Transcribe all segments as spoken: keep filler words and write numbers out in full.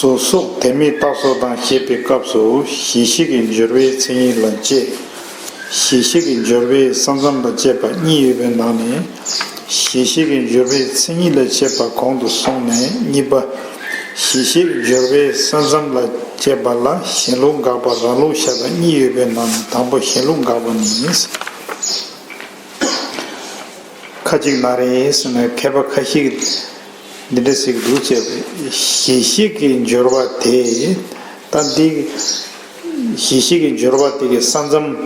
སོགས་དེ་མིན་རྟགས་སོགས་དང་བཤད་པའི་སྐབས་སུ་གཞི་ཤེས་ཀྱི་སྦྱོར་བའི་མཚན་ཉིད་ལ་དཔྱད། གཞི་ཤེས་ཀྱི་སྦྱོར་བའི་ས་མཚམས་ལ་དཔྱད་པ་གཉིས་ཡོད་པའི་ནང་ནས། གཞི་ཤེས་ཀྱི་སྦྱོར་བའི་མཚན་ཉིད་ལ་དཔྱད་པ་གོང་དུ་སོང་ནས་གཉིས་པ། གཞི་ཤེས་ཀྱི་སྦྱོར་བའི་ས་མཚམས་ལ་དཔྱད་པ་ལ་གཞན་ལུགས་དགག་པ་རང་ལུགས་བཞག་པ་གཉིས་ཡོད་པའི་ནང་ནས་དང་པོ་གཞན་ལུགས་དགག་པ་ནི། ཁ་ཅིག་ན་རེ་ཟེར་ན་མཁས་པ་ཁ་ཤས་ཀྱིས་འདི་འདྲ་ཟེར་གྱི་འདུག་ཅེས་པས། གཞི་ཤེས་ཀྱི་སྦྱོར་བ་དེ། ད་འདི་གཞི་ཤེས་ཀྱི་སྦྱོར་བ་དེ་གི་ས་མཚམས་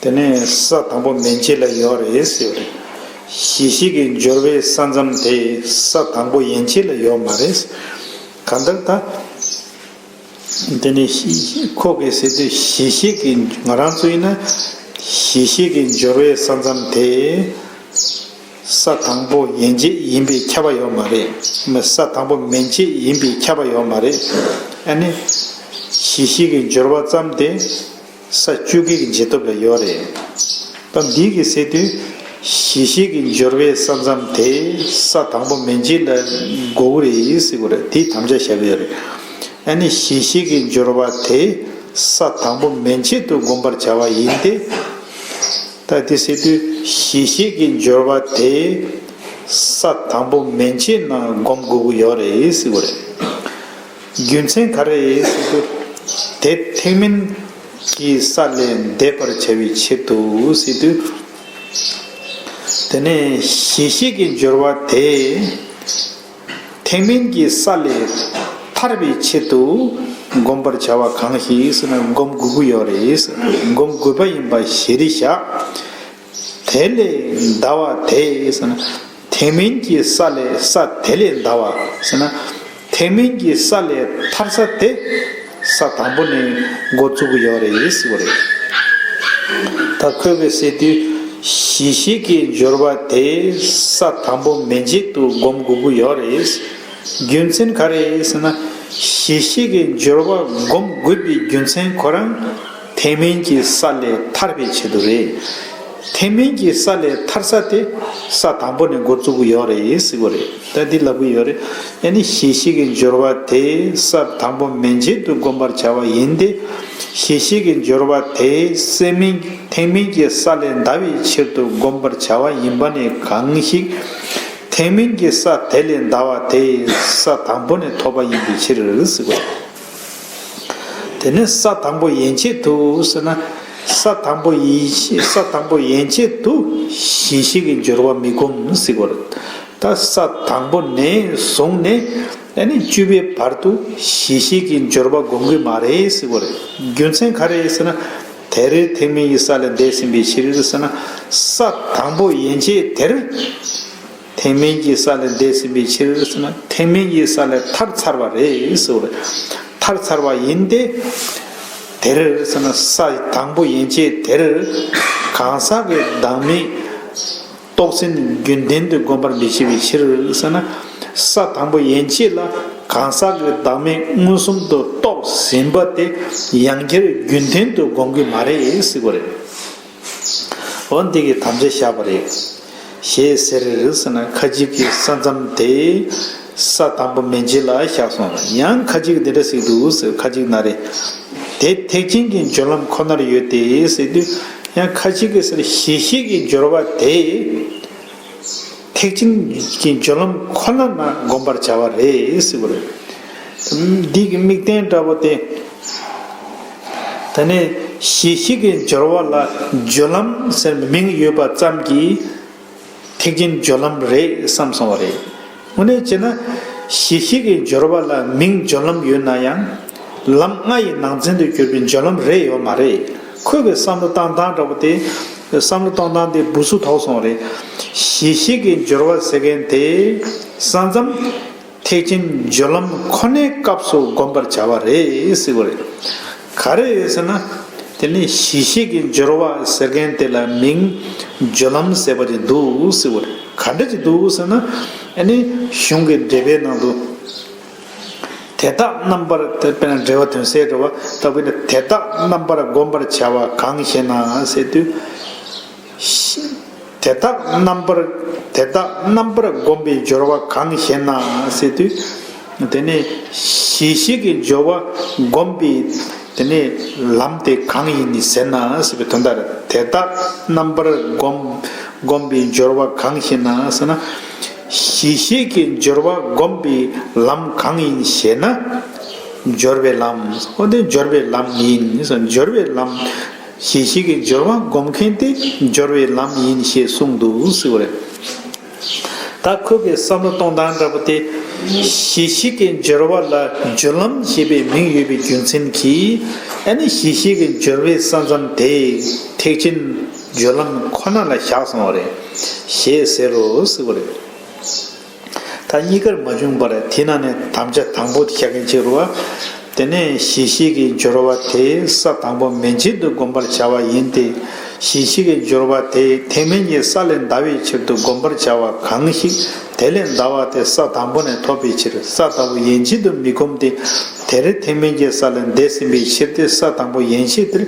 དེ་ནས་ས་དང་པོ་མན་ཆད་ལ་ཡོད་རེད་ཟེར་བ་རེད། གཞི་ཤེས་ཀྱི་སྦྱོར་བའི་ས་མཚམས་དེ་ས་དང་པོ་ཡན་ཆད་ལ་ཡོད་མ་རེད། གང་ལྟར་ད། དེ་ནས་ཁོ་གིས་ཟེར་དུས་གཞི་ཤེས་ཀྱི་ང་རང་ཚོ་ཡིན་ན་གཞི་ཤེས་ཀྱི་སྦྱོར་བའི་ས་མཚམས་དེ་ས་དང་པོ་ཡན་ཆད་ཡིན་པས་ཁྱབ་པ་ཡོད་མ་རེད། མ་ས་དང་པོ་མན་ཆད་ཡིན་པས་ཁྱབ་པ་ཡོད་མ་རེད། ཨ་ནི་གཞི་ཤེས་ཀྱི་སྦྱོར་བ་ཙམ་དེ་ས་བཅུ་གི་འཇལ་སྟོབས་ལ་ཡོད་རེད། ད་འདི་གིས་ཟེར་དུས་གཞི་ཤེས་ཀྱི་སྦྱོར་བའི་ས་མཚམས་དེ་ས་དང་པོ་མན་ཆད་ལ་དགོས་ཀྱི་རེད་ཟེར་གྱི་རེད། དེ་དམ་བཅའ་བཞག་གི་ཡོད་རེད། ཨ་ནི་གཞི་ཤེས་ཀྱི་སྦྱོར་བ་དེ་ས་དང་པོ་མན་ཆད་དུ་བསྒོམ་པར་བྱ་བ་ཡིན་ཏེ། ད་དེ་ཟེར་དུས་གཞི་ཤེས་ཀྱི་སྦྱོར་བ་དེ་ས་དང་པོ་མན་ཆད་ན་བསྒོམ་དགོས་ཀྱི་ཡོད་རེད་ཟེར་གྱི་རེད། རྒྱུ་མཚན་ག་རེ་ཟེར་དུས། དེ་ཐེག་དམན་གྱི་ས་ལས་འདས་པར་བྱ་བའི་ཕྱིར་དུ་ཟེར་དུས། དེ་ནས་གཞི་ཤེས་ཀྱི་སྦྱོར་བ་དེ་ཐེག་དམན་གྱི་ས་ལས་ཐར་བའི་ཆེད་དུ་བསྒོམ་པར་བྱ་བ་གང་ཞིག་ཟེར་ན་བསྒོམ་དགོས་ཀྱི་ཡོད་རེད། བསྒོམ་དགོས་པ་ཡིན་པ་གཞིར་བཞག་དེ་ལས་འདའ་བ་དེ་ཟེར་ན། ཐེག་དམན་གྱི་ས་ལས་ས་དེ་ལས་འདའ་བ་ཟེར་ན། ཐེག་དམན་གྱི་ས་ལས་ཐར་ས་དེ་ས་དང་པོ་ནས་འགོ་བཙུགས་ཀྱི་ཡོད་རེད་ཟེར་བ་རེད། ད་ཁོས་གི་ཟེར་དུས་གཞི་ཤེས་ཀྱི་སྦྱོར་བ་དེ་ས་དང་པོ་མན་ཆད་དུ་བསྒོམ་དགོས་ཀྱི་ཡོད་རེད། རྒྱུ་མཚན་ག་རེ་ཟེར་ན། གཞི་ཤེས་ཀྱི་སྦྱོར་བ་བསྒོམ་དགོས་པའི་རྒྱུ་མཚན་ཁོ་རང་ཐེག་དམན་གྱི་ས་ལས་ཐར་བའི་ཆེད་དུ་རེད། ཐེག་དམན་གྱི་ས་ལས་ཐར་ས་དེ་ས་དང་པོ་ནས་འགོ་བཙུགས་ཀྱི་ཡོད་རེད་ཟེར་གྱི་རེད། ད་འདི་ལབ་ཀྱི་ཡོད་རེད། ཨ་ནི་གཞི་ཤེས་ཀྱི་སྦྱོར་བ་དེ་ས་དང་པོ་མན་ཆད་དུ་བསྒོམ་པར་བྱ་བ་ཡིན་ཏེ། གཞི་ཤེས་ཀྱི་སྦྱོར་བ་དེ་སེམས་མིན་ཐེག་དམན་གྱི་ས་ལས་འདའ་བའི་ཕྱིར་དུ་བསྒོམ་པར་བྱ་བ་ཡིན་པ་ནི་གང་ཞིག་ཐེག་དམན་གྱི་ས་དེ་ལས་འདའ་བ་དེ་ས་དང་པོ་ནས་ཐོབ་པ་ཡིན་པའི་ཕྱིར་ཟེར་གྱི་རེད། དེ་ནས་ས་དང་པོ་ཡན་ཆད་དུ་ཟེར་ན། ས་དང་པོ་ཡི་ས་དང་པོ་ཡན་ཆད་དུ་གཞི་ཤེས་ཀྱི་སྦྱོར་བ་མི་བསྒོམ་ཟེར་གྱི་རེད། ད་ས་དང་པོ་ནས་བཟུང་ནས་ཨ་ནི་བཅུ་པའི་བར་དུ་གཞི་ཤེས་ཀྱི་སྦྱོར་བ་བསྒོམ་གྱི་མ་རེད་ཟེར་གྱི་རེད། རྒྱུ་མཚན་ག་རེ་ཟེར་ན། དེར་ཐེག་དམན་གྱི་ས་ལས་འདས་ཟིན་པའི་ཕྱིར་ཟེར་ན། ས་དང་པོ་ཡན་ཆད་དེར་ཐེག་དམན་གྱི་ས་ལས་འདས་ཟིན་པའི་ཕྱིར་ཟེར་ན། ཐེག་དམན་གྱི་ས་ལས་ཐར་ཚར་བ་རེད་ཟེར་བ་རེད། ཐར་ཚར་བ་ཡིན་ཏེ། དེར་ཟེར་ན་ས་དང་པོ་ཡན་ཆད་དེར་གང་ཟག་གི་བདག་མེད་རྟོགས་ཟིན་རྒྱུན་ལྡན་དུ་བསྒོམ་པར་མི་བྱེད་པའི་ཕྱིར་ཟེར་ན། ས་དང་པོ་ཡན་ཆད་ལ་གང་ཟག་གི་བདག་མེད་མངོན་སུམ་དུ་རྟོགས་ཟིན་པ་དེ་ཡང་བསྐྱར་རྒྱུན་ལྡན་དུ་བསྒོམ་གྱི་མ་རེད་ཟེར་བ་རེད། འོ་འདི་གི་དམ་བཅའ་བཞག་པ་རེད། ཞེས་ཟེར་ཟེར་ན་ཁ་ཅིག་གིས་ས་མཚམས་དེ་ས་དང་པོ་མན་ཆད་ལ་བཞག་སོང་། ཡང་ཁ་ཅིག་གིས་འདི་འདྲ་ཟེར་འདུག་ཟེར། ཁ་ཅིག་ན་རེ། དེ་ཐེག་ཆེན་གྱི་སྦྱོར་ལམ་ཁོ་ནར་ཡོད་དེ་ཟེར་དུས། ཡང་ཁ་ཅིག་གིས་ཟེར་གཞི་ཤེས་ཀྱི་སྦྱོར་བ་དེ་ཐེག་ཆེན་གྱི་སྦྱོར་ལམ་ཁོ་ན་ན་བསྒོམ་པར་བྱ་བ་རེད་ཟེར་བ་རེད། འདི་གི་དམིགས་དོན་འདྲ་པོ་དེ། ད་ནི་གཞི་ཤེས་ཀྱི་སྦྱོར་བ་ལ་སྦྱོར་ལམ་ཟེར་མིང་ཡོད་པ་ཙམ་གྱིས་ཐེག་ཆེན་སྦྱོར་ལམ་རེད་བསམ་སོང་བ་རེད། དངོས་གནས་བྱས་ན་གཞི་ཤེས་ཀྱི་སྦྱོར་བ་ལ་མིང་སྦྱོར་ལམ་ཡོད་ན་ཡང་ལམ་ལྔ་ཡི་ནང་ཚན་དུ་གྱུར་པའི་སྦྱོར་ལམ་རེད་ཡོད་མ་རེད། ཁོས་གི་བསམ་བློ་བཏང་སྟངས་འདྲ་པོ་དེ། བསམ་བློ་གཏོང་སྟངས་དེ་སྦུ་སུ་ཐོག་སོང་བ་རེད། གཞི་ཤེས་ཀྱི་སྦྱོར་བ་ཟེར་མཁན་དེ་ས་མཚམས། ཐེག་ཆེན་སྦྱོར་ལམ་ཁོ་ནའི་སྐབས་སུ་བསྒོམ་པར་བྱ་བ་རེད་ཟེར་བ་རེད། ག་རེ་རེད་ཟེར་ན། དེ་ནི་གཞི་ཤེས་ཀྱི་སྦྱོར་བ་ཟེར་མཁན་དེ་ལ་མིང་སྦྱོར་ལམ་ཟེར་བ་ཅིག་འདུག་ཟེར་བ་རེད། ག་འདྲ་ཅིག་འདུག་ཟེར་ན། ཨ་ནི་གཞུང་གི་འགྲེལ་པའི་ནང་དུ། དེ་དག་རྣམ་པར་དེ་དཔེར་ན་འགྲེལ་བ་དོན་གསལ་འགྲེལ་བ་ལྟ་བུ་ནི་དེ་དག་རྣམ་པར་བསྒོམ་པར་བྱ་བ་གང་ཞེ་ན་ཟེར་དུས། དེ་དག་རྣམ་པར་དེ་དག་རྣམ་པར་བསྒོམ་པའི་སྦྱོར་བ་གང་ཞེ་ན་ཟེར་དུས། དེ་ནས་གཞི་ཤེས་ཀྱི་སྦྱོར་བ་བསྒོམ་པའི་དེ་ནས་ལམ་དེ་གང་ཡིན་ནི་ཟེར་ན་ཟེར་བའི་དོན་དག་རེད། དེ་དག་རྣམ་པར་བསྒོམ་བསྒོམ་པའི་སྦྱོར་བ་གང་ཞེ་ན་ཟེར་ན། གཞི་ཤེས་ཀྱི་སྦྱོར་བ་བསྒོམ་པའི་ལམ་གང་ཡིན་ཞེ་ན། སྦྱོར་བའི་ལམ། འོ་དེ་སྦྱོར་བའི་ལམ་ཡིན། སྦྱོར་བའི་ལམ། གཞི་ཤེས་ཀྱི་སྦྱོར་བ་བསྒོམ་མཁན་དེ་སྦྱོར་བའི་ལམ་ཡིན་ཞེས་གསུངས་འདུག་ཟེར་བ་རེད། ད་ཁོ་གི་བསམ་བློ་གཏོང་སྟངས་འདྲ་པོ་དེ། གཞི་ཤེས་ཀྱི་སྦྱོར་བ་ལ་སྦྱོར་ལམ་ཞེས་པའི་མིང་ཡོད་པའི་རྒྱུ་མཚན་གྱིས། ཨ་ནི་གཞི་ཤེས་ཀྱི་སྦྱོར་བའི་ས་མཚམས་དེ་ཐེག་ཆེན་སྦྱོར་ལམ་ཁོ་ན་ལ་བཞག་སོང་བ་རེད། ཞེས་ཟེར་རོ་ཟེར་བ་རེད། ད་གཉིས་ཀར་མ་བྱུང་བར་དེ་ན་ནས་དམ་བཅའ་དང་པོ་དེ་བཞག་མཁན་ཅིག་རེད་བ། དེ་ནས་གཞི་ཤེས་ཀྱི་སྦྱོར་བ་དེ་ས་དང་པོ་མན་ཆད་དུ་བསྒོམ་པར་བྱ་བ་ཡིན་ཏེ། གཞི་ཤེས་ཀྱི་སྦྱོར་བ་དེ་ཐེག་དམན་གྱི་ས་ལས་འདའ་བའི་ཕྱིར་དུ་བསྒོམ་པར་བྱ་བ་གང་ཞིག་དེ་ལས་འདའ་བ་དེ་ས་དང་པོ་ནས་ཐོབ་པའི་ཕྱིར། ས་དང་པོ་ཡན་ཆད་དུ་མི་བསྒོམ་སྟེ། དེར་ཐེག་དམན་གྱི་ས་ལས་འདས་ཟིན་པའི་ཕྱིར་ཏེ། ས་དང་པོ་ཡན་ཆད་དེར་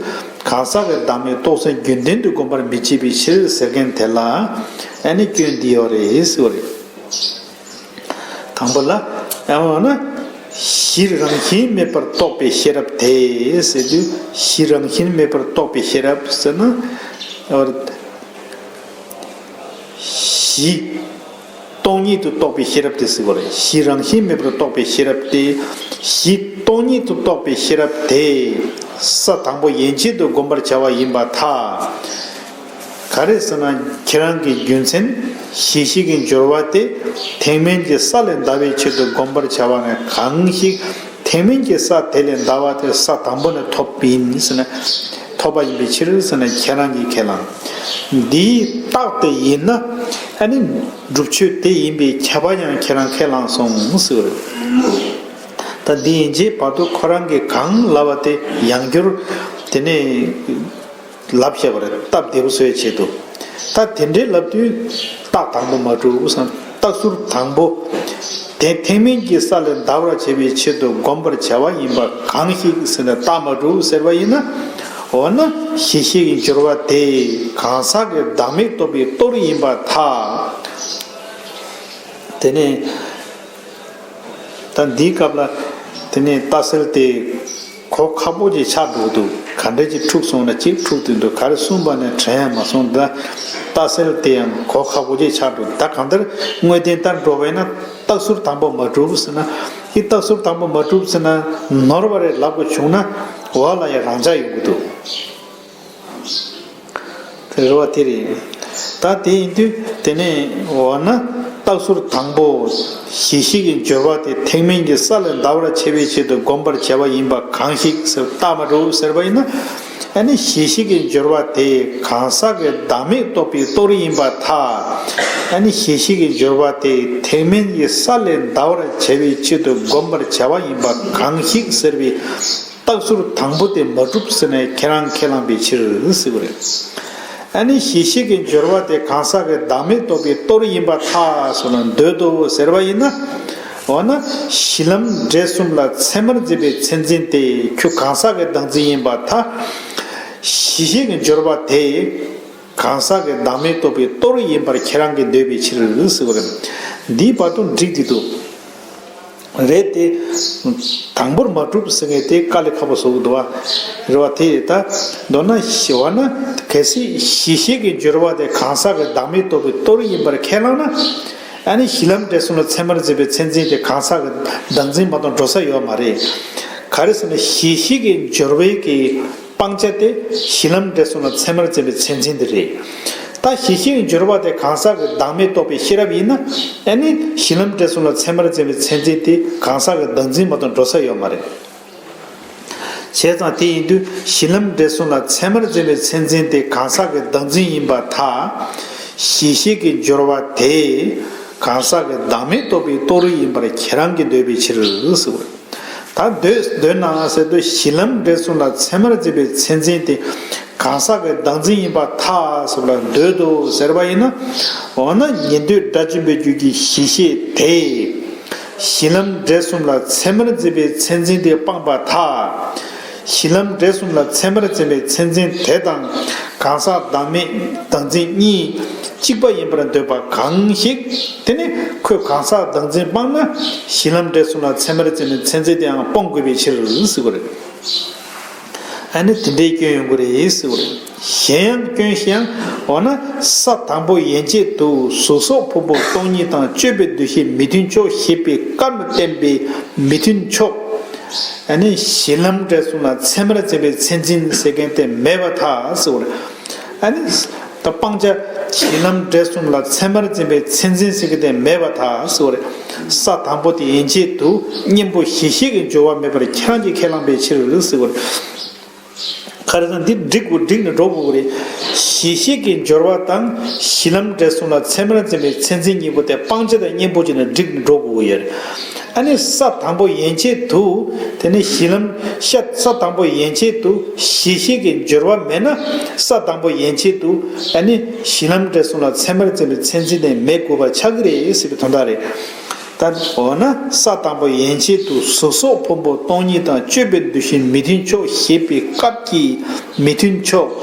གང་ཟག་གི་བདག་མེད་རྟོགས་ཟིན་རྒྱུན་ལྡན་དུ་བསྒོམ་པར་མི་བྱེད་པའི་ཕྱིར་ཟེར་མཁན་དེ་ལ། ཨ་ནི་སྐྱོན་འདི་ཡོད་རེད་ཟེར་བ་རེད། དང་པོ་ལ། ཡང་འོ་ན། གཞི་རང་བཞིན་མེད་པར་རྟོགས་པའི་ཤེས་རབ་དེ་ཟེར་དུས། གཞི་རང་བཞིན་མེད་པར་རྟོགས་པའི་ཤེས་རབ་ཟེར་ན། གཞི་སྟོང་ཉིད་དུ་རྟོགས་པའི་ཤེས་རབ་དེ་ཟེར་བ་རེད། གཞི་རང་བཞིན་མེད་པར་རྟོགས་པའི་ཤེས་རབ་དེ། གཞི་སྟོང་ཉིད་དུ་རྟོགས་པའི་ཤེས་རབ་དེ། ས་དང་པོ་ཡན་ཆད་དུ་བསྒོམ་པར་བྱ་བ་ཡིན་པར་ཐལ། ག་རེ་ཟེར་ན། ཁྱེད་རང་གི་རྒྱུ་མཚན་གཞི་ཤེས་ཀྱི་སྦྱོར་བ་དེ་ཐེག་དམན་གྱི་ས་ལས་འདའ་བའི་ཆེད་དུ་བསྒོམ་པར་བྱ་བ་ནི་གང་ཞིག་ཐེག་དམན་གྱི་ས་དེ་ལས་འདའ་བ་དེ་ས་དང་པོ་ནས་ཐོབ་ཡིན་ཟེར་ན། ཐོབ་པ་ཡིན་པའི་ཕྱིར་ཟེར་ན་ཁྱེད་རང་གིས་ཁས་བླངས། འདིའི་རྟགས་དེ་ཡིན་ན། ཨ་ནི་སྒྲུབ་ཆོས་དེ་ཡིན་པའི་ཁྱབ་པ་ཡང་ཁྱེད་རང་ཁས་བླངས་སོང་ཟེར་བ་རེད། ད་འདི་ཡན་ཆད་བར་དུ་ཁོ་རང་གིས་གང་ལབ་པ་དེ་ཡང་བསྐྱར་དེ་ནས་ལབ་བཞག་པ་རེད། སྟབས་བདེ་པོ་བཟོ་ཡའི་ཆེད་དུ། ད་དེ་འདྲའི་ལབ་དུས་རྟགས་དང་པོ་མ་གྲུབ་བསམ། རྟགས་ཟུར་དང་པོ་དེ་ཐེག་དམན་གྱི་ས་ལས་འདའ་བར་བྱེད་པའི་ཆེད་དུ་བསྒོམ་པར་བྱ་བ་ཡིན་པ་གང་ཞིག་ཟེར་ནས་རྟགས་མ་གྲུབ་ཟེར་བ་ཡིན་ན། འོ་ན་གཞི་ཤེས་ཀྱི་སྦྱོར་བ་དེ་གང་ཟག་གི་བདག་མེད་རྟོགས་པའི་གཏོར་ཡིན་པར་ཐལ། དེ་ནས། ད་འདིའི་སྐབས་ལ་དེ་ནས་རྟགས་གསལ་དེ་གོ་ཁག་པོ་ཅིག་ཆགས་འགྲོ་འདུག་ག་འདྲ་ཅིག་འཁྲུགས་སོང་ན་ཅིག་འཁྲུགས་དུས་འདུག་ག་རེ་གསུངས་པ་ནས་དྲན་ཡང་མ་སོང་། ད་རྟགས་གསལ་དེ་ཡང་གོ་ཁག་པོ་ཅིག་ཆགས་འགྲོ་འདུག་ད་གང་ལྟར་དངོས་བསྟན་ལྟར་འགྲོ་བས་ན་རྟགས་ཟུར་དང་པོ་མ་གྲུབ་ཟེར་ན། ཨི་རྟགས་ཟུར་དང་པོ་མ་གྲུབ་ཟེར་ན་ནོར་བ་རེད་ལབ་དགོས་བྱུང་ན་འོག་ལ་ཡང་རང་འཇགས་ཡོང་གི་འདུག་རེད་བ། དེ་རེད། ད་དེ་ཡིན་དུས་དེ་ནས་འོ་ན་རྟགས་ཟུར་དང་པོ་གཞི་ཤེས་ཀྱི་སྦྱོར་བ་དེ་ཐེག་དམན་གྱི་ས་ལས་འདའ་བར་བྱེད་པའི་ཆེད་དུ་བསྒོམ་པར་བྱ་བ་ཡིན་པ་གང་ཞིག་ཟེར་རྟགས་མ་གྲུབ་ཟེར་བ་ཡིན་ན། ཨ་ནི་གཞི་ཤེས་ཀྱི་སྦྱོར་བ་དེ་གང་ཟག་གི་བདག་མེད་རྟོགས་པའི་གཏོར་ཡིན་པར་ཐལ། ཨ་ནི་གཞི་ཤེས་ཀྱི་སྦྱོར་བ་དེ་ཐེག་དམན་གྱི་ས་ལས་འདའ་བར་བྱ་བའི་ཆེད་དུ་བསྒོམ་པར་བྱ་བ་ཡིན་པ་གང་ཞིག་ཟེར་བའི་རྟགས་ཟུར་དང་པོ་དེ་མ་གྲུབ་ཟེར་ནས་ཁྱེད་རང་ཁས་བླངས་པའི་ཕྱིར་ཟེར་བ་རེད། ཨ་ནི་གཞི་ཤེས་ཀྱི་སྦྱོར་བ་དེ་གང་ཟག་གི་བདག་མེད་རྟོགས་པའི་གཏོར་ཡིན་པར་ཐལ་ཟེར་ན་འདོད་དོ་ཟེར་བ་ཡིན་ན། འོ་ན་གཞི་ལམ་འབྲས་གསུམ་ལ་ཚད་མར་འཛིན་པའི་མཚན་འཛིན་དེ་ཁྱོད་གང་ཟག་གི་བདག་འཛིན་ཡིན་པར་ཐལ། གཞི་ཤེས་ཀྱི་སྦྱོར་བ་དེ། གང་ཟག་གི་བདག་མེད་རྟོགས་པའི་གཏོར་ཡིན་པར་ཁྱེད་རང་གིས་འདོད་པའི་ཕྱིར་ཟེར་བ་རེད། འདིའི་བར་དུ་འགྲིག་བསྡད་འདུག་རེད་དེ། དང་པོར་མ་གྲུབ་ཟེར་མཁན་དེ་དཀའ་ལས་ཁག་པོ་བཟོ་གི་འདུག་བ། རེད་བ། དེ་ད་མདོར་ན་ཞི་བ་ན་གལ་སྲིད་གཞི་ཤེས་ཀྱི་སྦྱོར་བ་དེ་གང་ཟག་གི་བདག་མེད་རྟོགས་པའི་གཏོར་ཡིན་པར་ཁས་བླངས་ན། ཨ་ནི་གཞི་ལམ་འབྲས་གསུམ་ལ་ཚད་མར་འཛིན་པའི་མཚན་འཛིན་དེ་གང་ཟག་གི་བདག་འཛིན་མ་གཏོགས་འགྲོ་ས་ཡོད་མ་རེད། ག་རེ་ཟེར་ན་གཞི་ཤེས་ཀྱི་སྦྱོར་བའི་གི་སྤང་བྱ་དེ་གཞི་ལམ་འབྲས་གསུམ་ལ་ཚད་མར་འཛིན་པའི་མཚན་འཛིན་དེ་རེད། ད་གཞི་ཤེས་ཀྱི་སྦྱོར་བ་དེ་གང་ཟག་གི་བདག་མེད་རྟོགས་པའི་ཤེས་རབ་ཡིན་ན། ཨ་ནི་གཞི་ལམ་འབྲས་གསུམ་ལ་ཚད་མར་འཛིན་པའི་མཚན་འཛིན་དེ་གང་ཟག་གི་བདག་འཛིན་མ་གཏོགས་འགྲོ་ས་ཡོད་མ་རེད། བྱས་ཙང་དེ་ཡིན་དུས་གཞི་ལམ་འབྲས་གསུམ་ལ་ཚད་མར་འཛིན་པའི་མཚན་འཛིན་དེ་གང་ཟག་གི་བདག་འཛིན་ཡིན་པར་ཐལ། གཞི་ཤེས་ཀྱི་སྦྱོར་བ་དེ་གང་ཟག་གི་བདག་མེད་རྟོགས་པའི་གཏོར་ཡིན་པར་ཁྱེད་རང་གིས་འདོད་པའི་ཕྱིར་ཟེར་བ་རེད། ད་འདོད་འདོད་ན་ཟེར་དུས་གཞི་ལམ་འབྲས་གསུམ་ལ་ཚད་མར་འཛིན་པའི་མཚན་འཛིན་དེ་གང་ཟག་གི་བདག་འཛིན་ཡིན་པར་ཐལ་ཟེར་བ་ལ་འདོད་དོ་ཟེར་བ་ཡིན་ན། འོ་ན་ཉན་ཐོས་སྒྲ་འབྱིན་པའི་རྒྱུད་ཀྱི་གཞི་ཤེས་དེ་གཞི་ལམ་འབྲས་གསུམ་ལ་ཚད་མར་འཛིན་པའི་མཚན་འཛིན་དེ་སྤངས་པར་ཐལ། གཞི་ལམ་འབྲས་གསུམ་ལ་ཚད་མར་འཛིན་པའི་མཚན་འཛིན་དེ་དང་། གང་ཟག་བདག་མེད་བདག་འཛིན་གཉིས་གཅིག་པ་ཡིན་པར་འདོད་པ་གང་ཞིག་དེ་ནི་ཁོས་གང་ཟག་བདག་འཛིན་སྤངས་ན་གཞི་ལམ་འབྲས་གསུམ་ལ་ཚད་མར་འཛིན་པའི་མཚན་འཛིན་དེའང་སྤོང་དགོས་པའི་ཕྱིར་ཟེར་བ་རེད། ཨ་ནི་དེ་འདྲའི་སྐྱོན་ཡོང་གི་རེད་ཟེར་བ་རེད། གཞན་ཡང་སྐྱོན་གཞན་ཡང་འོ་ན་ས་དང་པོ་ཡན་ཆད་དུ་གཟུགས་སོགས་ཕུང་པོ་སྟོང་ཉིད་དང་དཔྱོད་པའི་འདུ་ཤེས་མི་མཐུན་ཕྱོགས་ཞེས་པའི་སྐབས་ལ་བསྟན་པའི་མི་མཐུན་ཕྱོགས། ཨ་ནི་གཞི་ལམ་འབྲས་གསུམ་ལ་ཚད་མར་འཛིན་པའི་མཚན་འཛིན་ཟེར་མཁན་དེ་མེད་པར་ཐལ་ཟེར་བ་རེད། ཨ་ནི་ད་སྤང་བྱ་གཞི་ལམ་འབྲས་གསུམ་ལ་ཚད་མར་འཛིན་པའི་མཚན་འཛིན་ཟེར་མཁན་དེ་མེད་པར་ཐལ་ཟེར་བ་རེད། ས་དང་པོ་དེ་ཡན་ཆད་དུ་གཉེན་པོ་གཞི་ཤེས་ཀྱི་སྦྱོར་བ་མེད་པར་ཁྱེད་རང་གིས་ཁས་བླངས་པའི་ཕྱིར་ཟེར་བ་རེད། ག་རེ་ཟེར་ན་འདི་འགྲིག་དགོས་འགྲིག་ནས་འགྲོ་དགོས་ཀྱི་རེད། གཞི་ཤེས་ཀྱི་སྦྱོར་བ་དང་གཞི་ལམ་འབྲས་གསུམ་ལ་ཚད་མར་འཛིན་པའི་མཚན་འཛིན་གཉིས་པོ་དེ་སྤང་བྱ་དང་གཉེན་པོ་བྱས་ནས་འགྲིག་ནས་འགྲོ་དགོས་ཀྱི་ཡོད་རེད། ཨ་ནི་ས་དང་པོ་ཡན་ཆད་དུ་དེ་ནི་གཞི་ལམ་ཤ་ས་དང་པོ་ཡན་ཆད་དུ་གཞི་ཤེས་ཀྱི་སྦྱོར་བ་མེད་ན་ས་དང་པོ་ཡན་ཆད་དུ་ཨ་ནི་གཞི་ལམ་འབྲས་གསུམ་ལ་ཚད་མར་འཛིན་པའི་མཚན་འཛིན་དེ་མེད་དགོས་པ་ཆགས་ཀྱི་རེད་ཟེར་བའི་དོན་དག་རེད། ད་འོ་ན་ས་དང་པོ་ཡན་ཆད་དུ་གཟུགས་སོགས་ཕུང་པོ་སྟོང་ཉིད་དང་དཔྱོད་པའི་འདུ་ཤེས་མི་མཐུན་ཕྱོགས་ཞེས་པའི་སྐབས་ཀྱི་མི་མཐུན་ཕྱོགས་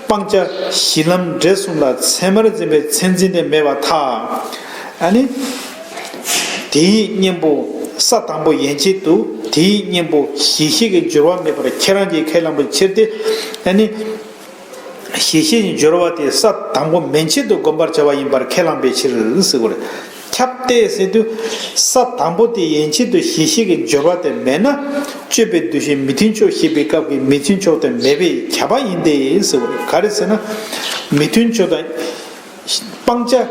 སྤང་བྱ་གཞི་ལམ་འབྲས་གསུམ་ལ་ཚད་མར་འཛིན་པའི་མཚན་འཛིན་དེ་མེད་པར་ཐལ། ཨ་ནི་དེའི་གཉེན་པོ་ས་དང་པོ་ཡན་ཆད་དུ་དེའི་གཉེན་པོ་གཞི་ཤེས་ཀྱི་སྦྱོར་བ་མེད་པར་ཁྱེད་རང་གིས་ཁས་བླངས་པའི་ཕྱིར་ཏེ། ཨ་ནི། གཞི་ཤེས་ཀྱི་སྦྱོར་བ་དེ་ས་དང་པོ་མན་ཆད་དུ་བསྒོམ་པར་བྱ་བ་ཡིན་པར་ཁས་བླངས་པའི་ཕྱིར་ཟེར་བ་རེད། ཁྱབ་སྟེ་ཟེར་དུས་ས་དང་པོ་དེ་ཡན་ཆད་དུ་གཞི་ཤེས་ཀྱི་སྦྱོར་བ་དེ་མེད་ན་དཔྱོད་པའི་འདུ་ཤེས་མི་མཐུན་ཕྱོགས་ཞེས་པའི་སྐབས་ཀྱི་མི་མཐུན་ཕྱོགས་དེ་མེད་པས་ཁྱབ་པ་ཡིན་ཏེ་ཟེར་བ་རེད། ག་རེ་ཟེར་ན། མི་མཐུན་ཕྱོགས་དང་། སྤང་བྱ།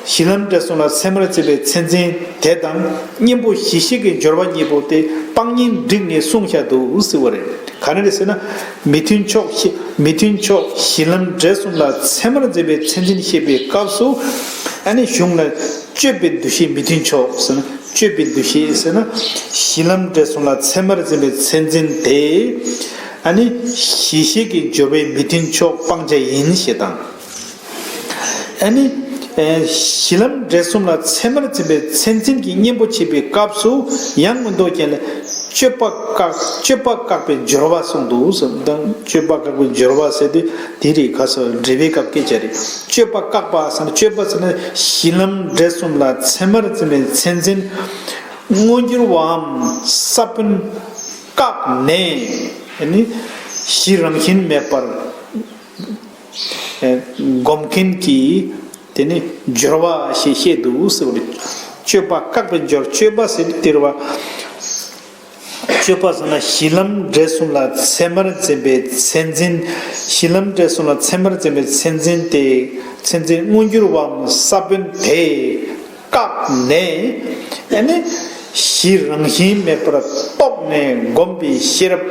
གཞི་ལམ་འབྲས་གསུམ་ལ་ཚད་མར་བརྩི་བའི་མཚན་འཛིན་དེ་དང་གཉེན་པོ་གཞི་ཤེས་ཀྱི་སྦྱོར་བ་གཉིས་པོ་དེ་སྤང་གཉེན་བསྒྲིགས་ནས་གསུངས་བཞག་འདུག་ཟེར་བ་རེད། ག་རེ་རེད་ཟེར་ན། མི་མཐུན་ཕྱོགས་གཞི་མི་མཐུན་ཕྱོགས་གཞི་ལམ་འབྲས་གསུམ་ལ་ཚད་མར་འཛིན་པའི་མཚན་འཛིན་བཤད་པའི་སྐབས་སུ། ཨ་ནི་གཞུང་ལ་དཔྱོད་པའི་འདུ་ཤེས་མི་མཐུན་ཕྱོགས་ཟེར་ན་དཔྱོད་པའི་འདུ་ཤེས་ཟེར་ན། གཞི་ལམ་འབྲས་གསུམ་ལ་ཚད་མར་འཛིན་པའི་མཚན་འཛིན་དེ། ཨ་ནི་གཞི་ཤེས་ཀྱི་སྦྱོར་བའི་མི་མཐུན་ཕྱོགས་སྤང་བྱ་ཡིན་ཞེས་དང་། ཨ་ནི། ཨེ། གཞི་ལམ་འབྲས་གསུམ་ལ་ཚད་མར་འཛིན་པའི་མཚན་འཛིན་གྱི་གཉེན་པོ་བྱེད་པའི་སྐབས་སུ་ཡང་མངོན་རྟོགས་རྒྱན་ལས་སྤྱོད་པ་བཀག་སྤྱོད་པ་བཀག་པའི་སྦྱོར་བ་གསུངས་འདུག་ཟེར་དང་། སྤྱོད་པ་བཀག་པའི་སྦྱོར་བ་ཟེར་དུས་དེ་རིགས་ཁ་སོ་འབྲེལ་བའི་སྐབས་སྐད་ཆ་རེད། སྤྱོད་པ་བཀག་པ་ཟེར་ན་སྤྱོད་པ་ཟེར་ན་གཞི་ལམ་འབྲས་གསུམ་ལ་ཚད་མར་འཛིན་པའི་མཚན་འཛིན་མངོན་གྱུར་བའམ་ས་བོན་བཀག་ནས་ནི་གཞི་རང་བཞིན་མེད་པར། སྒོམ་མཁན་གྱི་དེ་ནི་སྦྱོར་བ་ཞེས་བཤད་འདུག་ཟེར་བ་རེད། སྤྱོད་པ་བཀག་པའི་སྦྱོར་སྤྱོད་པ་ཟེར་དུས་དེ་རེད་བ། སྤྱོད་པ་ཟེར་ན་གཞི་ལམ་འབྲས་གསུམ་ལ་ཚད་མར་འཛིན་པའི་མཚན་འཛིན། གཞི་ལམ་འབྲས་གསུམ་ལ་ཚད་མར་འཛིན་པའི་མཚན་འཛིན་དེ་མཚན་འཛིན་མངོན་གྱུར་བའམ་ས་བོན་དེ་བཀག་ནས་ཨ་ནི་གཞི་རང་བཞིན་མེད་པར་རྟོགས་ནས་སྒོམ་པའི་ཤེས་རབ།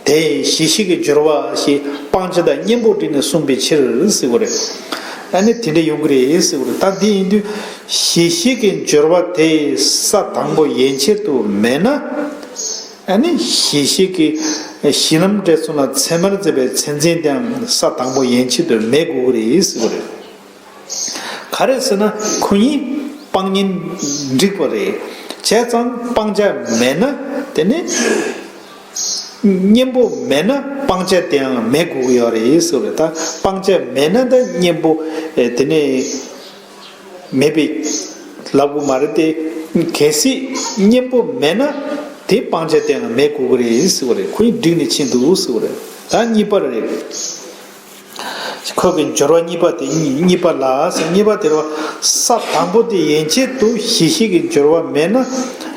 དེ་གཞི་ཤེས་ཀྱི་སྦྱོར་བ་ཞེས་སྤང་བྱ་དང་གཉེན་པོ་བསྒྲིགས་ནས་གསུངས་པའི་ཕྱིར་ཟེར་བ་རེད། ཨ་ནི་དེ་འདྲ་ཡོང་གི་རེད་ཟེར་བ་རེད། ད་འདི་ཡིན་དུས་གཞི་ཤེས་ཀྱི་སྦྱོར་བ་དེ་ས་དང་པོ་ཡན་ཆད་དུ་མེད་ན། ཨ་ནི་གཞི་ཤེས་ཀྱི་གཞི་ལམ་འབྲས་གསུམ་ལ་ཚད་མར་འཛིན་པའི་མཚན་འཛིན་དེའང་ས་དང་པོ་ཡན་ཆད་དུ་མེད་དགོས་ཀྱི་རེད་ཟེར་བ་རེད། ག་རེ་ཟེར་ན་ཁོ་གཉིས་སྤང་གཉེན་འགྲིག་པ་རེད། བྱས་ཙང་སྤང་བྱ་མེད་ན་དེ་ནི། གཉེན་པོ་མེད་ན་སྤང་བྱ་དེའང་མེད་དགོས་ཀྱི་ཡོད་རེད་ཟེར་བ་རེད། ད་སྤང་བྱ་མེད་ན་ད་གཉེན་པོ་ཨེ་དེ་ནི་མེད་པའི་ལབ་དགོས་མ་རེད་དེ། གལ་སྲིད་གཉེན་པོ་མེད་ན་དེ་སྤང་བྱ་དེའང་མེད་དགོས་ཀྱི་རེད་ཟེར་བ་རེད། ཁོ་གཉིས་འགྲིག་ནས་ཕྱིན་འདུག་ཟེར་བ་རེད། ད་གཉིས་པ་རེད། ཁོ་གི་སྦྱོར་བ་གཉིས་པ་དེ་གཉིས་པ་ལ་ཟེར། གཉིས་པ་དེ་རེད་བ། ས་དང་པོ་དེ་ཡན་ཆད་དུ་གཞི་ཤེས་ཀྱི་སྦྱོར་བ་མེད་ན་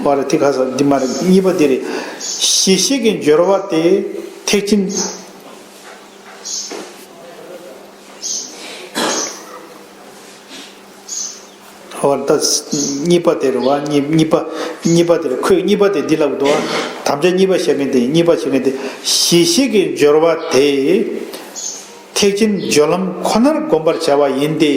བ་རེད། དེ་ག་ས་འདི་མ་རེད། གཉིས་པ་དེ་རེད། གཞི་ཤེས་ཀྱི་སྦྱོར་བ་དེ་ཐེག་ཆེན། འོ་ད་གཉིས་པ་དེ་རེད་བ། གཉིས་གཉིས་པ་གཉིས་པ་དེ་རེད། ཁོས་གཉིས་པ་དེ་འདི་ལབ་འདུག་བ། དམ་བཅའ་གཉིས་པ་བཤད་མཁན་དེ་གཉིས་པ་བཤད་མཁན་དེ་གཞི་ཤེས་ཀྱི་སྦྱོར་བ་དེ་ཐེག་ཆེན་སྦྱོར་ལམ་ཁོ་ནར་བསྒོམ་པར་བྱ་བ་ཡིན་ཏེ།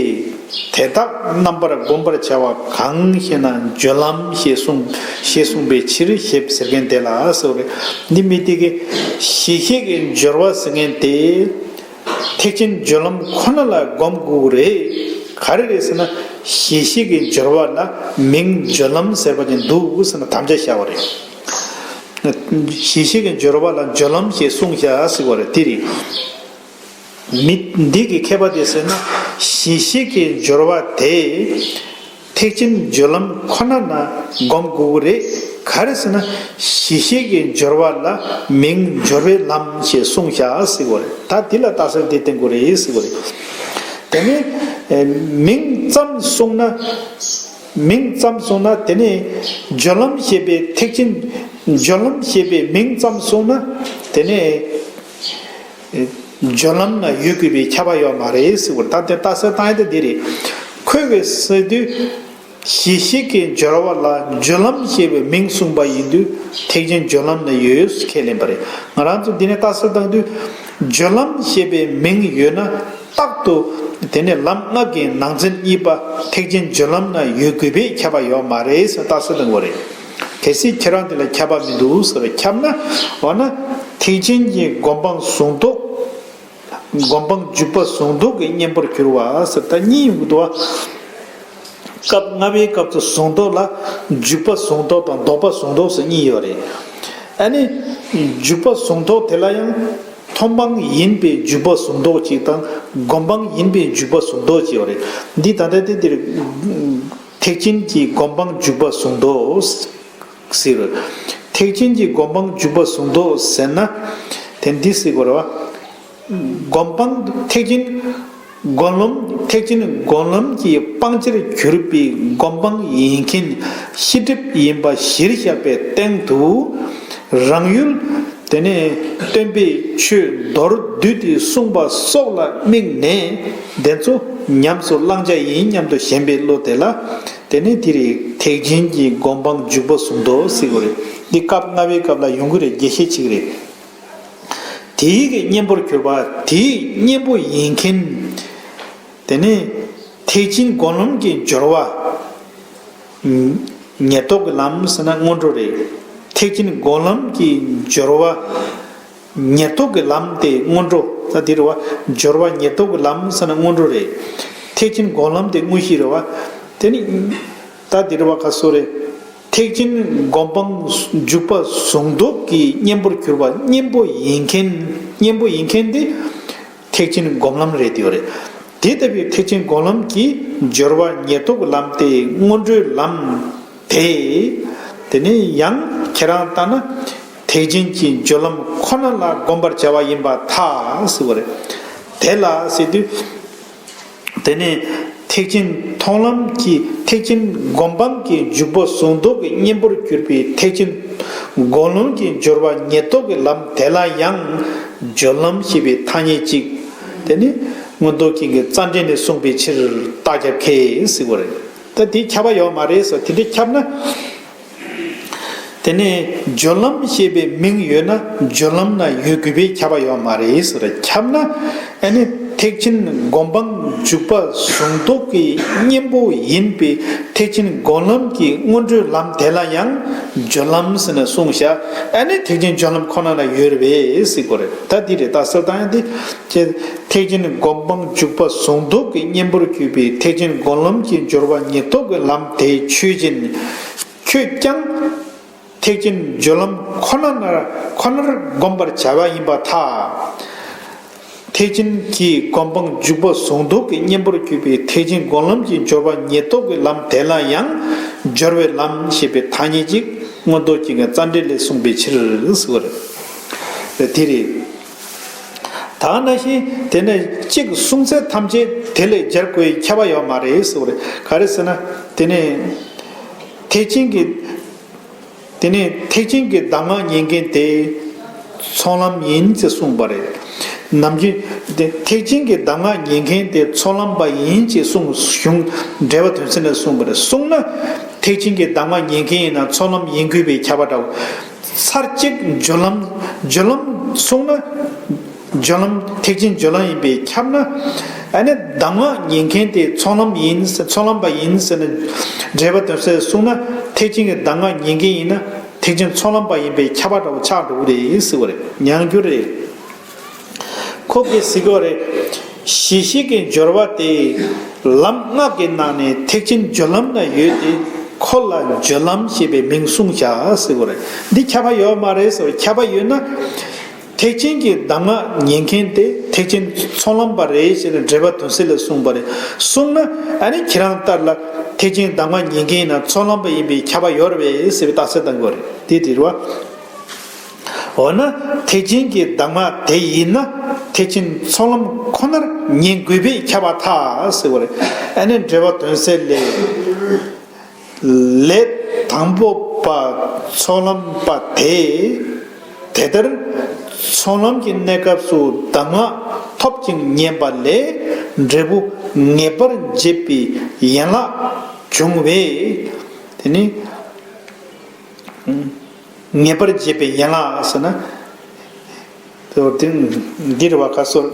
དེ་དག་རྣམ་པར་བསྒོམ་པར་བྱ་བ་གང་ཞེ་ན་སྦྱོར་ལམ་ཞེས་གསུངས་ཞེས་གསུངས་པའི་ཕྱིར་ཞེས་ཟེར་མཁན་དེ་ལ་ཟེར་བ་རེད། འདི་མི་དེ་གི་གཞི་ཤེས་ཀྱི་སྦྱོར་བ་ཟེར་མཁན་དེ། ཐེག་ཆེན་སྦྱོར་ལམ་ཁོ་ན་ལ་སྒོམ་དགོས་རེད། ག་རེ་རེད་ཟེར་ན་གཞི་ཤེས་ཀྱི་སྦྱོར་བ་ལ་མིང་སྦྱོར་ལམ་ཟེར་བ་ཅིག་འདུག་ཟེར་ན་དམ་བཅའ་བཞག་པ་རེད། གཞི་ཤེས་ཀྱི་སྦྱོར་བ་ལ་སྦྱོར་ལམ་ཞེས་གསུངས་བཞག་ཟེར་བ་རེད། དེ་རེད། མི་འདི་གི་མཁས་པ་དེ་ཟེར་ན་གཞི་ཤེས་ཀྱི་སྦྱོར་བ་དེ་ཐེག་ཆེན་སྦྱོར་ལམ་ཁོ་ན་ན་སྒོམ་དགོས་ཀྱི་རེད། ག་རེ་ཟེར་ན་གཞི་ཤེས་ཀྱི་སྦྱོར་བ་ལ་མིང་སྦྱོར་བའི་ལམ་ཞེས་གསུངས་བཞག་ཟེར་གྱི་ཡོད་རེད། ད་འདི་ལ་རྟགས་གསལ་དེ་བསྟན་དགོས་རེད་ཟེར་གྱི་ཡོད་རེད། དེ་ནས་མིང་ཙམ་གསུངས་ན། མིང་ཙམ་གསུངས་ན་དེ་ནས་སྦྱོར་ལམ་ཞེས་པའི་ཐེག་ཆེན། སྦྱོར་ལམ་ཞེས་པའི་མིང་ཙམ་གསུངས་ན་དེ་ནས་སྦྱོར་ལམ་ན་ཡོད་དགོས་པའི་ཁྱབ་པ་ཡོད་མ་རེད་ཟེར་བ་རེད། ད་དེ་རྟགས་གསལ་བཏང་ཡ་དེ་འདི་རེད། ཁོས་གི་ཟེར་དུས་གཞི་ཤེས་ཀྱི་སྦྱོར་བ་ལ་སྦྱོར་ལམ་ཞེས་པའི་མིང་གསུངས་པ་ཡིན་དུས་ཐེག་ཆེན་སྦྱོར་ལམ་ན་ཡོད་ཁས་ལེན་པ་རེད། ང་རང་ཚོ་འདི་ནས་རྟགས་གསལ་བཏང་དུས་སྦྱོར་ལམ་ཞེས་པའི་མིང་ཡོད་ན། རྟག་ཏུ་དེ་ནས་ལམ་ལྔ་གི་ནང་ཚན་གཉིས་པ་ཐེག་ཆེན་སྦྱོར་ལམ་ན་ཡོད་དགོས་པའི་ཁྱབ་པ་ཡོད་མ་རེད་ཟེར་རྟགས་གསལ་གཏོང་དགོས་རེད། གལ་སྲིད་ཁྱེད་རང་དེ་ལ་ཁྱབ་པ་མི་འདུག་ཟེར་བ་ཁྱབ་ན། འོ་ན་ཐེག་ཆེན་གྱི་སྒོམ་སྤང་ཟུང་རྡོག་སྒོམ་སྤང་འཇུག་པ་ཟུང་རྡོག་གི་གཉེན་པོར་གྱུར་པ་ཟེར་ད་གཉིས་ཡོང་གི་འདུག་བ། སྐབས་ལྔ་པའི་སྐབས་སུ་ཟུང་རྡོག་ལ་འཇུག་པ་ཟུང་རྡོག་དང་ལྡོག་པ་ཟུང་རྡོག་ཟེར་གཉིས་ཡོད་རེད། ཨ་ནི་འཇུག་པ་ཟུང་རྡོག་དེ་ལ་ཡང་མཐོང་སྤང་ཡིན་པའི་འཇུག་པ་ཟུང་རྡོག་ཅིག་དང་སྒོམ་སྤང་ཡིན་པའི་འཇུག་པ་ཟུང་རྡོག་ཅིག་ཡོད་རེད། འདི་ད་ལྟ་དེ་འདིར་ཐེག་ཆེན་གྱི་སྒོམ་སྤང་འཇུག་པ་ཟུང་རྡོག་ཟེར། ཐེག་ཆེན་གྱི་སྒོམ་སྤང་འཇུག་པ་ཟུང་རྡོག་ཟེར་ན་དེ་འདི་ཟེར་དགོས་རེད་བ། སྒོམ་སྤང་ཐེག་ཆེན་སྒོམ་ལམ། ཐེག་ཆེན་སྒོམ་ལམ་གྱི་སྤང་བྱར་གྱུར་པའི་སྒོམ་སྤང་ཡིན་མཁན་ཤེས་སྒྲིབ་ཡིན་པ་གཞིར་བཞག་པའི་སྟེང་དུ། རང་ཡུལ་དེ་ནས་སྟོན་པས་ཆོས་མདོར་བསྡུས་ཏེ་གསུངས་པ་སོགས་ལ་དམིགས་ནས་དེ་ཚོ་ཉམས་སུ་བླང་བྱ་ཡིན་སྙམ་དུ་ཞེན་པའི་བློ་དེ་ལ། དེ་ནས་དེ་རེད། ཐེག་ཆེན་གྱི་སྒོམ་སྤང་འཇུག་པ་ཟུང་རྡོག་ཟེར་དགོས་རེད། འདི་སྐབས་ལྔ་པའི་སྐབས་ལ་ཡོང་གི་རེད། རྒྱས་བཤད་བྱེད་ཀྱི་རེད། དེའི་གི་གཉེན་པོར་གྱུར་པ། དེའི་གཉེན་པོ་ཡིན་མཁན། དེ་ནས་ཐེག་ཆེན་སྒོམ་ལམ་གྱི་སྦྱོར་བ་ཉེར་ཐོབ་ཀྱི་ལམ་ཟེར་ན་སྔོན་འགྲོ་རེད། ཐེག་ཆེན་སྒོམ་ལམ་གྱི་སྦྱོར་བ་ཉེར་ཐོབ་ཀྱི་ལམ་དེ་སྔོན་འགྲོ། ད་དེ་རེད་བ། སྦྱོར་བ་ཉེར་ཐོབ་ཀྱི་ལམ་ཟེར་ན་སྔོན་འགྲོ་རེད། ཐེག་ཆེན་སྒོམ་ལམ་དེ་དངོས་གཞི་རེད་བ། དེ་ནི། ད་འདི་རེད་བ། ཁ་སོ་རེད། ཐེག་ཆེན་སྒོམ་སྤང་འཇུག་པ་ཟུང་རྡོག་གི་གཉེན་པོར་གྱུར་པ། གཉེན་པོ་ཡིན་མཁན། གཉེན་པོ་ཡིན་མཁན་དེ་ཐེག་ཆེན་སྒོམ་ལམ་རེད་དེ་ཡོད་རེད། དེ་ལྟ་བུའི་ཐེག་ཆེན་སྒོམ་ལམ་གྱི་སྦྱོར་བ་ཉེར་ཐོབ་ཀྱི་ལམ་དེ་སྔོན་འགྲོའི་ལམ་དེ། དེ་ནས་ཡང་ཁྱེད་རང་ལྟ་ན་ཐེག་ཆེན་གྱི་སྦྱོར་ལམ་ཁོ་ན་ལ་བསྒོམ་པར་བྱ་བ་ཡིན་པར་ཐལ་ཟེར་བ་རེད། དེ་ལ་ཟེར་དུས། དེ་ནས་ཐེག་ཆེན་མཐོང་ལམ་གྱི་ཐེག་ཆེན་སྒོམ་སྤང་གི་འཇུག་པ་ཟུང་རྡོག་གི་གཉེན་པོར་གྱུར་པའི་ཐེག་ཆེན་སྒོམ་ལམ་གྱི་སྦྱོར་བ་ཉེར་ཐོབ་ཀྱི་ལམ་དེ་ལ་ཡང་སྦྱོར་ལམ་ཞེས་པའི་ཐ་སྙད་ཅིག་དེ་ནི་མངོན་རྟོགས་ཀྱི་རྩ་འགྲེལ་ནས་གསུངས་པའི་ཕྱིར་རྟགས་ཁྱབ་ཁས་ཟེར་བ་རེད། ད་དེ་ཁྱབ་པ་ཡོད་མ་རེད་ཟེར། དེ་འདྲ་ཁྱབ་ན། དེ་ནས་སྦྱོར་ལམ་ཞེས་པའི་མིང་ཡོད་ན་སྦྱོར་ལམ་ན་ཡོད་དགོས་པའི་ཁྱབ་པ་ཡོད་མ་རེད་ཟེར། ཁྱབ་ན་ཨ་ནི་ཐེག་ཆེན་སྒོམ་སྤང་འཇུག་པ་ཟུང་རྡོག་གི་གཉེན་པོ་ཡིན་པའི་ཐེག་ཆེན་སྒོམ་ལམ་གྱི་སྔོན་འགྲོའི་ལམ་དེ་ལ་ཡང་སྦྱོར་ལམ་ཟེར་ནས་གསུངས་བཞག་ཨ་ནི་ཐེག་ཆེན་སྦྱོར་ལམ་ཁོ་ན་ན་ཡོད་རེད་པས་ཟེར་དགོས་རེད། ད་འདི་རེད། ད་གསལ་བཏང་ཡ་འདི་ཁྱེད། ཐེག་ཆེན་སྒོམ་སྤང་འཇུག་པ་ཟུང་རྡོག་གི་གཉེན་པོར་གྱུར་པའི་ཐེག་ཆེན་སྒོམ་ལམ་གྱི་སྦྱོར་བ་ཉེར་ཐོབ་ཀྱི་ལམ་དེ་ཆོས་ཅན། ཁྱོད་ཀྱང་ཐེག་ཆེན་སྦྱོར་ལམ་ཁོ་ན་ན་ཁོ་ནར་བསྒོམ་པར་བྱ་བ་ཡིན་པར་ཐལ། ཐེག་ཆེན་གྱི་སྒོམ་སྤང་འཇུག་པ་ཟུང་རྡོག་གི་གཉེན་པོར་གྱུར་པའི་ཐེག་ཆེན་སྒོམ་ལམ་གྱི་སྦྱོར་བ་ཉེར་ཐོབ་ཀྱི་ལམ་དེ་ལ་ཡང་སྦྱོར་བའི་ལམ་ཞེས་པའི་ཐ་སྙད་ཅིག་མངོན་རྟོགས་རྒྱན་གྱི་རྩ་འགྲེལ་ལས་གསུངས་པའི་ཕྱིར་ཟེར་བ་རེད། དེ་རེད། ད་ནང་བཞིན་དེ་ནས་གཅིག་གསུང་ཚད་ཐམས་ཅད་དེ་ལས་སྦྱར་དགོས་ཁྱབ་པ་ཡོད་མ་རེད་ཟེར་བ་རེད། ག་རེ་ཟེར་ན། དེ་ནས་ཐེག་ཆེན་གྱི། དེ་ནས་ཐེག་ཆེན་གྱི་གདམས་ངག་ཉན་མཁན་དེ་ཚོགས་ལམ་ཡིན་ཅེས་གསུངས་པ་རེད། ནམ་རྒྱུན་དེ་ཐེག་ཆེན་གྱི་གདམས་ངག་ཉན་མཁན་དེ་ཚོགས་ལམ་པ་ཡིན་ཅེས་གསུངས། གཞུང་འགྲེལ་པ་དོན་གསལ་ནས་གསུངས་པ་རེད། གསུངས་ན་ཐེག་ཆེན་གྱི་གདམས་ངག་ཉན་མཁན་ཡིན་ན་ཚོགས་ལམ་ཡིན་དགོས་པའི་ཁྱབ་པ་འདྲ་བོ། ཚར་གཅིག་སྦྱོར་ལམ། སྦྱོར་ལམ་གསུངས་ན། སྦྱོར་ལམ། ཐེག་ཆེན་སྦྱོར་ལམ་ཡིན་པས་ཁྱབ་ན། ཨ་ནི་གདམས་ངག་ཉན་མཁན་དེ་ཚོགས་ལམ་ཡིན་ཟེར། ཚོགས་ལམ་པ་ཡིན་ཟེར་ནས་འགྲེལ་པ་དོན་གསལ་གསུངས་ན། ཐེག་ཆེན་གྱི་གདམས་ངག་ཉན་མཁན་ཡིན་ན་ཐེག་ཆེན་ཚོགས་ལམ་པ་ཡིན་པས་ཁྱབ་པ་འདྲ་བོ་ཆགས་འགྲོ་གི་རེད་ཟེར་བ་རེད། ཉན་རྒྱུ་རེད། ཁོ་གིས་ཟེར་གྱི་ཡོད་རེད། གཞི་ཤེས་ཀྱི་སྦྱོར་བ་དེ་ལམ་ལྔ་གི་ནང་ནས་ཐེག་ཆེན་སྦྱོར་ལམ་ན་ཡོད་དེ། ཁོ་ལ་སྦྱོར་ལམ་ཞེས་པའི་མིང་གསུངས་བཞག་ཟེར་གྱི་ཡོད་རེད། འདི་ཁྱབ་པ་ཡོད་མ་རེད་ཟེར་བ། ཁྱབ་པ་ཡོད་ན། ཐེག་ཆེན་གྱི་གདམས་ངག་ཉན་མཁན་དེ་ཐེག་ཆེན་ཚོགས་ལམ་པ་རེད་ཞེས་ནས་འགྲེལ་པ་དོན་གསལ་ལས་གསུངས་པ་རེད། གསུངས་ན་ཨ་ནི་ཁྱེད་རང་ལྟར་ལ་ཐེག་ཆེན་གདམས་ངག་ཉན་མཁན་ཡིན་ན་ཚོགས་ལམ་པ་ཡིན་པའི་ཁྱབ་པ་ཡོད་རེད་པས་ཟེར་བའི་རྟགས་གསལ་གཏང་དགོས་རེད། དེ་དེ་རེད་བ། འོ་ན་ཐེག་ཆེན་གྱི་གདམས་ངག་དེ་ཡིན་ན་ཐེག་ཆེན་ཚོགས་ལམ་ཁོ་ནར་ཉན་དགོས་པས་ཁྱབ་པར་ཐལ་ཟེར་བ་རེད། ཨ་ནི་འགྲེལ་པ་དོན་གསལ་ལས། ལས་དང་པོ་པ་ཚོགས་ལམ་པ་དེས་དེ་ལྟར་ཚོགས་ལམ་གྱི་གནས་སྐབས་སུ་གདམས་ངག་ཐོབ་ཅིང་ཉན་པ་ལས་འབྲས་བུ་ངེས་པར་འབྱེད་པའི་ཡན་ལག་འབྱུང་བས། དེ་ནི་ངེས་པར་འབྱེད་པའི་ཡན་ལག་ཟེར་ན། དེ་འདི་རེད་བ། ཁ་སོར་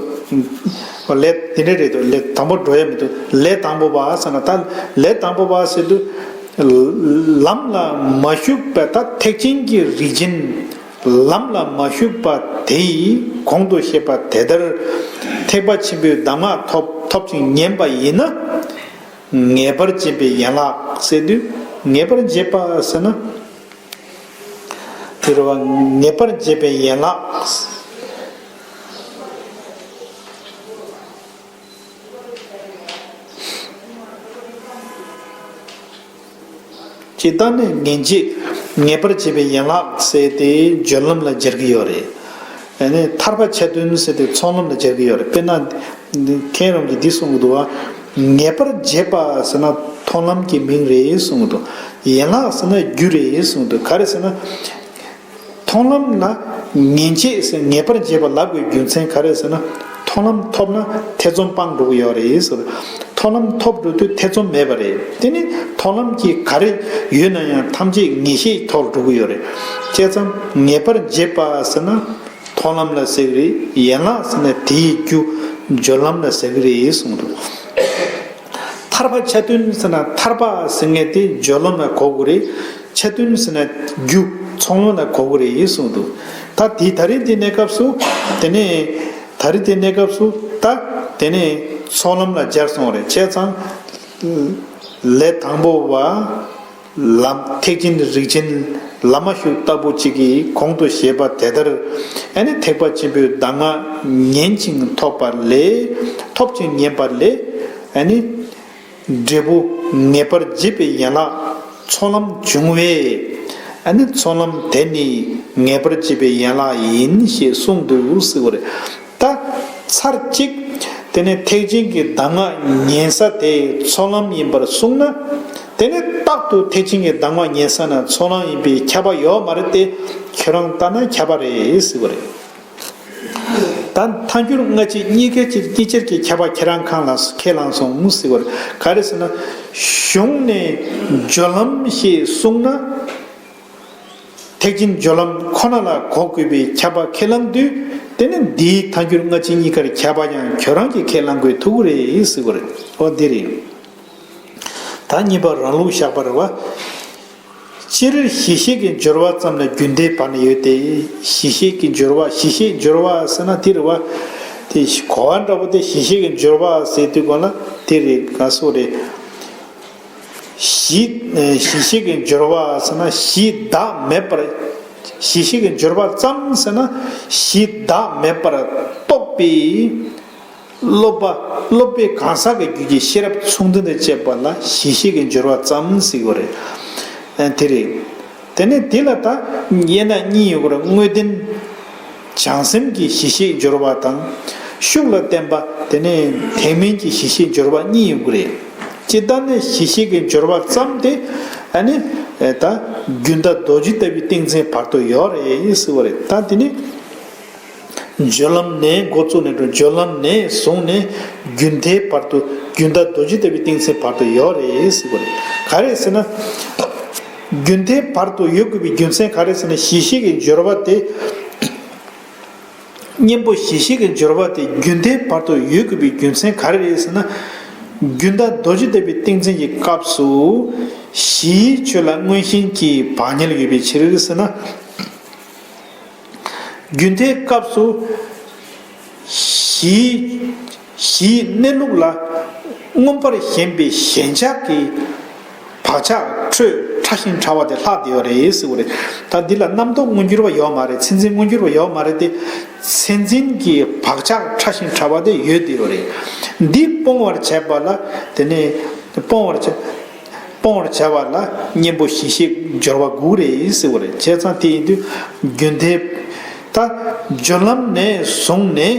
ལས་དེ་འདྲ་རེད་དོ། ལས་དང་པོ་འགྲོ་ཡ་མི་འདུག་ལས་དང་པོ་བ་ཟེར་ན་ད་ལས་དང་པོ་བ་ཟེར་དུས་ལམ་ལ་མ་ཞུགས་པའི་ད་ཐེག་ཆེན་གྱི་རིགས་ཅན་ལམ་ལ་མ་ཞུགས་པ་དེ་ཡིས་གོང་དུ་བཤད་པ་དེ་ལྟར་ཐེག་པ་ཆེན་པོའི་གདམས་ངག་ཐོབ་ཐོབ་ཅིང་ཉན་པ་ཡིན་ན། ངེས་པར་འབྱེད་པའི་ཡན་ལག་ཟེར་དུས་ངེས་པར་འབྱེད་པ་ཟེར་ན། དེ་རུ་བ་ངེས་པར་འབྱེད་པའི་ཡན་ལག་ཅེས་བཏང་ནས་ངེས་འབྱེད་ངེས་པར་འབྱེད་པའི་ཡན་ལག་ཟེར་ཏེ་སྦྱོར་ལམ་ལ་སྦྱར་གྱི་ཡོད་རེད། ཨ་ནི་ཐར་པ་ཆ་མཐུན་ཟེར་ཏེ་ཚོགས་ལམ་ལ་སྦྱར་གྱི་ཡོད་རེད། དཔེར་ན་མཁན་རང་གིས་འདི་གསུང་གི་འདུག་བ། ངེས་པར་འབྱེད་པ་ཟེར་ན་མཐོང་ལམ་གྱི་མིང་རེད་གསུང་གི་འདུག་ཡན་ལག་ཟེར་ན་རྒྱུ་རེད་གསུང་གི་འདུག་ག་རེ་ཟེར་ན། མཐོང་ལམ་ལ་ངེས་འབྱེད་ཟེར་ངེས་པར་འབྱེད་པ་ལབ་དགོས་རྒྱུ་མཚན་ག་རེ་ཟེར་ན། མཐོང་ལམ་ཐོབ་ན་ཐེ་ཚོམ་སྤངས་འགྲོ་གི་ཡོད་རེད་ཟེར། མཐོང་ལམ་ཐོབ་འགྲོ་དུས་ཐེ་ཚོམ་མེད་པ་རེད། དེ་ནི་མཐོང་ལམ་གྱི་ག་རེ་ཡོད་ན་ཡང་ཐམས་ཅད་ངེས་ཤེས་ཐོག་འགྲོ་གི་ཡོད་རེད། བྱས་ཙང་ངེས་པར་འབྱེད་པ་ཟེར་ན་མཐོང་ལམ་ལ་ཟེར་གི་རེད། ཡན་ལག་ཟེར་ན་དེའི་རྒྱུ་སྦྱོར་ལམ་ལ་ཟེར་གི་རེད་གསུངས་འདུག་ཐར་པ་ཆ་མཐུན་ཟེར་ན་ཐར་པ་ཟེར་མཁན་དེ་སྦྱོར་ལམ་ལ་གོ་དགོས་རེད། ཆ་མཐུན་ཟེར་ན་རྒྱུ་ཚོགས་ལམ་ལ་གོ་དགོས་རེད་གསུངས་འདུག་ད་དེ་ད་རེས་འདི་གནས་སྐབས་སུ་དེ་ནས་ད་རེས་འདི་གནས་སྐབས་སུ་ད་དེ་ནས་ཚོགས་ལམ་ལ་སྦྱར་སོང་རེད། བྱས་ཙང་ལས་དང་པོ་བ། ལམ་ཐེག་ཆེན་རིགས་ཅན་ལ་མ་ཞུགས་ལྟ་བུ་གཅིག་གིས་གོང་དུ་བཤད་པ་དེ་ལྟར་ཨ་ནི་ཐེག་པ་ཆེན་པོའི་གདམས་ངག་ཉན་ཅིང་ཐོབ་པ་ལས་ཐོབ་ཅིང་ཉན་པ་ལས་ཨ་ནི་འབྲས་བུ་ངེས་པར་འབྱེད་པའི་ཡན་ལག་ཚོགས་ལམ་འབྱུང་བས། ཨ་ནི་ཚོགས་ལམ་དེ་ནི་ངེས་པར་འབྱེད་པའི་ཡན་ལག་ཡིན་ཞེས་གསུངས་འདུག་ཟེར་བ་རེད། ད་ཚར་གཅིག་དེ་ནས་ཐེག་ཆེན་གྱི་གདམས་ངག་ཉན་ས་དེ་ཚོགས་ལམ་ཡིན་པར་གསུངས་ན། དེ་ནི་རྟག་ཏུ་ཐེག་ཆེན་གྱི་གདམས་ངག་ཉན་ས་ན་ཚོགས་ལམ་ཡིན་པའི་ཁྱབ་པ་ཡོད་མ་རེད་དེ། ཁྱོད་རང་ལྟ་ན་ཁྱབ་པ་རེད་ཟེར་བ་རེད། ད་ཐལ་འགྱུར་སྔ་ཕྱི་གཉིས་ཀའི་ཕྱིར་གཉིས་ཆར་གྱི་ཁྱབ་པ་ཁྱེད་རང་གང་ལ་ཁས་བླངས་སོང་ཟེར་བ་རེད། ག་རེ་ཟེར་ན། གཞུང་ནས་སྦྱོར་ལམ་ཞེས་གསུངས་ན། ཐེག་ཆེན་སྦྱོར་ལམ་ཁོ་ན་ལ་གོ་དགོས་པའི་ཁྱབ་པ་ཁས་བླངས་དུས། དེ་ནི་འདིའི་ཐལ་འགྱུར་སྔ་ཕྱི་གཉིས་ཀར་ཁྱབ་པ་ཡང་ཁྱོད་རང་གིས་ཁས་བླངས་དགོས་ཐུག་གི་རེད་ཟེར་བ་རེད། འོ་འདི་རེད། ད་གཉིས་པ་རང་ལུགས་བཞག་པ་རེད་བ། སྤྱིར་གཞི་ཤེས་ཀྱི་སྦྱོར་བ་ཙམ་ལ་རྒྱུན་མཐའི་བར་ན་ཡོད་དེ། གཞི་ཤེས་ཀྱི་སྦྱོར་བ་གཞི་ཤེས་སྦྱོར་བ་ཟེར་ན་དེ་རེད་བ། དེ་གོ་བ་འདྲ་པོ་དེ་གཞི་ཤེས་ཀྱི་སྦྱོར་བ་ཟེར་དུས་གོ་ན་དེ་རེད། ག་སོ་རེད། གཞི་གཞི་ཤེས་ཀྱི་སྦྱོར་བ་ཟེར་ན་གཞི་བདག་མེད་པར། གཞི་ཤེས་ཀྱི་སྦྱོར་བ་ཙམ་ཟེར་ན་གཞི་བདག་མེད་པར་རྟོགས་པའི་སློབ་པ། སློབ་པའི་གང་ཟག་གི་རྒྱུད་ཀྱི་ཤེས་རབ་མཚུངས་ལྡན་དང་བཅས་པ་ལ་གཞི་ཤེས་ཀྱི་སྦྱོར་བ་ཙམ་ཟེར་གྱི་ཡོད་རེད། དེ་རེད། དེ་ནས་དེ་ལ་ད་དབྱེ་ན་གཉིས་ཡོད་ཀྱི་རེད། དངོས་ལྡན། བྱང་སེམས་ཀྱི་གཞི་ཤེས་སྦྱོར་བ་དང་། ཤུགས་ལ་བརྟེན་པ་དེ་ནས་དེ་མིན་གྱི་གཞི་ཤེས་སྦྱོར་བ་གཉིས་ཡོད་ཀྱི་རེད། སྤྱིར་བཏང་ནས་གཞི་ཤེས་ཀྱི་སྦྱོར་བ་ཙམ་དེ་ཨ་ནི་ད་རྒྱུན་མཐའ་རྡོ་རྗེ་ལྟ་བུའི་ཏིང་འཛིན་བར་དུ་ཡོད་རེད་ཟེར་བ་རེད། ད་དེ་ནི་སྦྱོར་ལམ་ནས་འགོ་བཙུགས་ནས་འགྲོ། སྦྱོར་ལམ་ནས་བཟུང་ནས་རྒྱུན་མཐའི་བར་དུ་རྒྱུན་མཐའ་རྡོ་རྗེ་ལྟ་བུའི་ཏིང་འཛིན་བར་དུ་ཡོད་རེད་ཟེར་བ་རེད། ག་རེ་ཟེར་ན། རྒྱུན་མཐའི་བར་དུ་ཡོད་དགོས་པའི་རྒྱུ་མཚན་ག་རེ་ཟེར་ན། གཞི་ཤེས་ཀྱི་སྦྱོར་བ་དེ། གཉེན་པོ་གཞི་ཤེས་ཀྱི་སྦྱོར་བ་དེ་རྒྱུན་མཐའི་བར་དུ་ཡོད་དགོས་པའི་རྒྱུ་མཚན་ག་རེ་རེད་ཟེར་ན། རྒྱུན་མཐའ་རྡོ་རྗེ་ལྟ་བུའི་ཏིང་འཛིན་གྱི་སྐབས་སུ་གཞིའི་ཆོས་ལ་མངོན་ཞེན་གྱི་བག་ཉལ་ཡོད་པའི་ཕྱིར་ཟེར་ན། རྒྱུན་མཐའི་སྐབས་སུ་གཞིའི་གཞིའི་གནས་ལུགས་ལ་མངོན་པར་ཞེན་པའི་ཞེན་ཆགས་ཀྱི་བག་ཆགས་འཕྲོས། ཕྲ་ཞིང་ཕྲ་བ་དེ་ལྷག་བསྡད་ཡོད་རེད་ཟེར་བ་རེད། ད་འདི་ལ་རྣམ་རྟོག་མངོན་གྱུར་བ་ཡོད་མ་རེད། མཚན་འཛིན་མངོན་གྱུར་བ་ཡོད་མ་རེད་དེ། མཚན་འཛིན་གྱི་བག་ཆགས་ཕྲ་ཞིང་ཕྲ་བ་དེ་ཡོད་བསྡད་ཡོད་རེད། འདི་སྤོང་བར་བྱེད་པ་ལ། དེ་ནས་སྤོང་བར་བྱེད། སྤོང་བར་བྱ་བ་ལ་གཉེན་པོ་གཞི་ཤེས་སྦྱོར་བ་དགོས་རེད་ཟེར་བ་རེད། བྱས་ཙང་དེ་ཡིན་དུས་རྒྱུན་མཐའི། ད་སྦྱོར་ལམ་ནས་བཟུང་ནས་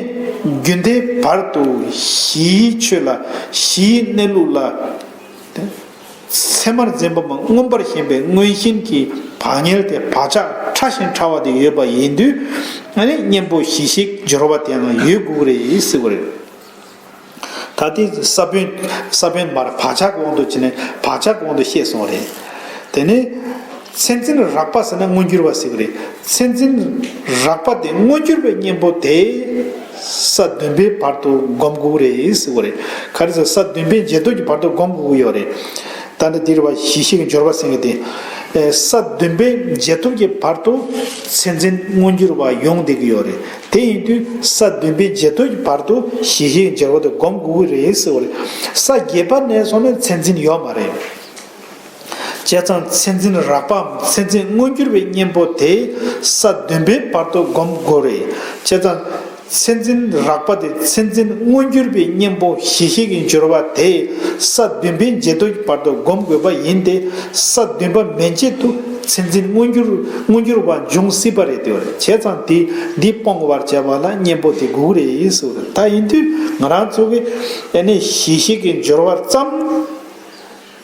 རྒྱུན་མཐའི་བར་དུ་གཞིའི་ཆོས་ལ། གཞིའི་གནས་ལུགས་ལ། ཚད་མར་འཛིན་པའམ་མངོན་པར་ཞེན་པའི་མངོན་ཞེན་གྱི་བག་ཉལ་དེ་བག་ཆགས་ཕྲ་ཞིང་ཕྲ་བ་དེ་ཡོད་པ་ཡིན་དུས། ཨ་ནི་གཉེན་པོ་གཞི་ཤེས་སྦྱོར་བ་དེའང་ཡོད་དགོས་རེད་ཟེར་བ་རེད། ད་དེ་ས་བོན། ས་བོན་མར་བག་ཆགས་དབང་དུ་བྱས་ནས་བག་ཆགས་དབང་དུ་བཤད་སོང་རེད། དེ་ནས་མཚན་འཛིན་རགས་པ་ཟེར་ན་མངོན་གྱུར་བ་ཟེར་གི་རེད། མཚན་འཛིན་རགས་པ་དེ་མངོན་གྱུར་བའི་གཉེན་པོ་དེ་ས་བདུན་པའི་བར་དུ་སྒོམ་དགོས་རེད་ཟེར་བ་རེད། ག་རེ་ཟེར། ས་བདུན་པའི་རྗེས་ཐོབ་ཀྱི་བར་དུ་སྒོམ་དགོས་ཀྱི་ཡོད་རེད། ད་ནི་འདིར་བ་གཞི་ཤེས་ཀྱི་སྦྱོར་བ་ཟེར་གི་དེ། ས་བདུན་པའི་རྗེས་ཐོབ་ཀྱི་བར་དུ་མཚན་འཛིན་མངོན་གྱུར་བ་ཡོང་བསྡད་ཀྱི་ཡོད་རེད། དེ་ཡིན་དུས་ས་བདུན་པའི་རྗེས་ཐོབ་ཀྱི་བར་དུ་གཞི་ཤེས་ཀྱི་སྦྱོར་བ་དེ་སྒོམ་དགོས་ཀྱི་རེད་ཟེར་བ་རེད། ས་བརྒྱད་པ་ནས་སོང་ནས་མཚན་འཛིན་ཡོད་མ་རེད། བྱས་ཙང་མཚན་འཛིན་རགས་པའམ་མཚན་འཛིན་མངོན་གྱུར་བའི་གཉེན་པོ་དེ་ས་བདུན་པའི་བར་དུ་སྒོམ་དགོས་རེད། བྱས་ཙང་མཚན་འཛིན་རགས་པ་དེ་མཚན་འཛིན་མངོན་གྱུར་བའི་གཉེན་པོ་གཞི་ཤེས་ཀྱི་སྦྱོར་བ་དེ་ས་བདུན་པའི་རྗེས་ཐོབ་ཀྱི་བར་དུ་སྒོམ་དགོས་པ་ཡིན་ཏེ། ས་བདུན་པ་མན་ཆད་དུ་མཚན་འཛིན་མངོན་གྱུར་མངོན་གྱུར་བ་འབྱུང་སྲིད་པ་རེད་དེ། བྱས་ཙང་དེ་འདི་སྤོང་བར་བྱ་བ་ལ་གཉེན་པོ་དེ་དགོས་རེད་ཟེར་བ་རེད། ད་ཡིན་དུས་ང་རང་ཚོ་གི་ཨ་ནི་གཞི་ཤེས་ཀྱི་སྦྱོར་བ་ཙམ།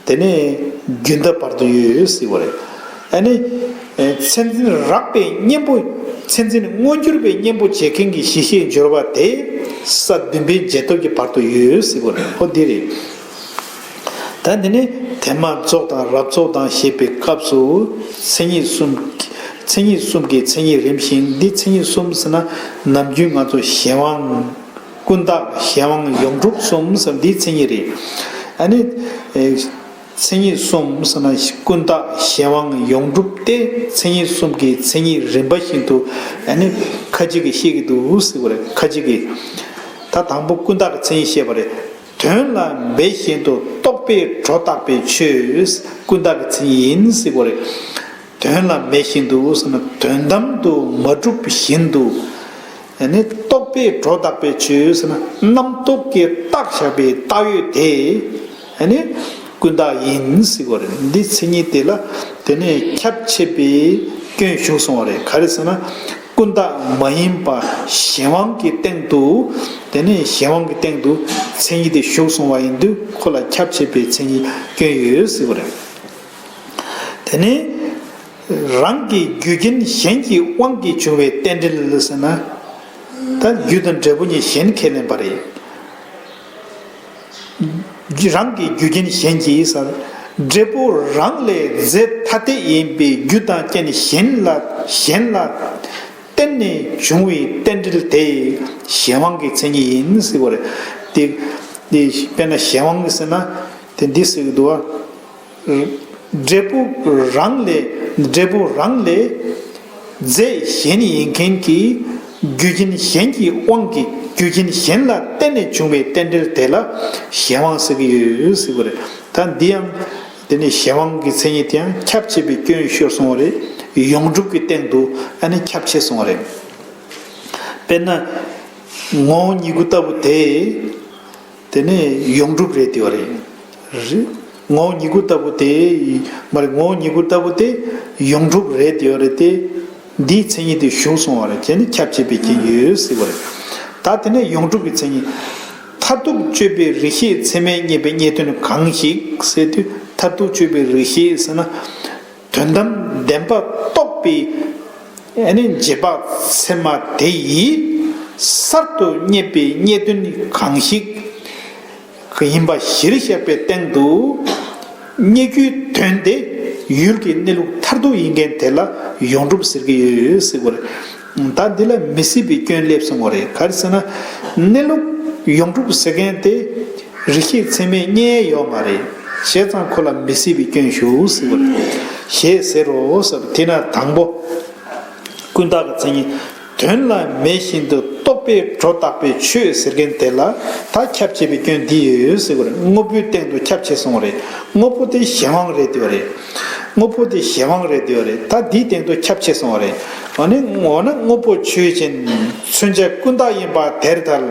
དེ་ནས་རྒྱུན་མཐའི་བར་དུ་ཡོད་ཟེར་བ་རེད། ཨ་ནི། མཚན་འཛིན་རགས་པའི་གཉེན་པོ། མཚན་འཛིན་མངོན་གྱུར་བའི་གཉེན་པོ་བྱེད་མཁན་གྱི་གཞི་ཤེས་སྦྱོར་བ་དེ་ས་བདུན་པའི་རྗེས་ཐོབ་ཀྱི་བར་དུ་ཡོད་ཟེར་བ་རེད། ཨོ་འདི་རེད། ད་འདི་ནི་དེ་མ་རྫོགས་དང་རབ་རྫོགས་དང་ཞེས་པའི་སྐབས་སུ་མཚན་ཉིད་གསུམ། མཚན་ཉིད་གསུམ་གྱི་མཚན་ཉིད་རིམ་བཞིན། འདི་མཚན་ཉིད་གསུམ་ཟེར་ན་ནམ་རྒྱུན་ང་ཚོ་གཞན་དབང་། ཀུན་བརྟགས་གཞན་དབང་ཡོངས་གྲུབ་གསུམ་ཟེར་འདིའི་མཚན་ཉིད་རེད། ཨ་ནི། མཚན་ཉིད་གསུམ་ཟེར་ན་ཀུན་བརྟགས་གཞན་དབང་ཡོངས་གྲུབ་སྟེ། མཚན་ཉིད་གསུམ་གྱི་མཚན་ཉིད་རིམ་པ་བཞིན་དུ་ཨ་ནི་ཁ་ཅིག་གིས་བཤད་ཀྱི་འདུག་ཟེར་བ་རེད། ཁ་ཅིག་གིས། ད་དང་པོ་ཀུན་བརྟགས་ཀྱི་མཚན་ཉིད་བཤད་པ་རེད། དོན་ལ་འབད་བཞིན་དུ་རྟོག་པས་སྒྲོ་བཏགས་པའི་ཆོས་ཀུན་བརྟགས་ཀྱི་མཚན་ཉིད་ཡིན་ཟེར་བ་རེད། དོན་ལ་འབད་བཞིན་དུ་ཟེར་ན་དོན་དམ་དུ་མ་གྲུབ་བཞིན་དུ། ཨ་ནི་རྟོག་པས་སྒྲོ་བཏགས་པའི་ཆོས་ཟེར་ན་རྣམ་རྟོག་གིས་བཏགས་བཞག་པའི་བཏགས་ཡོད་དེ། ཨ་ནི་ཀུན་བརྟགས་ཡིན་ཟེར་བ་རེད། འདི་མཚན་ཉིད་དེ་ལ་དེ་ནས་ཁྱབ་ཆེས་པའི་སྐྱོན་ཞུགས་སོང་བ་རེད། ག་རེ་ཟེར་ན་ཀུན་བརྟགས་མ་ཡིན་པ་གཞན་དབང་གི་སྟེང་དུ། དེ་ནས་གཞན་དབང་གི་སྟེང་དུ་མཚན་ཉིད་དེ་ཞུགས་སོང་བ་ཡིན་དུས་ཁོ་ལ་ཁྱབ་ཆེས་པའི་མཚན་ཉིད་སྐྱོན་ཡོད་ཟེར་བ་རེད། དེ་ནས་རང་གི་རྒྱུ་རྐྱེན་གཞན་གྱི་དབང་གིས་བྱུང་བའི་རྟེན་འབྲེལ་ཟེར་ན། ད་རྒྱུ་དང་འབྲས་བུ་གཉིས་གཞན་ཁས་ལེན་པ་རེད། རང་གི་རྒྱུ་རྐྱེན་གཞན་གྱིས་ཟེར། འབྲས་བུ་རང་ལས་རྫས་ཐ་དད་ཡིན་པའི་རྒྱུ་དང་རྐྱེན་གཞན་ལ་གཞན་ལ་བརྟེན་ནས་བྱུང་བའི་རྟེན་འབྲེལ་དེ་གཞན་དབང་གི་མཚན་ཉིད་ཡིན་ཟེར་བ་རེད། དེ་དེ་དཔེར་ན་གཞན་དབང་གི་ཟེར་ན་དེ་འདི་ཟེར་གྱི་འདུག་བ། འབྲས་བུ་རང་ལས། འབྲས་བུ་རང་ལས་རྫས་གཞན་ཡིན་མཁན་གྱི་རྒྱུ་རྐྱེན་གཞན་གྱི་དབང་གིས་རྒྱུ་རྐྱེན་གཞན་ལ་བརྟེན་ནས་བྱུང་བའི་རྟེན་འབྲེལ་དེ་ལ་གཞན་དབང་ཟེར་གྱི་ཡོད་ཟེར་བ་རེད། ད་འདི་ཡང་དེ་ནི་གཞན་དབང་གི་མཚན་ཉིད་དེ་ཡང་ཁྱབ་ཆེས་པའི་སྐྱོན་ཤོར་སོང་བ་རེད། ཡོངས་གྲུབ་ཀྱི་སྟེང་དུ་ཨ་ནི་ཁྱབ་ཆེས་སོང་བ་རེད། དཔེར་ན་ངོ་བོ་ཉིད་སྐུ་ལྟ་བུ་དེ། དེ་ནས་ཡོངས་གྲུབ་རེད་དེ་བ་རེད། རེད། ངོ་བོ་ཉིད་སྐུ་ལྟ་བུ་དེ། མ་རེད། ངོ་བོ་ཉིད་སྐུ་ལྟ་བུ་དེ་ཡོངས་གྲུབ་རེད་དེ་བ་རེད་དེ། འདིའི་མཚན་ཉིད་དེ་ཞུགས་སོང་བ་རེད། བྱས་ནས་ཁྱབ་ཆེས་པའི་རྐྱེན་ཡོད་ཟེར་བ་རེད། ད་དེ་ནས་ཡོངས་གྲུབ་ཀྱི་མཚན་ཉིད། མཐར་ཐུག་དཔྱོད་པའི་རིགས་ཤེས་ཚད་མས་རྙེད་པའི་རྙེད་དོན་གང་ཞིག་ཟེར་དུས། མཐར་ཐུག་དཔྱོད་པའི་རིགས་ཤེས་ཟེར་ན། དོན་དམ་བདེན་པ་རྟོགས་པའི་ཨ་ནི་རྗེས་དཔག་ཚད་མ་དེ་ཡིས་གསར་དུ་རྙེད་པའི་རྙེད་དོན་གང་ཞིག་ཡིན་པ་གཞིར་བཞག་པའི་སྟེང་དུ། རྙེད་རྒྱུའི་དོན་དེ་ཡུལ་གྱི་གནས་ལུགས་མཐར་ཐུག་ཡིན་མཁན་དེ་ལ་ཡོངས་གྲུབ་ཟེར་གྱི་ཡོད་ཟེར་བ་རེད། ད་འདི་ལ་མི་སྲིད་པའི་སྐྱོན་སླེབས་སོང་བ་རེད། ག་རེ་ཟེར་ན། གནས་ལུགས་ཡོངས་གྲུབ་ཟེར་མཁན་དེ། རིགས་ཤེས་ཚད་མས་རྙེད་ཡོད་མ་རེད། བྱས་ཙང་ཁོ་ལ་མི་སྲིད་པའི་སྐྱོན་ཞུགས་ཟེར་བ་རེད། ཞེས་ཟེར་རོ་ཟེར། དེས་ན་དང་པོ། ཀུན་བརྟགས་ཀྱི་མཚན་ཉིད། དོན་ལ་མེད་བཞིན་དུ་རྟོག་པས་སྒྲོ་བཏགས་པའི་ཆོས་ཟེར་མཁན་དེ་ལ་ད་ཁྱབ་བྱེད་པའི་སྐྱོན་འདི་ཡོད་ཟེར་བ་རེད། དངོས་པོའི་སྟེང་དུ་ཁྱབ་བྱེད་སོང་བ་རེད། དངོས་པོ་དེ་གཞན་དབང་རེད་དེ་བ་རེད། དངོས་པོ་དེ་གཞན་དབང་རེད་དེ་བ་རེད། ད་འདིའི་སྟེང་དུ་ཁྱབ་བྱེད་སོང་བ་རེད། འོ་ན་འོ་ན་དངོས་པོ་ཆོས་ཅན། མཚོན་བྱ་ཀུན་བཏགས་ཡིན་པ་དེར་ཐལ།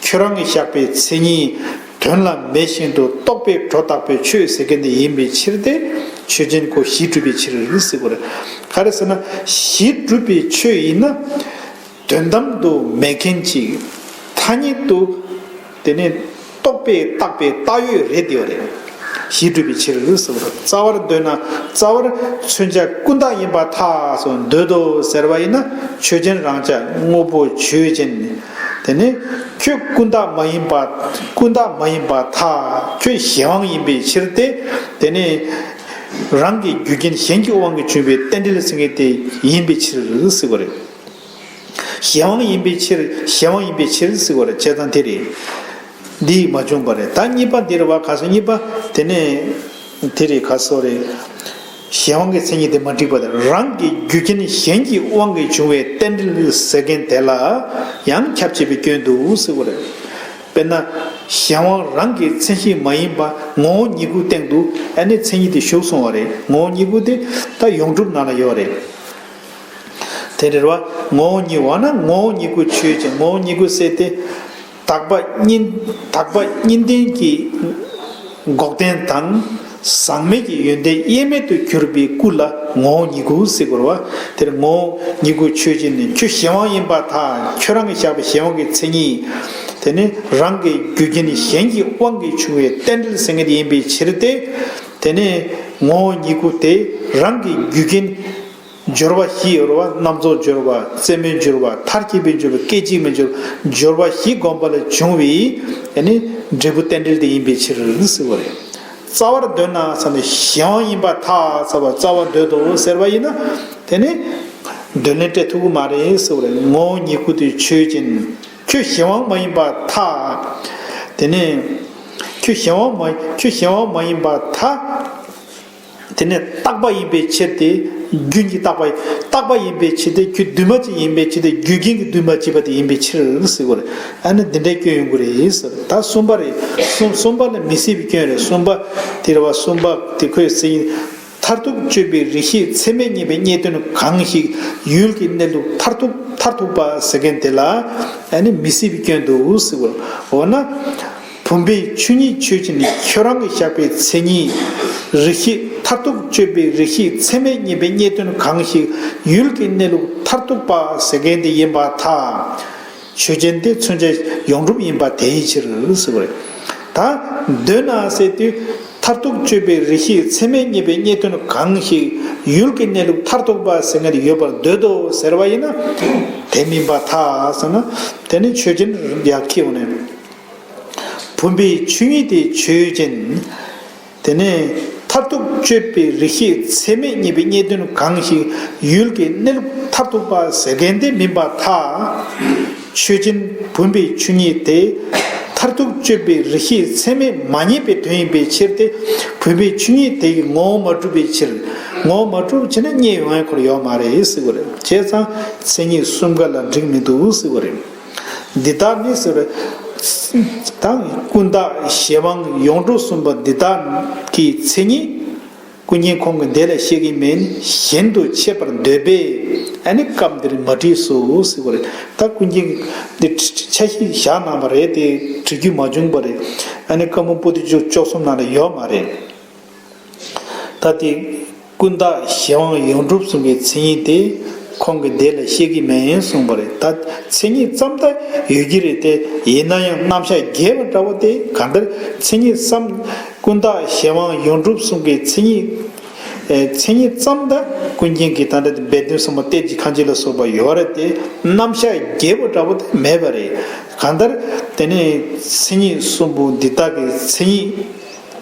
ཁྱོད་རང་གིས་བཞག་པའི་མཚན་ཉིད་དོན་ལ་མེད་བཞིན་དུ་རྟོག་པས་སྒྲོ་བཏགས་པའི་ཆོས་ཟེར་མཁན་དེ་ཡིན་པའི་ཕྱིར་ཏེ། ཆོས་ཅན་གོ་གཞི་གྲུབ་པའི་ཕྱིར་ཟེར་དགོས་རེད། ག་རེ་ཟེར་ན་གཞི་གྲུབ་པའི་ཆོས་ཡིན་ན། དོན་དམ་དུ་མེད་མཁན་ཅིག་ཐ་སྙད་དུ། དེ་ནི་རྟོག་པས་བཏགས་པའི་བཏགས་ཡོད་རེད་དེ་བ་རེད། གཞི་གྲུབ་པའི་ཕྱིར་ཟེར་བ་རེད། རྩ་བར་འདོད་ན་རྩ་བར་མཚོན་བྱ་ཀུན་བཏགས་ཡིན་པར་ཐལ་སོགས་འདོད་དོ་ཟེར་བ་ཡིན་ན་ཆོས་ཅན་རང་ཅག་དངོས་པོ་ཆོས་ཅན། དེ་ནི་ཁྱོད་ཀུན་བཏགས་མ་ཡིན་པ། ཀུན་བཏགས་མ་ཡིན་པར་ཐལ། ཁྱོད་གཞན་དབང་ཡིན་པའི་ཕྱིར་ཏེ། དེ་ནི་རང་གི་རྒྱུ་རྐྱེན་གཞན་གྱི་དབང་གིས་བྱུང་བའི་རྟེན་འབྲེལ་ཟེར་མཁན་དེ་ཡིན་པའི་ཕྱིར་ཟེར་བ་རེད། གཞན་དབང་ཡིན་པའི་ཕྱིར། གཞན་དབང་ཡིན་པའི་ཕྱིར་ཟེར་བ་རེད། བྱས་ཙང་དེ་རེད། འདི་མ་བྱུང་བ་རེད། ད་གཉིས་པ་འདིར་བ་ག་སོ་གཉིས་པ། དེ་ནས་དེ་རེད་ག་སོ་རེད། གཞན་དབང་གི་མཚན་ཉིད་དེ་མ་འགྲིག་པ་དང་རང་གི་རྒྱུ་རྐྱེན་གཞན་གྱི་དབང་གིས་བྱུང་བའི་རྟེན་འབྲེལ་ཟེར་མཁན་དེ་ལ་ཡང་ཁྱབ་བྱེད་པའི་སྐྱོན་འདུག་ཟེར་བ་རེད། དཔེར་ན། གཞན་དབང་རང་གི་མཚན་གཞི་མ་ཡིན་པ་ངོ་བོ་ཉིད་སྐུའི་སྟེང་དུ་ཨ་ནི་མཚན་ཉིད་དེ་ཞུགས་སོང་བ་རེད། ངོ་བོ་ཉིད་སྐུ་དེ་ད་ཡོངས་གྲུབ་ནང་ལ་ཡོད་རེད། དེ་རེད་བ། ངོ་བོ་ཉིད་འོ་ན་ངོ་བོ་ཉིད་སྐུ་ཆོས་ཅན། ངོ་བོ་ཉིད་སྐུ་ཟེར་ཏེ། དག་པ་གཉིས། དག་པ་གཉིས་ལྡན་གྱི་འགོག་བདེན་དང་། ཟག་མེད་ཀྱི་ཡོན་ཏན་དབྱེར་མེད་དུ་གྱུར་པའི་སྐུ་ལ་ངོ་བོ་ཉིད་སྐུ་ཟེར་དགོས་རེད་བ། དེར་ངོ་བོ་ཉིད་སྐུ་ཆོས་ཅན་ནི་ཁྱོད་གཞན་དབང་ཡིན་པར་ཐལ། ཁྱོད་རང་གིས་བཞག་པའི་གཞན་དབང་གི་མཚན་ཉིད། དེ་ནི་རང་གི་རྒྱུ་རྐྱེན་གཞན་གྱི་དབང་གིས་བྱུང་བའི་རྟེན་འབྲེལ་ཟེར་མཁན་དེ་ཡིན་པའི་ཕྱིར་ཏེ། དེ་ནི་ངོ་བོ་ཉིད་སྐུ་དེ་རང་གི་རྒྱུ་རྐྱེན། སྦྱོར་བ་བཞི་ཡོད་རེད་བ། རྣམ་རྫོགས་སྦྱོར་བ། རྩེ་མོའི་སྦྱོར་བ། མཐར་གྱིས་པའི་སྦྱོར་བ། སྐད་ཅིག་མའི་སྦྱོར་བ། སྦྱོར་བ་བཞི་བསྒོམས་པ་ལས་བྱུང་བའི་ཨ་ནི་འབྲས་བུ་རྟེན་འབྲེལ་དེ་ཡིན་པའི་ཕྱིར་ཟེར་བ་རེད། རྩ་བར་འདོད་ན་ཟེར་ནས་གཞན་དབང་ཡིན་པར་ཐལ་ཟེར་བ། རྩ་བར་འདོད་དོ་ཟེར་བ་ཡིན་ན། དེ་ནི་འདོད་ལན་སྤྲད་ཐུབ་ཀྱི་མ་རེད་ཟེར་བ་རེད། ངོ་བོ་ཉིད་སྐུ་དེ་ཆོས་ཅན། ཁྱོད་གཞན་དབང་མ་ཡིན་པར་ཐལ། དེ་ནི་ཁྱོད་གཞན་དབང་མ། ཁྱོད་གཞན་དབང་མ་ཡིན་པར་ཐལ། དེ་ནས་རྟག་པ་ཡིན་པའི་ཕྱིར་ཏེ། རྒྱུན་གྱི་རྟག་པ། རྟག་པ་ཡིན་པའི་ཕྱིར་ཏེ། ཁྱོད་འདུས་མ་བྱས་ཡིན་པའི་ཕྱིར་ཏེ། རྒྱུ་རྐྱེན་གྱིས་འདུས་མ་བྱས་པ་དེ་ཡིན་པའི་ཕྱིར་ཟེར་བ་རེད། ཨ་ནི་འདི་འདྲའི་སྐྱོན་ཡོང་གི་རེད་ཟེར། ད་གསུམ་པ་རེད། གསུམ། གསུམ་པ་ལ་མི་སྲིད་པའི་སྐྱོན་རེད། གསུམ་པ་དེ་རེད་བ། གསུམ་པ་དེ་ཁོས་ཟེར། མཐར་ཐུག་དཔྱོད་པའི་རིགས་ཤེས་ཚད་མས་རྙེད་པའི་རྙེད་དོན་གང་ཞིག་ཡུལ་གྱི་གནས་ལུགས་མཐར་ཐུག་མཐར་ཐུག་པ་ཟེར་མཁན་དེ་ལ་ཨ་ནི་མི་སྲིད་པའི་སྐྱོན་འདུག་ཟེར་བ། འོ་ན། བུམ་པའི་ཆོས་ཉིད་ཆོས་ཅན་ནི་ཁྱོད་རང་གིས་བཞག་པའི་མཚན་ཉིད། རིགས་ཤེས་མཐར་ཐུག་དཔྱོད་པའི་རིགས་ཤེས་ཚད་མས་རྙེད་པའི་རྙེད་དོན་གང་ཞིག་ཡུལ་གྱི་གནས་ལུགས་མཐར་ཐུག་པ་ཟེར་མཁན་དེ་ཡིན་པར་ཐལ། ཆོས་ཅན་དེ་མཚོན་བྱ་ཡོངས་གྲུབ་ཡིན་པ་དེའི་ཕྱིར་ཟེར་བ་རེད། ད་འདོད་ན་ཟེར་དུས་མཐར་ཐུག་དཔྱོད་པའི་རིགས་ཤེས་ཚད་མས་རྙེད་པའི་རྙེད་དོན་གང་ཞིག་ཡུལ་གྱི་གནས་ལུགས་མཐར་ཐུག་པ་ཟེར་མཁན་དེ་ཡོད་པར་འདོད་དོ་ཟེར་བ་ཡིན་ན། དེ་མིན་པར་ཐལ་ཟེར་ན། དེ་ནི་ཆོས་ཅན་ཡར་ཁྱེར་འོང་ནས། བུམ་པའི་ཆོས་ཉིད་དེ་ཆོས་ཅན། དེ་ནས་མཐར་ཐུག་དཔྱོད་པའི་རིགས་ཤེས་ཚད་མས་རྙེད་པའི་རྙེད་དོན་གང་ཞིག་ཡུལ་གྱི་གནས་ལུགས་མཐར་ཐུག་པ་ཟེར་མཁན་དེ་མིན་པར་ཐལ། ཆོས་ཅན་བུམ་པའི་ཆོས་ཉིད་དེ་མཐར་ཐུག་དཔྱོད་པའི་རིགས་ཤེས་ཚད་མས་མ་རྙེད་པའི་དོན་ཡིན་པའི་ཕྱིར་ཏེ། བུམ་པའི་ཆོས་ཉིད་དེ་ཡི་ངོ་བོ་མ་གྲུབ་པའི་ཕྱིར། ངོ་བོ་མ་གྲུབ་བྱས་ན་རྙེད་ཡོང་ཡ་ཁོ་རང་ཡོད་མ་རེད་ཟེར་བ་རེད། བྱས་ཙང་མཚན་ཉིད་གསུམ་ཀ་ལ་འགྲིག་མི་འདུག་ཟེར་བ་རེད། འདི་ལྟར་ནི་ཟེར་བ། དང་ཀུན་བརྟགས་གཞན་དབང་ཡོངས་གྲུབ་གསུངས་པ་འདི་དག་གི་མཚན་ཉིད་ཀུན་མཁྱེན་ཁོང་གིས་འདི་ལ་བཤད་ཀྱི་མིན། གཞན་དུ་འཆད་པར་འདོད་པས་ཨ་ནི་སྐབས་འདིར་མ་བྲིས་སོ་ཟེར་བ་རེད། ད་ཀུན་མཁྱེན་གྱིས་འདི་འཆད་གཞི་བཞག་གནང་བ་རེད་དེ་འབྲི་རྒྱུ་མ་བྱུང་བ་རེད། ཨ་ནི་བཀའ་འབུམ་པོ་ཏི་བཅུ་གཅོག་གསུམ་ནང་ལ་ཡོད་མ་རེད། ད་དེ་ཀུན་བརྟགས་གཞན་དབང་ཡོངས་གྲུབ་གསུམ་གྱི་མཚན་ཉིད་དེ་ཁོང་གིས་འདི་ལ་བཤད་ཀྱི་མིན་གསུངས་པ་རེད། ད་མཚན་ཉིད་ཙམ་ད་ཡོད་ཀྱི་རེད་དེ། ཡིན་ན་ཡང་རྣམ་གཞག་རྒྱས་པ་འདྲ་བོ་དེ་གང་ལྟར་མཚན་ཉིད་ཙམ། ཀུན་བརྟགས་གཞན་དབང་ཡོངས་གྲུབ་གསུམ་གྱི་མཚན་ཉིད། ཨེ། མཚན་ཉིད་ཙམ་ད་ཀུན་མཁྱེན་གྱིས་ད་ལྟ་དེ་སྦས་དོན་གསུམ་པ་གཏེར་གྱི་ཁ་འབྱེད་ལ་སོགས་པ་ཡོད་རེད་དེ། རྣམ་གཞག་རྒྱས་པ་འདྲ་བོ་དེ་མེད་པ་རེད། གང་ལྟར་དེ་ནས་མཚན་ཉིད་གསུམ་པོ་འདི་དག་གི་མཚན་ཉིད་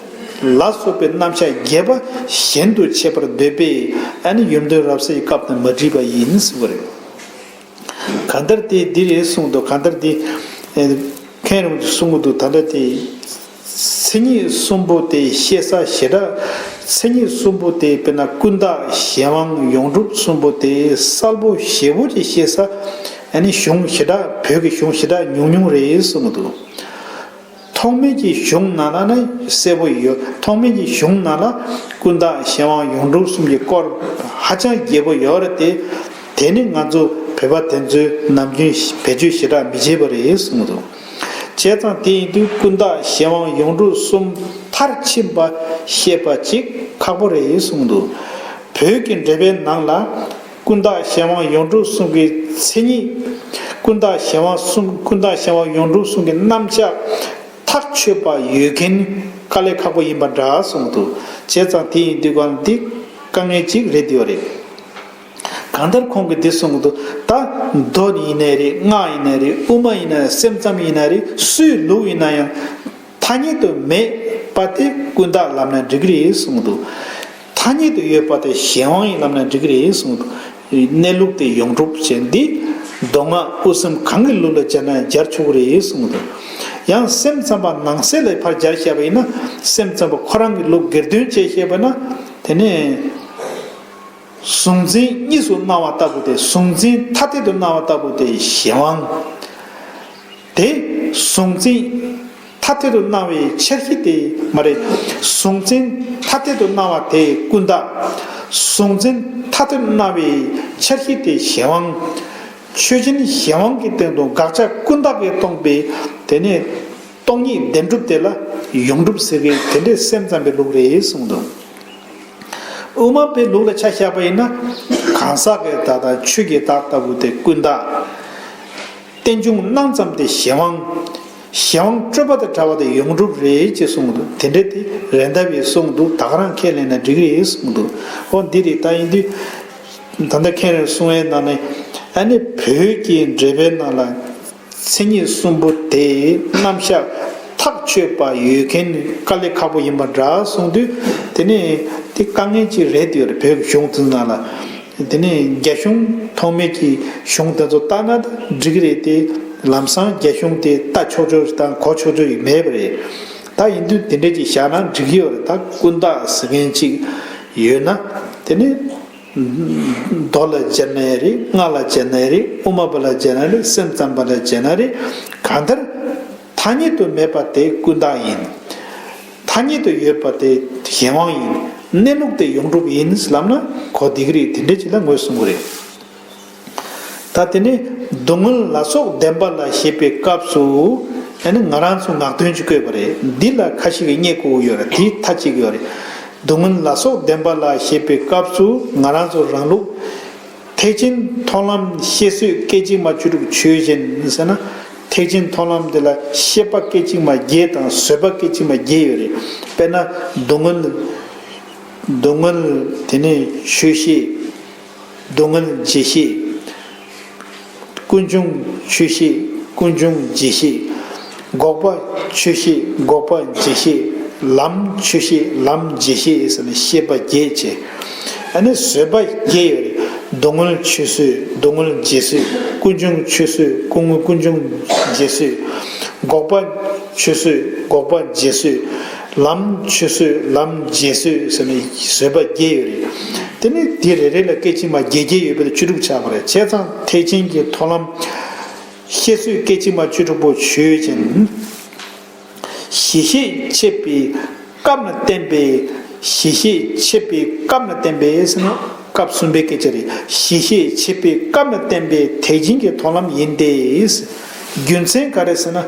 ལ་སོགས་པའི་རྣམ་གཞག་རྒྱས་པ་གཞན་དུ་འཆད་པར་འདོད་པས་ཨ་ནི་ཡོན་ཏན་རབ་གསལ་གྱི་སྐབས་དང་མ་བྲིས་པ་ཡིན་ཟེར་བ་རེད། གང་ལྟར་དེ་འདི་རེད་གསུངས་འདུག། གང་ལྟར་དེ་མཁན་རིན་པོ་ཆེས་གསུང་གི་འདུག། ད་ལྟ་དེ་མཚན་ཉིད་གསུམ་པོ་དེ་བཤད་ས་ཞེ་དྲག། མཚན་ཉིད་གསུམ་པོ་དེ་དཔེར་ན་ཀུན་བརྟགས་གཞན་དབང་ཡོངས་གྲུབ་གསུམ་པོ་དེ་གསལ་པོ་ཞེ་པོ་ཅིག་བཤད་ས་ ཨ་ནི་གཞུང་ཞེ་དྲག་བོད་ཀྱི་གཞུང་ཞེ་དྲག་ཉུང་ཉུང་རེད་གསུང་གི་འདུག་ཐོག་མའི་གི་གཞུང་ནང་ལ་ནི་གསལ་པོ་ཡོད། ཐོག་མའི་གི་གཞུང་ནང་ལ་ཀུན་བརྟགས་གཞན་དབང་ཡོངས་གྲུབ་གསུམ་གྱི་སྐོར་ཧ་ཅང་རྒྱས་པོ་ཡོད་རེད་དེ། དེ་ནི་ང་ཚོ་བོད་པ་དེ་ཚོས་ནམ་རྒྱུན་བེད་སྤྱོད་ཞེ་དྲག་མི་བྱེད་པ་རེད་གསུངས་འདུག་བྱས་ཙང་དེ་ཡིན་དུས་ཀུན་བརྟགས་གཞན་དབང་ཡོངས་གྲུབ་གསུམ་མཐར་ཕྱིན་པ་བཤད་པ་ཅིག་ཁག་པོ་རེད་གསུངས་འདུག་བོད་ཀྱི་འགྲེལ་པའི་ནང་ལ་ཀུན་བརྟགས་གཞན་དབང་ཡོངས་གྲུབ་གསུམ་གྱི་མཚན་ཉིད། ཀུན་བརྟགས་གཞན་དབང་གསུམ། ཀུན་བརྟགས་གཞན་དབང་ཡོངས་གྲུབ་གསུམ་གྱི་རྣམ་གཞག་ཐག་ཆོད་པ་ཡོད་མཁན་དཀའ་ལས་ཁག་པོ་ཡིན་པ་འདྲ་གསུངས་འདུག་བྱས་ཙང་དེ་ཡིན་དུས་གང་འདི་དཀའ་ངལ་ཅིག་རེད་ཡོད་རེད། གང་ལྟར་ཁོང་གིས་འདི་གསུངས་འདུག་ད་མདོ་ཡིན་ནའི་རེད། སྔགས་ཡིན་ནའི་རེད། དབུ་མ་ཡིན་ནའི་རེད། སེམས་ཙམ་ཡིན་ནའི་རེད། སུའི་ལུགས་ཡིན་ན་ཡང་ཐ་སྙད་དུ་མེད་པ་དེ་ཀུན་བརྟགས་ལབ་ན་འགྲིག་གི་རེད་གསུངས་འདུག་ཐ་སྙད་དུ་ཡོད་པ་དེ་གཞན་དབང་ཡིན་ལབ་ན་འགྲིག་གི་རེད་གསུངས་འདུག་གནས་ལུགས་དེ་ཡོངས་གྲུབ་བྱས་འདི་མདོ་སྔགས་དབུ་གསུམ་གང་གི་ལུགས་ལ་སྦྱར་ན་སྦྱར་ཆོག་གི་རེད་གསུངས་འདུག་ཡང་སེམས་ཙམ་པ་ནང་གསེས་ལ་ཕར་སྦྱར་བཤད་པ་ཡིན་ན། སེམས་ཙམ་པ་ཁོ་རང་གི་ལུགས་སྒེར་དོན་བྱས་བཤད་པ་ན། དེ་ནས་གཟུང་འཛིན་གཉིས་སུ་སྣང་བ་ལྟ་བུ་དེ། གཟུང་འཛིན་ཐ་དད་དུ་སྣང་བ་ལྟ་བུ་དེ་གཞན་དབང་། དེ་གཟུང་འཛིན་ཐ་དད་དུ་སྣང་བའི་འཆར་གཞི་དེ་མ་རེད། གཟུང་འཛིན་ཐ་དད་དུ་སྣང་བ་དེ་ཀུན་བརྟགས། གཟུང་འཛིན་ཐ་དད་དུ་སྣང་བའི་འཆར་གཞི་དེ་གཞན་དབང་། ཆོས་ཅན་གཞན་དབང་གི་སྟེང་དུ་དགག་བྱ་ཀུན་བརྟགས་ཀྱིས་སྟོང་པའི་དེ་ནས་སྟོང་ཉིད་བདེན་གྲུབ་དེ་ལ་ཡོངས་གྲུབ་ཟེར་གི། དེ་འདྲའི་སེམས་ཙམ་པའི་ལུགས་རེད་གསུངས་འདུག་དབུ་མ་པའི་ལུགས་ལ་ཆ་བཞག་པ་ཡིན་ན། གང་ཟག་གི་བདག་དང་ཆོས་ཀྱི་བདག་ལྟ་བུ་དེ་ཀུན་བརྟགས། རྟེན་འབྱུང་སྣང་ཙམ་དེ་གཞན་དབང་། གཞན་དབང་སྤྲོས་པ་དང་བྲལ་བ་དེ་ཡོངས་གྲུབ་རེད་ཅེས་གསུངས་འདུག་དེ་འདྲ་དེ་རེད་འདབ་པས་གསུངས་འདུག་ད་ག་རང་ཁས་ལེན་ན་འགྲིག་རེད་གསུངས་འདུག་འོ་འདི་རེད། ད་ཡིན་དུས་ད་ལྟ་ཁྱེད་རང་གསུང་བའི་ནང་ནས། ཨ་ནི་བོད་ཀྱི་འགྲེལ་པའི་ནང་ལ། མཚན་ཉིད་གསུམ་པོ་དེ་རྣམ་གཞག་ཐག་ཆོད་པ་ཡོད་མཁན་དཀའ་ལས་ཁག་པོ་ཡིན་པ་འདྲ་གསུངས་དུས། དེ་ནས་དེ་དཀའ་ངལ་ཅིག་རེད་ཡོད་རེད། བོད་ཀྱི་གཞུང་དེ་ནང་ལ། དེ་ནས་རྒྱ་གཞུང་ཐོག་མའི་གི་གཞུང་དེ་ཚོ་ལྟ་ན་ད་འགྲིག་གི་རེད་དེ། ལམ་སང་རྒྱ་གཞུང་དེ་ལྟ་ཆོག་ཆོག་དང་གོ་ཆོག་ཆོག་ཡིན་མེད་པ་རེད། ད་ཡིན་དུས་དེ་འདྲས་ཅིག་བཞག་ན་འགྲིག་གི་ཡོད་རེད། ད་ཀུན་བརྟགས་ཟེར་མཁན་ཅིག་ཡོད་ན། དེ་ནས་མདོ་ལ་སྦྱར་ན་ཡང་རེད། སྔགས་ལ་སྦྱར་ན་ཡང་རེད། དབུ་མ་པ་ལ་སྦྱར་ན་རེད། སེམས་ཙམ་པ་ལ་སྦྱར་ན་རེད། གང་ལྟར་ཐ་སྙད་དུ་མེད་པ་དེ་ཀུན་བརྟགས་ཡིན། ཐ་སྙད་དུ་ཡོད་པ་དེ་གཞན་དབང་ཡིན། གནས་ལུགས་དེ་ཡོངས་གྲུབ་ཡིན་ལབ་ན་གོ་བདེ་གི་རེད། དེ་འདྲ་ཅིག་ལ་ངོས་བཟུང་གི་རེད། ད་དེ་ནས་སྡུག་བསྔལ་ལ་སོགས་བདེན་པ་ལ་ཞེས་པའི་སྐབས་སུ། ཨ་ནི་ང་རང་ཚོ་ངག་འདོན་ཅིག་བཀོད་པ་རེད། འདི་ལ་ཁ་ཤས་ཀྱིས་རྙེད་དགོས་ཡོད་རེད། དེའི་མཐའ་གཅིག་ཡོད་རེད། སྡུག་བསྔལ་ལ་སོགས་བདེན་པ་ལ་ཞེས་པའི་སྐབས་སུ་ང་རང་ཚོ་རང་ལུགས་ཐེག་ཆེན་མཐོང་ལམ་ཤེས་བཟོད་སྐད་ཅིག་མ་བཅུ་དྲུག་ཆོས་ཅན་ཟེར་ན། ཐེག་ཆེན་མཐོང་ལམ་དེ་ལ་ཤེས་པ་སྐད་ཅིག་མ་བརྒྱད་དང་བཟོད་པ་སྐད་ཅིག་མ་བརྒྱད་ཡོད་རེད། དཔེར་ན་སྡུག་བསྔལ། སྡུག་བསྔལ། དེ་ནས་ཆོས་ཤེས། སྡུག་བསྔལ་རྗེས་ཤེས། ཀུན་འབྱུང་ཆོས་ཤེས། ཀུན་འབྱུང་རྗེས་ཤེས། འགོག་པ་ཆོས་ཤེས། འགོག་པ་རྗེས་ཤེས། ལམ་ཆོས་ཤེས། ལམ་རྗེས་ཤེས་ཟེར་ནས་ཤེས་པ་བརྒྱད་བྱས། ཨ་ནི་བཟོད་པ་བརྒྱད་ཡོད་རེད། སྡུག་བསྔལ་ཆོས་བཟོད། སྡུག་བསྔལ་རྗེས་བཟོད། ཀུན་འབྱུང་ཆོས་བཟོད། ཀུན་ཀུན་འབྱུང་རྗེས་བཟོད། འགོག་པ་ཆོས་བཟོད། འགོག་པ་རྗེས་བཟོད། ལམ་ཆོས་བཟོད། ལམ་རྗེས་བཟོད་ཟེར་ནས་བཟོད་པ་བརྒྱད་ཡོད་རེད། དེ་ནི་དེ་རེ་རེ་ལ་སྐད་ཅིག་མ་བརྒྱད་བརྒྱད་ཡོད་པ་ལ་བཅུ་དྲུག་ཆགས་པ་རེད། བྱས་ཙང་ཐེག་ཆེན་གྱི་མཐོང་ལམ་ཤེས་བཟོད་སྐད་ཅིག་མ་བཅུ་དྲུག་པོ་ཆོས་ཅན། གཞི་ཤེས་འཆད་པའི་སྐབས་ན་བསྟན་པའི། གཞི་ཤེས་འཆད་པའི་སྐབས་ན་བསྟན་པའི་ཟེར་ན་སྐབས་གསུམ་པའི་སྐད་ཆ་རེད། གཞི་ཤེས་འཆད་པའི་སྐབས་ན་བསྟན་པའི་ཐེག་ཆེན་གྱི་མཐོང་ལམ་ཡིན་ཏེ། རྒྱུ་མཚན་ག་རེ་ཟེར་ན།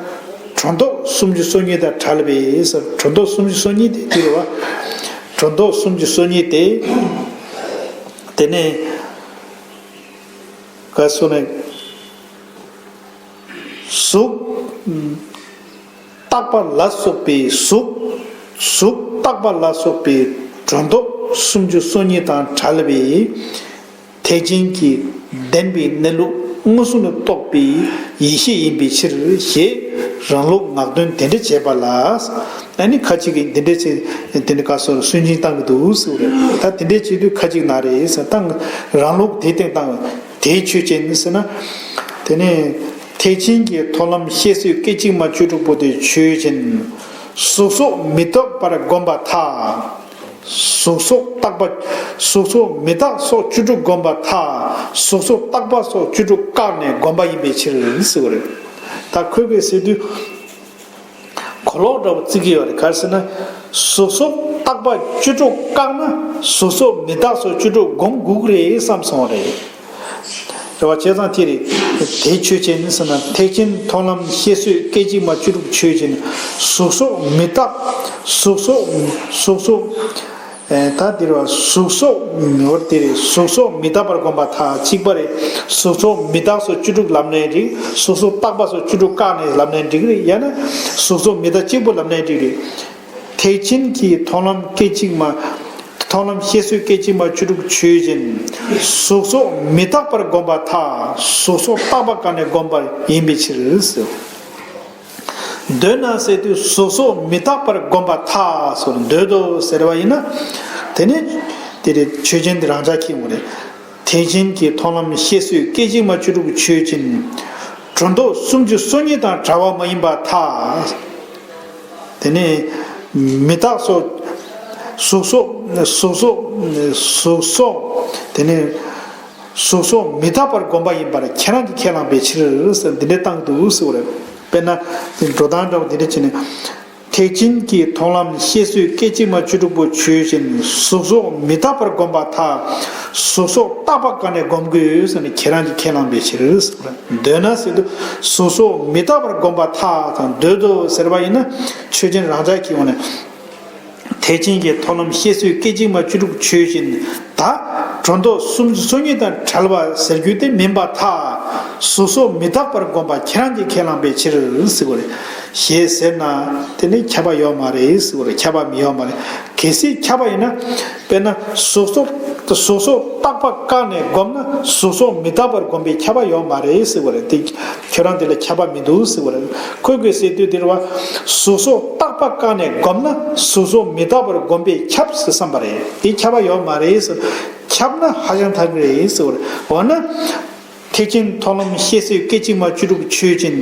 སྒྲོ་འདོགས་སུམ་ཅུ་སོ་གཉིས་དང་བྲལ་བའི་ཟེར། སྒྲོ་འདོགས་སུམ་ཅུ་སོ་གཉིས་དེ་དེ་རེད་བ། སྒྲོ་འདོགས་སུམ་ཅུ་སོ་གཉིས་དེ། དེ་ནས་ག་སོ་ནས། གཟུགས་རྟག་པ་ལ་སོགས་པའི་གཟུགས། གཟུགས་རྟག་པ་ལ་སོགས་པའི་སྒྲོ་འདོགས་སུམ་ཅུ་སོ་གཉིས་དང་བྲལ་བའི་ཐེག་ཆེན་གྱི་བདེན་པའི་གནས་ལུགས་མངོན་སུམ་དུ་རྟོགས་པའི་ཡེ་ཤེས་ཡིན་པའི་ཕྱིར་ཞེས་རང་ལུགས་ངག་འདོན་དེ་འདྲ་བྱས་པ་ལ། ཨ་ནི་ཁ་ཅིག་གིས་འདི་འདྲ་བྱས། དེ་འདྲ་ག་སོར་སུན་འབྱིན་བཏང་གི་འདུག་ཟེར་བ་རེད། ད་དེ་འདྲ་བྱེད་དུས་ཁ་ཅིག་ན་རེད་ཟེར། ད་རང་ལུགས་དེ་སྟེང་བཏང་། དེའི་ཆོས་ཅན་ཟེར་ན། དེ་ནས་ཐེག་ཆེན་གྱི་མཐོང་ལམ་ཤེས་བཟོད་སྐད་ཅིག་མ་བཅུ་དྲུག་པོ་དེ་ཆོས་ཅན། གཟུགས་སོགས་མི་རྟག་པར་བསྒོམ་པར་ཐལ། གཟུགས་སོགས་རྟག་པ། གཟུགས་སོགས་མི་རྟག་སོགས་བཅུ་དྲུག་བསྒོམ་པར་ཐལ། གཟུགས་སོགས་རྟག་པ་སོགས་བཅུ་དྲུག་བཀག་ནས་བསྒོམ་པ་ཡིན་པའི་ཕྱིར་ཟེར་བ་རེད། ད་ཁོས་གི་ཟེར་དུས། གོ་ལོག་འདྲ་པོ་བརྩི་གི་ཡོད་རེད། ག་རེ་ཟེར་ན། གཟུགས་སོགས་རྟག་པ་བཅུ་དྲུག་བཀག་ན་གཟུགས་སོགས་མི་རྟག་སོགས་བཅུ་དྲུག་སྒོམ་དགོས་ཀྱི་རེད་བསམ་སོང་བ་རེད། རེད་བ། བྱས་ཙང་དེ་རེད། དེ་ཆོས་ཅན་ཟེར་ན། ཐེག་ཆེན་མཐོང་ལམ་ཤེས་བཟོད་སྐད་ཅིག་མ་བཅུ་དྲུག་ཆོས་ཅན། གཟུགས་སོགས་མི་རྟག་གཟུགས་སོགས། གཟུགས་སོགས། ཨེ། ད་དེ་རེད་བ། གཟུགས་སོགས་མི་འོར་དེ་རེད། གཟུགས་སོགས་མི་རྟག་པར་བསྒོམ་པར་ཐལ། གཅིག་པ་རེད། གཟུགས་སོགས་མི་རྟག་སོགས་བཅུ་དྲུག་ལབ་ནའི་འགྲིག་གཟུགས་སོགས་རྟག་པ་སོགས་བཅུ་དྲུག་བཀག་ནས་ལབ་ནའི་འགྲིག་རེད། ཡང་ན་གཟུགས་སོགས་མི་རྟག་གཅིག་པུ་ལབ་ནའི་འགྲིག་རེད། ཐེག་ཆེན་གྱི་མཐོང་ལམ་སྐད་ཅིག་མ། མཐོང་ལམ་ཤེས་བཟོད་སྐད་ཅིག་མ་བཅུ་དྲུག་ཆོས་ཅན། གཟུགས་སོགས་མི་རྟག་པར་བསྒོམ་པར་ཐལ། གཟུགས་སོགས་རྟག་པ་བཀག་ནས་བསྒོམ་པ་ཡིན་པའི་ཕྱིར་ཟེར། འདོད་ན་ཟེར་དུས་གཟུགས་སོགས་མི་རྟག་པར་བསྒོམ་པར་ཐལ་ཟེར། འདོད་དོ་ཟེར་བ་ཡིན་ན། དེ་ནི་དེ་རེད། ཆོས་ཅན་དེ་རང་ཆ་ཁྱད་ངོ་རེད། ཐེག་ཆེན་གྱི་མཐོང་ལམ་ཤེས་བཟོད་སྐད་ཅིག་མ་བཅུ་དྲུག་ཆོས་ཅན། སྒྲོ་འདོགས་སུམ་ཅུ་སོ་གཉིས་དང་བྲལ་བ་མ་ཡིན་པར་ཐལ། དེ་ནས་མི་རྟག་སོགས། གཟུགས་སོགས། གཟུགས་སོགས། གཟུགས་སོགས། དེ་ནས་གཟུགས་སོགས་མི་རྟག་པར་བསྒོམ་པ་ཡིན་པར་ཁྱེད་རང་གིས་ཁས་བླངས་པའི་ཕྱིར་ཟེར། འདི་འདྲའི་བཏང་འདུག་ཟེར་བ་རེད། དཔེར་ན་འགྲོ་སྟངས་འདྲ་བོ་འདི་འདྲ་བྱས་ནས། ཐེག་ཆེན་གྱི་མཐོང་ལམ་ཤེས་བཟོད་སྐད་ཅིག་མ་བཅུ་དྲུག་པོ་ཆོས་ཅན། གཟུགས་སོགས་མི་རྟག་པར་བསྒོམ་པར་ཐལ། གཟུགས་སོགས་རྟག་པ་བཀག་ནས་བསྒོམ་དགོས་ཟེར་ནས་ཁྱེད་རང་གིས་ཁས་བླངས་པའི་ཕྱིར་ཟེར་བ་རེད། འདོད་ན་ཟེར་དུས་གཟུགས་སོགས་མི་རྟག་པར་བསྒོམ་པར་ཐལ་དང་། འདོད་དོ་ཟེར་བ་ཡིན་ན་ཆོས་ཅན་རང་ཆ་གི་ངོས་ནས། ཐེག་ཆེན་གྱི་མཐོང་ལམ་ཤེས་བཟོད་སྐད་ཅིག་མ་བཅུ་དྲུག་ཆོས་ཅན། ད་སྒྲོ་འདོགས་སུམ་ཅུ་སོ་གཉིས་དང་བྲལ་བ་ཟེར་རྒྱུ་དེ་མིན་པར་ཐལ། གཟུགས་སོགས་མི་རྟག་པར་བསྒོམ་པ་ཁྱེད་རང་གིས་ཁས་བླངས་པའི་ཕྱིར་ཟེར་བ་རེད། ཞེས་ཟེར་ན་དེ་ནི་ཁྱབ་པ་ཡོད་མ་རེད་ཟེར་བ་རེད། ཁྱབ་པ་མི་ཡོད་མ་རེད། གལ་སྲིད་ཁྱབ་པ་ཡིན་ན། དཔེར་ན་གཟུགས་སོགས། གཟུགས་སོགས་རྟག་པ་བཀག་ནས་བསྒོམ་ན་གཟུགས་སོགས་མི་རྟག་པར་བསྒོམ་པའི་ཁྱབ་པ་ཡོད་མ་རེད་ཟེར་བ་རེད། དེ་ཁྱོད་རང་དེ་ལ་ཁྱབ་པ་མི་འདུག་ཟེར་བ་རེད། ཁོས་གི་ཟེར་དུས་དེ་རེད་བ། གཟུགས་སོགས་རྟག་པ་བཀག་ནས་བསྒོམ་ན་གཟུགས་སོགས་མི་རྟག་པར་བསྒོམ་པས་ཁྱབ་ཟེར་བསམ་པ་རེད། དེ་ཁྱབ་པ་ཡོད་མ་རེད་ཟེར། ཁྱབ་ན་ཧ་ཅང་ཐལ་གི་རེད་ཟེར་བ་རེད། འོ་ན། ཐེག་ཆེན་མཐོང་ལམ་ཤེས་བཟོད་སྐད་ཅིག་མ་བཅུ་དྲུག་ཆོས་ཅན།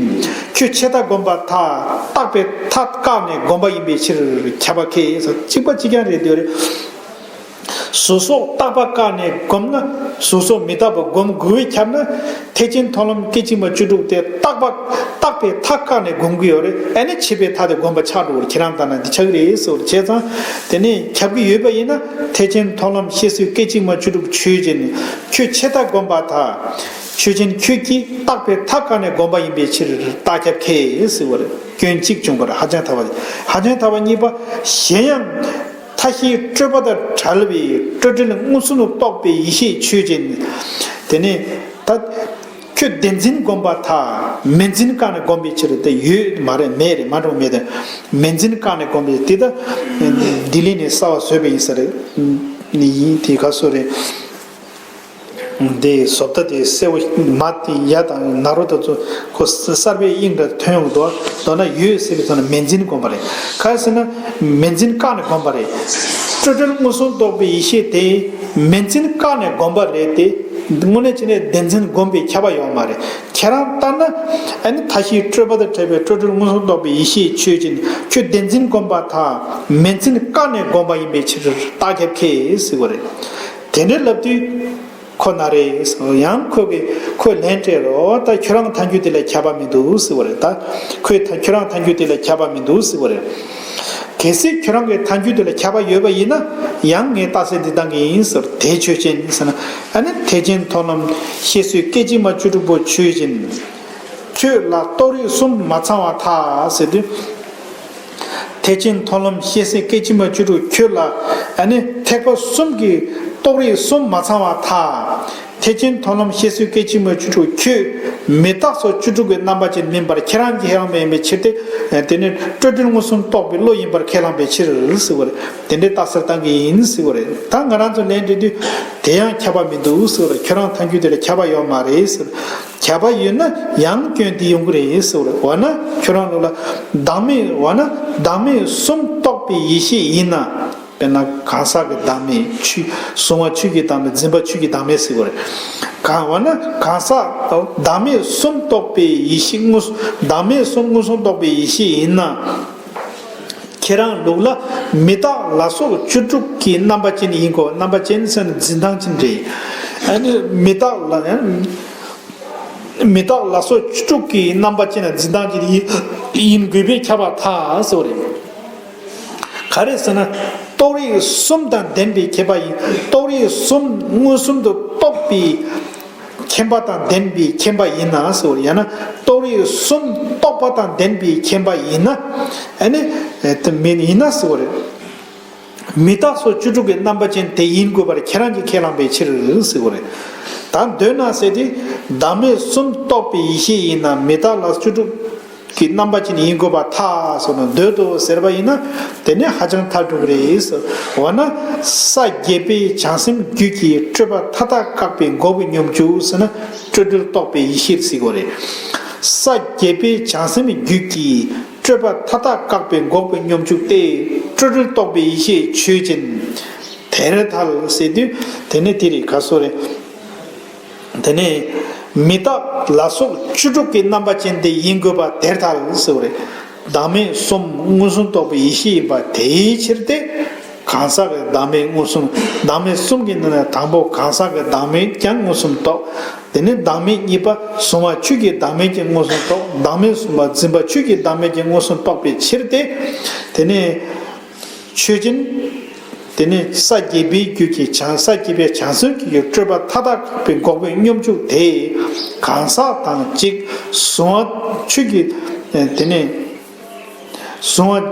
ཁྱོད་ཆད་མཐའ་བསྒོམ་པར་ཐལ། རྟག་པའི་མཐའ་བཀག་ནས་བསྒོམ་པ་ཡིན་པའི་ཕྱིར་ཁྱབ་པ་ཁེ་ཟེར། གཅིག་པ་གཅིག་རྐྱང་རེད་འདོད་རེད། གཟུགས་སོགས་རྟག་པ་བཀག་ནས་བསྒོམ་ན་གཟུགས་སོགས་མི་རྟག་པ་བསྒོམ་དགོས་པས་ཁྱབ་ན། ཐེག་ཆེན་མཐོང་ལམ་སྐད་ཅིག་མ་བཅུ་དྲུག་དེ་རྟག་པ། རྟག་པའི་མཐའ་བཀག་ནས་བསྒོམ་གི་ཡོད་རེད། ཨ་ནི་ཆད་པའི་མཐའ་དེ་བསྒོམ་པ་ཆགས་འགྲོ་བར་ཁྱེད་རང་ལྟ་ན་འདི་ཆགས་ཀྱི་རེད་ཟེར་བ་བྱས་ཙང་། དེ་ནས་ཁྱབ་ཀྱི་ཡོད་པ་ཡིན་ན། ཐེག་ཆེན་མཐོང་ལམ་ཤེས་བཟོད་སྐད་ཅིག་མ་བཅུ་དྲུག་ཆོས་ཅན། ཁྱོད་ཆད་མཐའ་བསྒོམ་པར་ཐལ། ཆོས་ཅན་ཁྱོད་ཀྱིས་རྟག་པའི་མཐའ་བཀག་ནས་བསྒོམ་པ་ཡིན་པའི་ཕྱིར་རྟགས་ཁྱབ་ཁེ་ཟེར་བ་རེད། སྐྱོན་གཅིག་བྱུང་བ་རེད། ཧ་ཅང་ཐལ་བ། ཧ་ཅང་ཐལ་བ་གཉིས་པ། གཞན་ཡང་། མཐའ་བཞིའི་སྤྲོས་པ་དང་བྲལ་བའི་སྤྲོས་བྲལ་མངོན་སུམ་དུ་རྟོགས་པའི་ཡེ་ཤེས་ཆོས་ཅན། དེ་ནས་ད་ཁྱོད་བདེན་འཛིན་བསྒོམ་པར་ཐལ། མེད་འཛིན་བཀག་ནས་བསྒོམ་པའི་ཕྱིར་དེ་ཡོད་མ་རེད། མེད་རེད། མ་འགྲོ་མེད་དེ། མེད་འཛིན་བཀག་ནས་བསྒོམ་པའི་དེ་ད་ལྡི་ལི་ནས་གསར་བ་བཟོས་པ་ཡིན་ས་རེད། ནི་ཡིན་དེ་ག་སོ་རེད། དེ་བཟོ་ལྟ་དེ་གསལ་པོ་མ་དེ་ཡ་དང་ན་རོ་དང་ཚོ་ཁོ་གསར་པའི་དབྱིངས་འདྲ་ཐོན་ཡོང་གི་འདུག་མདོར་ན་ཡོད་ཟེར་བའི་ཐོག་ནས་མེད་འཛིན་བསྒོམ་པ་རེད། ག་རེ་ཟེར་ན་མེད་འཛིན་བཀག་ནས་བསྒོམ་པ་རེད། སྤྲོས་བྲལ་མངོན་སུམ་རྟོགས་པའི་ཡེ་ཤེས་དེ་མེད་འཛིན་བཀག་ནས་བསྒོམ་པ་རེད་དེ། དངོས་གནས་བྱས་ནས་བདེན་འཛིན་བསྒོམ་པའི་ཁྱབ་པ་ཡོད་མ་རེད། ཁྱེད་རང་ལྟར་ན་ཨ་ནི་མཐའ་བཞིའི་སྤྲོས་པ་དང་བྲལ་བའི་སྤྲོས་བྲལ་མངོན་སུམ་རྟོགས་པའི་ཡེ་ཤེས་ཆོས་ཅན། ཁྱོད་བདེན་འཛིན་བསྒོམ་པར་ཐལ། མེད་འཛིན་བཀག་ནས་བསྒོམ་པ་ཡིན་པའི་ཕྱིར་རྟགས་ཁྱབ་ཁེ་ཟེར་བ་རེད། དེ་འདྲའི་ལབ་དུས། ཁོ་ན་རེ། ཡང་ཁོ་གིས་ཁོས་ལན་སྤྲད་རོགས། ད་ཁྱོད་རང་ཐལ་འགྱུར་དེ་ལ་ཁྱབ་པ་མི་འདུག་ཟེར་བ་རེད། ད་ཁོས་ད་ཁྱོད་རང་ཐལ་འགྱུར་དེ་ལ་ཁྱབ་པ་མི་འདུག་ཟེར་བ་རེད། གལ་སྲིད་ཁྱོད་རང་གི་ཐལ་འགྱུར་དེ་ལ་ཁྱབ་པ་ཡོད་པ་ཡིན་ན། ཡང་ངས་རྟགས་གསལ་འདི་བཏང་གི་ཡིན་ཟེར། དེ་ཆོས་ཅན་ཟེར་ན། ཨ་ནི་ཐེག་ཆེན་མཐོང་ལམ་ཤེས་བཟོད་སྐད་ཅིག་མ་བཅུ་དྲུག་པོ་ཆོས་ཅན། ཁྱོད་ལ་རྟོག་རིགས་གསུམ་མ་ཚང་བར་ཐལ་ཟེར་དུས། ཐེག་ཆེན་མཐོང་ལམ་ཤེས་བཟོད་སྐད་ཅིག་མ་བཅུ་དྲུག་ཁྱོད་ལ་ཨ་ནི་ཐེག་པ་གསུམ་གྱི་རྟོག་རིགས་གསུམ་མ་ཚང་བར་ཐལ། ཐེག་ཆེན་མཐོང་ལམ་ཤེས་བཟོད་སྐད་ཅིག་མ་བཅུ་དྲུག་ཁྱོད་མི་རྟག་སོགས་བཅུ་དྲུག་གི་རྣམ་པ་ཅན་མིན་པར་ཁྱེད་རང་གིས་ཧ་ལམ་ཡིན་པའི་ཕྱིར་ཏེ། དེ་ནི་སྤྲོས་བྲལ་མངོན་སུམ་རྟོགས་པའི་བློ་ཡིན་པར་ཁས་བླངས་པའི་ཕྱིར་ཟེར་བ་རེད། དེ་འདྲའི་རྟགས་གསལ་བཏང་གི་ཡིན་ཟེར་བ་རེད། ད་ང་རང་ཚོ་ལན་འདྲི་དུས་དེ་ཡང་ཁྱབ་པ་མི་འདུག་ཟེར་བ་རེད། ཁྱོད་རང་ཐལ་འགྱུར་དེ་ལ་ཁྱབ་པ་ཡོད་མ་རེད་ཟེར། ཁྱབ་པ་ཡོད་ན་ཡང་སྐྱོན་དེ་ཡོང་གི་རེད་ཟེར་བ་རེད། འོ་ན་ཁྱོད་རང་ལོ་ལ་བདག་མེད། འོ་ན་བདག་མེད་གསུམ་རྟོགས་པའི་ཡེ་ཤེས་ཡིན་ན། དཔེར་ན་གང་ཟག་གི་བདག་མེད། ཆོས་གཟུང་བ་ཆོས་ཀྱི་བདག་མེད། འཛིན་པ་ཆོས་ཀྱི་བདག་མེད་ཟེར་བ་རེད། གང་། འོ་ན་གང་ཟག་བདག་མེད་གསུམ་རྟོགས་པའི་ཡེ་ཤེས་མངོན། བདག་མེད་གསུམ་མངོན་སུམ་རྟོགས་པའི་ཡེ་ཤེས་ཡིན་ན། ཁྱེད་རང་ལུགས་ལ་མི་རྟག་ལ་སོགས་བཅུ་དྲུག་གི་རྣམ་པ་ཅན་ཡིན་དགོས། རྣམ་པ་ཅན་ཟེར་ན་འཛིན་སྟངས་ཅན་རེད། ཨ་ནི་མི་རྟག་ལ་ཡང་། མི་རྟག་ལ་སོགས་བཅུ་དྲུག་གི་རྣམ་པ་ཅན་ལ་འཛིན་སྟངས་ཀྱི་ཡིན་དགོས་པས་ཁྱབ་པར་ཐལ་ཟེར་བ་རེད། ག་རེ་ཟེར་ན། རྟོག་རིགས་གསུམ་དང་ལྡན་པའི་མཁྱེན་པ་ཡིན། རྟོག་རིགས་གསུམ་མངོན་སུམ་དུ་རྟོགས་པའི་མཁྱེན་པ་དང་ལྡན་པའི་མཁྱེན་པ་ཡིན་ན་ཟེར་བ་རེད། ཡང་ན་རྟོག་རིགས་གསུམ་རྟོགས་པ་དང་ལྡན་པའི་མཁྱེན་པ་ཡིན་ན། ཨ་ནི། ཨེ་དེ་མིན་ཡིན་ན་ཟེར་བ་རེད། མི་རྟག་སོགས་བཅུ་དྲུག་གི་རྣམ་པ་ཅན་དེ་ཡིན་དགོས་པར་ཁྱེད་རང་གིས་ཁས་བླངས་པའི་ཕྱིར་ཟེར་བ་རེད། ད་འདོད་ན་ཟེར་ཏེ། བདག་མེད་གསུམ་རྟོགས་པའི་ཡེ་ཤེས་ཡིན་ན་མི་རྟག་ལ་བཅུ་དྲུག་གི་རྣམ་པ་ཅན་ཡིན་དགོས་པར་ཐལ་ཟེར་ན། འདོད་དོ་ཟེར་བ་ཡིན་ན་དེ་ནི་ཧ་ཅང་ཐལ་འགྲོ་གི་རེད་ཟེར། འོ་ན་ས་བརྒྱད་པའི་བྱང་སེམས་རྒྱུད་ཀྱི་སྤྲོས་པ་མཐའ་དག་བཀག་པའི་འགོག་པའི་སྙོམས་འཇུག་ཟེར་ན། སྤྲོས་བྲལ་རྟོགས་པའི་ཡེ་ཤེས་ཟེར་དགོས་རེད། ས་བརྒྱད་པའི་བྱང་སེམས་རྒྱུད་ཀྱི་སྤྲོས་པ་མཐའ་དག་བཀག་པའི་འགོག་པའི་སྙོམས་འཇུག་སྟེ། སྤྲོས་བྲལ་རྟོགས་པའི་ཡེ་ཤེས་ཆོས་ཅན། དེར་ཐལ་ཟེར་དུས་དེ་ནི་དེ་རེད། ག་སོ་རེད། དེ་ནས་མི་རྟག་ལ་སོགས་བཅུ་དྲུག་གི་རྣམ་པ་ཅན་དེ་ཡིན་དགོས་པ་དེར་ཐལ་ཟེར་བ་རེད། བདག་མེད་གསུམ་མངོན་སུམ་རྟོགས་པའི་ཡེ་ཤེས་ཡིན་པ་དེའི་ཕྱིར་ཏེ། གང་ཟག་གི་བདག་མེད་མངོན་སུམ། བདག་མེད་གསུམ་གྱི་ནང་ནས་དང་པོ་གང་ཟག་གི་བདག་མེད་ཀྱང་མངོན་སུམ་རྟོགས། དེ་ནས་བདག་མེད་གཉིས་པ་གཟུང་བ་ཆོས་ཀྱི་བདག་མེད་ཀྱང་མངོན་སུམ་རྟོགས། བདག་མེད་གསུམ་པ་འཛིན་པ་ཆོས་ཀྱི་བདག་མེད་ཀྱང་མངོན་སུམ་རྟོགས་པའི་ཕྱིར་ཏེ། དེ་ནས་ཆོས་ཅན། དེ་ནས་ས་བརྒྱད་པའི་རྒྱུད་ཀྱི་བྱང་། ས་བརྒྱད་པའི་བྱང་སེམས་རྒྱུད་ཀྱི་སྤྲོས་པ་མཐའ་དག་བཀག་པའི་འགོག་པའི་སྙོམས་འཇུག་དེ། གང་ཟག་དང་གཅིག་གཟུང་བ་ཆོས་ཀྱི། དེ་ནས་གཟུང་བ།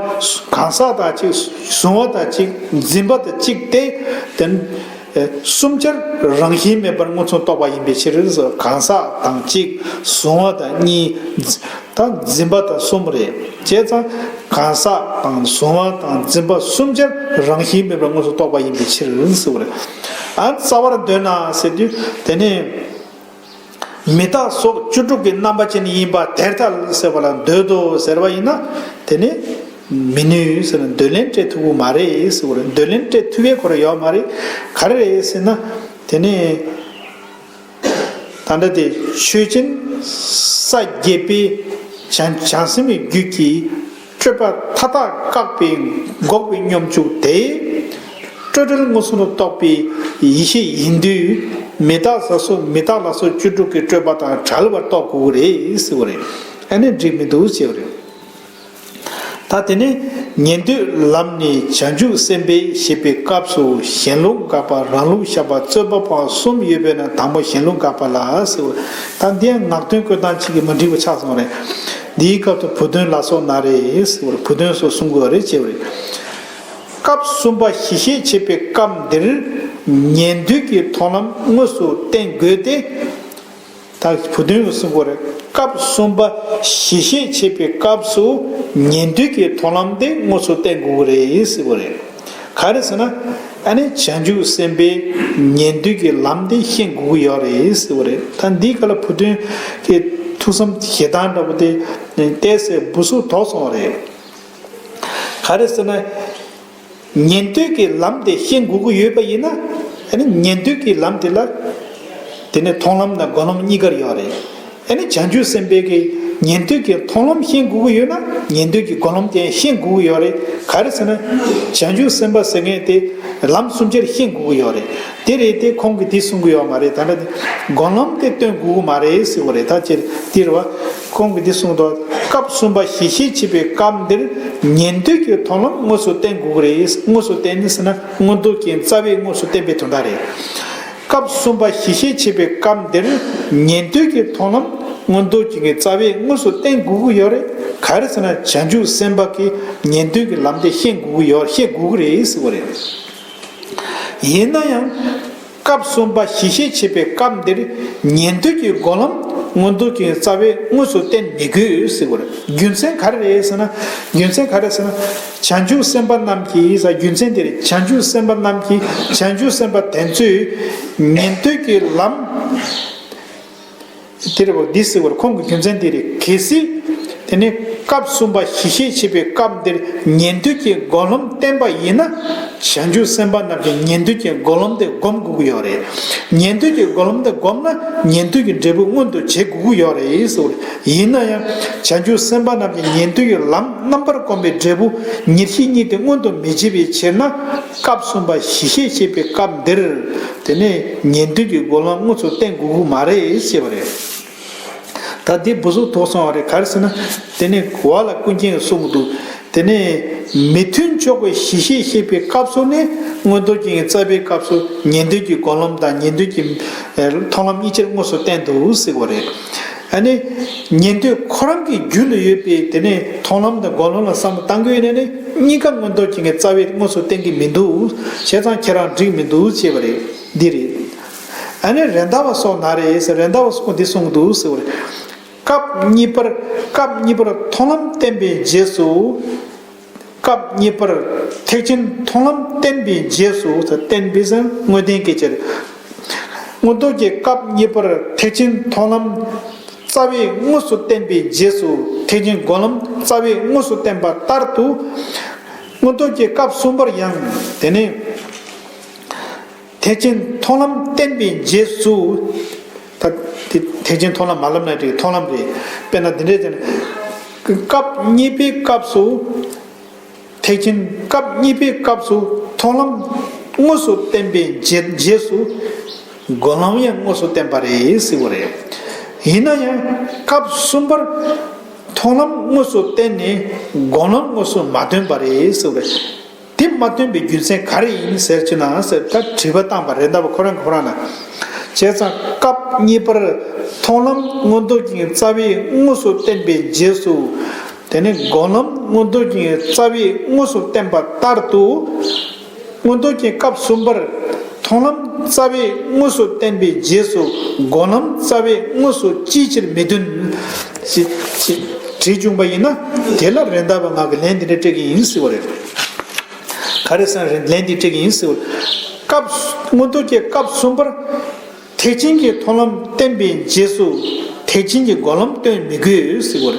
གང་ཟག་དང་གཅིག་གཟུང་བ་དང་གཅིག་འཛིན་པ་དང་གཅིག་སྟེ། དེ་གསུམ་ཆར་རང་བཞིན་མེད་པར་མངོན་སུམ་རྟོགས་པ་ཡིན་པའི་ཕྱིར། གང་ཟག་དང་གཅིག་གཟུང་བ་དང་གཉིས། ད་འཛིན་པ་དང་གསུམ་རེད། བྱས་ཙང་གང་ཟག་དང་གཟུང་བ་དང་འཛིན་པ་གསུམ་ཆར་རང་བཞིན་མེད་པར་མངོན་སུམ་རྟོགས་པ་ཡིན་པའི་ཕྱིར་ཟེར་བ་རེད། ཨ། རྩ་བར་འདོད་ན་ཟེར་དུས་དེ་ནི་མི་རྟག་སོགས་བཅུ་དྲུག་གི་རྣམ་པ་ཅན་ཡིན་པ་དེར་ཐལ་ཟེར་བ་ལ་འདོད་དོ་ཟེར་བ་ཡིན་ན་དེ་ནི་མི་ནུས་ཟེར་ན། འདོད་ལན་སྤྲད་ཐུབ་ཀྱི་མ་རེད་ཟེར་བ་རེད། འདོད་ལན་སྤྲད་ཐུབ་པའི་ཁོ་རང་ཡོད་མ་རེད། ག་རེ་རེད་ཟེར་ན། དེ་ནི། ད་ལྟ་དེ་ཆོས་ཅན། ས་བརྒྱད་པའི་བྱང་བྱང་སེམས་ཀྱི་རྒྱུད་ཀྱི་སྤྲོས་པ་མཐའ་དག་བཀག་པའི་འགོག་པའི་སྙོམས་འཇུག་དེ། སྤྲོས་བྲལ་མངོན་སུམ་དུ་རྟོགས་པའི་ཡེ་ཤེས་ཡིན་དུས། མི་རྟག་ལ་སོགས། མི་རྟག་ལ་སོགས་བཅུ་དྲུག་གི་སྤྲོས་པ་དང་བྲལ་བར་རྟོགས་དགོས་ཀྱི་རེད་ཟེར་བ་རེད། ཨ་ནི་འགྲིག་མི་འདུག་ཟེར་བ་རེད། ད་དེ་ནས་ཉན་ཐོས་ལམ་ནས་བྱང་ཆུབ་སེམས་དཔའི་བཤད་པའི་སྐབས་སུ་གཞན་ལུགས་དགག་པ། རང་ལུགས་བཤད་པ། རྩོད་པ་སྤང་བ་གསུམ་ཡོད་པས་ན་དང་པོ་གཞན་ལུགས་དགག་པ་ལ་ཟེར་བ། ད་འདི་ཡང་ངག་འདོན་བཀོད་སྟངས་གཅིག་གིས་མ་འགྲིག་པ་ཆགས་སོང་རེད། འདིའི་སྐབས་སུ་བུ་སྟོན་ལ་སོགས་ན་རེ་ཟེར་བ། བུ་སྟོན་སོགས་གསུང་དགོས་རེད་ཅེས་པ་རེད། སྐབས་གསུམ་པ་ཞི་ཞིང་བྱེད་པའི་སྐབས་འདིར་ཉན་ཐོས་ཀྱི་མཐོང་ལམ་དངོས་སུ་བསྟན་དགོས་ཏེ། ད་བུ་སྟོན་གྱིས་གསུང་གི་ཡོད་རེད། སྐབས་གསུམ་པ་ཞི་ཞིང་བྱེད་པའི་སྐབས་སུ་ཉན་ཐོས་ཀྱི་མཐོང་ལམ་དེ་དངོས་སུ་བསྟན་དགོས་ཀྱི་རེད་ཟེར་གྱི་ཡོད་རེད། ག་རེ་ཟེར་ན། ཨ་ནི་བྱང་ཆུབ་སེམས་དཔའི་ཉན་ཐོས་ཀྱི་ལམ་དེ་ཤེས་དགོས་ཀྱི་ཡོད་རེད་ཟེར་གྱི་ཡོད་རེད། ད་འདིའི་སྐབས་ལ་བུ་སྟོན་གྱི་ཐུགས་བསམ་བཞེས་སྟངས་འདྲ་པོ་དེ་ཏོག་ཙམ་སྦུ་སུབ་དོག་སོང་བ་རེད། ག་རེ་ཟེར་ན། ཉན་ཐོས་ཀྱི་ལམ་དེ་ཤེས་དགོས་ཀྱི་ཡོད་པ་ཡིན་ན། ཨ་ནི་ཉན་ཐོས་ཀྱི་ལམ་དེ་ལ། དེ་ནི་མཐོང་ལམ་དང་སྒོམ་ལམ་གཉིས་ཀར་ཡོད་རེད། ཨ་ནི་བྱང་ཆུབ་སེམས་དཔའི་གི་ཉན་ཐོས་ཀྱི་མཐོང་ལམ་ཤེས་དགོས་ཀྱི་ཡོད་ན་ཉན་ཐོས་ཀྱི་སྒོམ་ལམ་དེ་ཡང་ཤེས་དགོས་ཀྱི་ཡོད་རེད། ག་རེ་ཟེར་ན། བྱང་ཆུབ་སེམས་དཔའ་ཟེར་མཁན་དེ་ལམ་གསུམ་ཆར་ཤེས་དགོས་ཀྱི་ཡོད་རེད། དེ་རེད་དེ་ཁོང་གིས་དེ་གསུང་གི་ཡོད་མ་རེད། ད་ལྟ་སྒོམ་ལམ་དེ་སྟོན་དགོས་ཀྱི་མ་རེད་ཟེར་བ་རེད། ད་ཅེར་དེ་རེད་བ། ཁོང་གིས་འདི་གསུངས་འདུག་སྐབས་གསུམ་པ་ཞི་ཞིང་བྱེད་པའི་སྐབས་འདིར་ཉན་ཐོས་ཀྱི་མཐོང་ལམ་དངོས་སུ་བསྟན་དགོས་ཀྱི་རེད། དངོས་སུ་བསྟན་ནི་ཟེར་ན་མངོན་རྟོགས་ཀྱི་རྩ་བའི་དངོས་སུ་བསྟན་པའི་དོན་དག་རེད། སྐབས་གསུམ་པ་ཞི་ཞིང་བྱེད་པའི་སྐབས་འདིར་ཉན་ཐོས་ཀྱི་མཐོང་ལམ་མངོན་རྟོགས་ཀྱི་རྩ་བའི་དངོས་སུ་བསྟན་དགོས་ཀྱི་ཡོད་རེད། ག་རེ་ཟེར་ན་བྱང་ཆུབ་སེམས་དཔའ་གིས་ཉན་ཐོས་ཀྱི་ལམ་དེ་ཤེས་དགོས་ཀྱི་ཡོད། ཤེས་དགོས་ཀྱི་རེད་ཟེར་བ་རེད། ཡིན་ན་ཡང་། སྐབས་གསུམ་པ་ཞི་ཞིང་བྱེད་པའི་སྐབས་འདིར་ཉན་ཐོས་ཀྱི་སྒོམ་ལམ་མངོན་རྟོགས་ཀྱི་རྩ་བའི་དངོས་སུ་བསྟན་མི་དགོས་ཟེར་བར། རྒྱུ་མཚན་ག་རེ་རེད་ཟེར་ན། རྒྱུ་མཚན་ག་རེ་ཟེར་ན། བྱང་ཆུབ་སེམས་དཔའ་རྣམས་ཀྱིས་ཟེར། རྒྱུ་མཚན་དེ་རེད། བྱང་ཆུབ་སེམས་དཔའ་རྣམས་ཀྱིས། བྱང་ཆུབ་སེམས་དཔའ་དེ་ཚོས་ཉན་ཐོས་ཀྱི་ལམ། དེ་རེད་བ། འདི་ཟེར་བར་ཁོང་གི་རྒྱུ་མཚན་དེ་རེད། གལ་སྲིད་ དེ་ནས་སྐབས་གསུམ་པ་གཞི་ཤེས་བྱེད་པའི་སྐབས་འདིར་ཉན་ཐོས་ཀྱི་སྒོམ་ལམ་བསྟན་པ་ཡིན་ན། བྱང་ཆུབ་སེམས་དཔའ་རྣམས་ཀྱིས་ཉན་ཐོས་ཀྱི་སྒོམ་ལམ་དེ་སྒོམ་དགོས་ཀྱི་ཡོད་རེད། ཉན་ཐོས་ཀྱི་སྒོམ་ལམ་དེ་བསྒོམས་ན་ཉན་ཐོས་ཀྱི་འབྲས་བུ་མངོན་དུ་བྱེད་དགོས་ཀྱི་ཡོད་རེད་ཟེར་བ་རེད། ཡིན་ན་ཡང་བྱང་ཆུབ་སེམས་དཔའ་རྣམས་ཀྱིས་ཉན་ཐོས་ཀྱི་ལམ་རྣམ་པར་བསྒོམས་པའི་འབྲས་བུ་ཉེར་ཞི་གཉིས་དེ་མངོན་དུ་མི་བྱེད་པའི་ཕྱིར་ན། སྐབས་གསུམ་པ་གཞི་ཤེས་བྱེད་པའི་སྐབས་འདིར། དེ་ནས་ཉན་ཐོས་ཀྱི་སྒོམ་ལམ་དངོས་སུ་བསྟན་དགོས་ཀྱི་མ་རེད་ཅེས་པ་རེད། ད་འདི་འུ་ཚོ་དོགས་སོང་བ་རེད། ག་རེ་ཟེར་ན། དེ་ནས་འོག་ལ་ཀུན་མཁྱེན་གསུངས་འདུག་དེ་ནས་མི་མཐུན་ཕྱོགས་ཀྱི་གཞི་ཤེས་བྱེད་པའི་སྐབས་སུ་ནི། མངོན་རྟོགས་རྒྱན་གྱི་རྩ་བའི་སྐབས་སུ་ཉན་ཐོས་ཀྱི་སྒོམ་ལམ་དང་ཉན་ཐོས་ཀྱི་མཐོང་ལམ་གཉིས་ཆར་དངོས་སུ་བསྟན་འདུག་ཟེར་བ་རེད། ཨ་ནི། ཉན་ཐོས་ཁོ་རང་གི་རྒྱུད་ལ་ཡོད་པའི་དེ་ནས་མཐོང་ལམ་དང་སྒོམ་ལམ་ལ་བསམ་བློ་བཏང་དགོས་ཡོད་ན་ནི། གཉིས་ཀ་མངོན་རྟོགས་རྒྱན་གྱི་རྩ་བའི་དངོས་སུ་བསྟན་གྱི་མི་འདུག་བྱས་ཙང་ཁྱེད་རང་འགྲིག་མི་འདུག་ཅེས་པ་རེད། འདི་རེད། ཨ་ནི་རེད་མདའ་བ་སོགས་ན་རེ་ཟེར། རེད་མདའ་བ་སོགས་འདི་གསུངས་འདུག་ཟེར་བ་རེད། སྐབས་གཉིས་པར། སྐབས་གཉིས་པར་མཐོང་ལམ་བསྟན་པའི་རྗེས་སུ། སྐབས་གཉིས་པར་ཐེག་ཆེན་མཐོང་ལམ་བསྟན་པའི་རྗེས་སུ། བསྟན་པའི་ཟེར་དངོས་བསྟན་སྐད་ཆ་རེད། མངོན་རྟོགས་ཀྱི་སྐབས་གཉིས་པར་ཐེག་ཆེན་མཐོང་ལམ་རྩ་བའི་དངོས་སུ་བསྟན་པའི་རྗེས་སུ། ཐེག་ཆེན་སྒོམ་ལམ་རྩ་བའི་དངོས་སུ་བསྟན་པ་ལྟར་དུ། མངོན་རྟོགས་ཀྱི་སྐབས་གསུམ་པར་ཡང་དེ་ནས། ཐེག་ཆེན་མཐོང་ལམ་བསྟན་པའི་རྗེས་སུ། ད་དེ་ཐེག་ཆེན་མཐོང་ལམ་མ་ལབ་ན་འགྲིག་མཐོང་ལམ་རེད། དཔེར་ན་འདི་འདྲས་ཟེར་ན། སྐབས་གཉིས་པའི་སྐབས་སུ། ཐེག་ཆེན་སྐབས་གཉིས་པའི་སྐབས་སུ་མཐོང་ལམ་དངོས་སུ་བསྟན་པའི་རྗེས་རྗེས་སུ། སྒོམ་ལམ་ཡང་དངོས་སུ་བསྟན་པ་རེད་ཟེར་བ་རེད། ཡིན་ན་ཡང་སྐབས་གསུམ་པར་མཐོང་ལམ་དངོས་སུ་བསྟན་ནས་སྒོམ་ལམ་དངོས་སུ་མ་སྟོན་པ་རེད་ཟེར་བ་རེད། དེ་མ་སྟོན་པའི་རྒྱུ་མཚན་ག་རེ་ཡིན་ཟེར་གྱི་ན་ཟེར། ད་དྲི་བ་བཏང་པ་རེད་མདའ་བ་ཁོ་རང་གི་ཁོ་རང་ན། བྱས་ཙང་སྐབས་གཉིས་པར་མཐོང་ལམ་མངོན་རྟོགས་ཀྱི་རྩ་བའི་དངོས་སུ་བསྟན་པའི་རྗེས་སུ། དེ་ནས་སྒོམ་ལམ་མངོན་རྟོགས་ཀྱི་རྩ་བའི་དངོས་སུ་བསྟན་པ་ལྟར་དུ། མངོན་རྟོགས་ཀྱི་སྐབས་གསུམ་པར་མཐོང་ལམ་རྩ་བའི་དངོས་སུ་བསྟན་པའི་རྗེས་སུ་སྒོམ་ལམ་རྩ་བའི་དངོས་སུ་ཅིའི་ཕྱིར་མི་སྟོན། ཞེས་ཞེས་དྲིས་བྱུང་བ་ཡིན་ན། དེ་ལ་རེད་མདའ་བ་ང་གིས་ལན་འདི་འདྲ་སྤྲད་ཀྱི་ཡིན་ཟེར་བ་རེད། ག་རེ་ཟེར་ན་རེད་ལན་འདི་སྤྲད་ཀྱི་ཡིན་ཟེར་བ་རེད། སྐབས་མངོན་རྟོགས་ཀྱི་སྐབས་གསུམ་པར། ཐེག་ཆེན་གྱི་མཐོང་ལམ་བསྟན་པའི་རྗེས་སུ་ཐེག་ཆེན་གྱི་སྒོམ་ལམ་སྟོན་མི་དགོས་ཟེར་བ་རེད།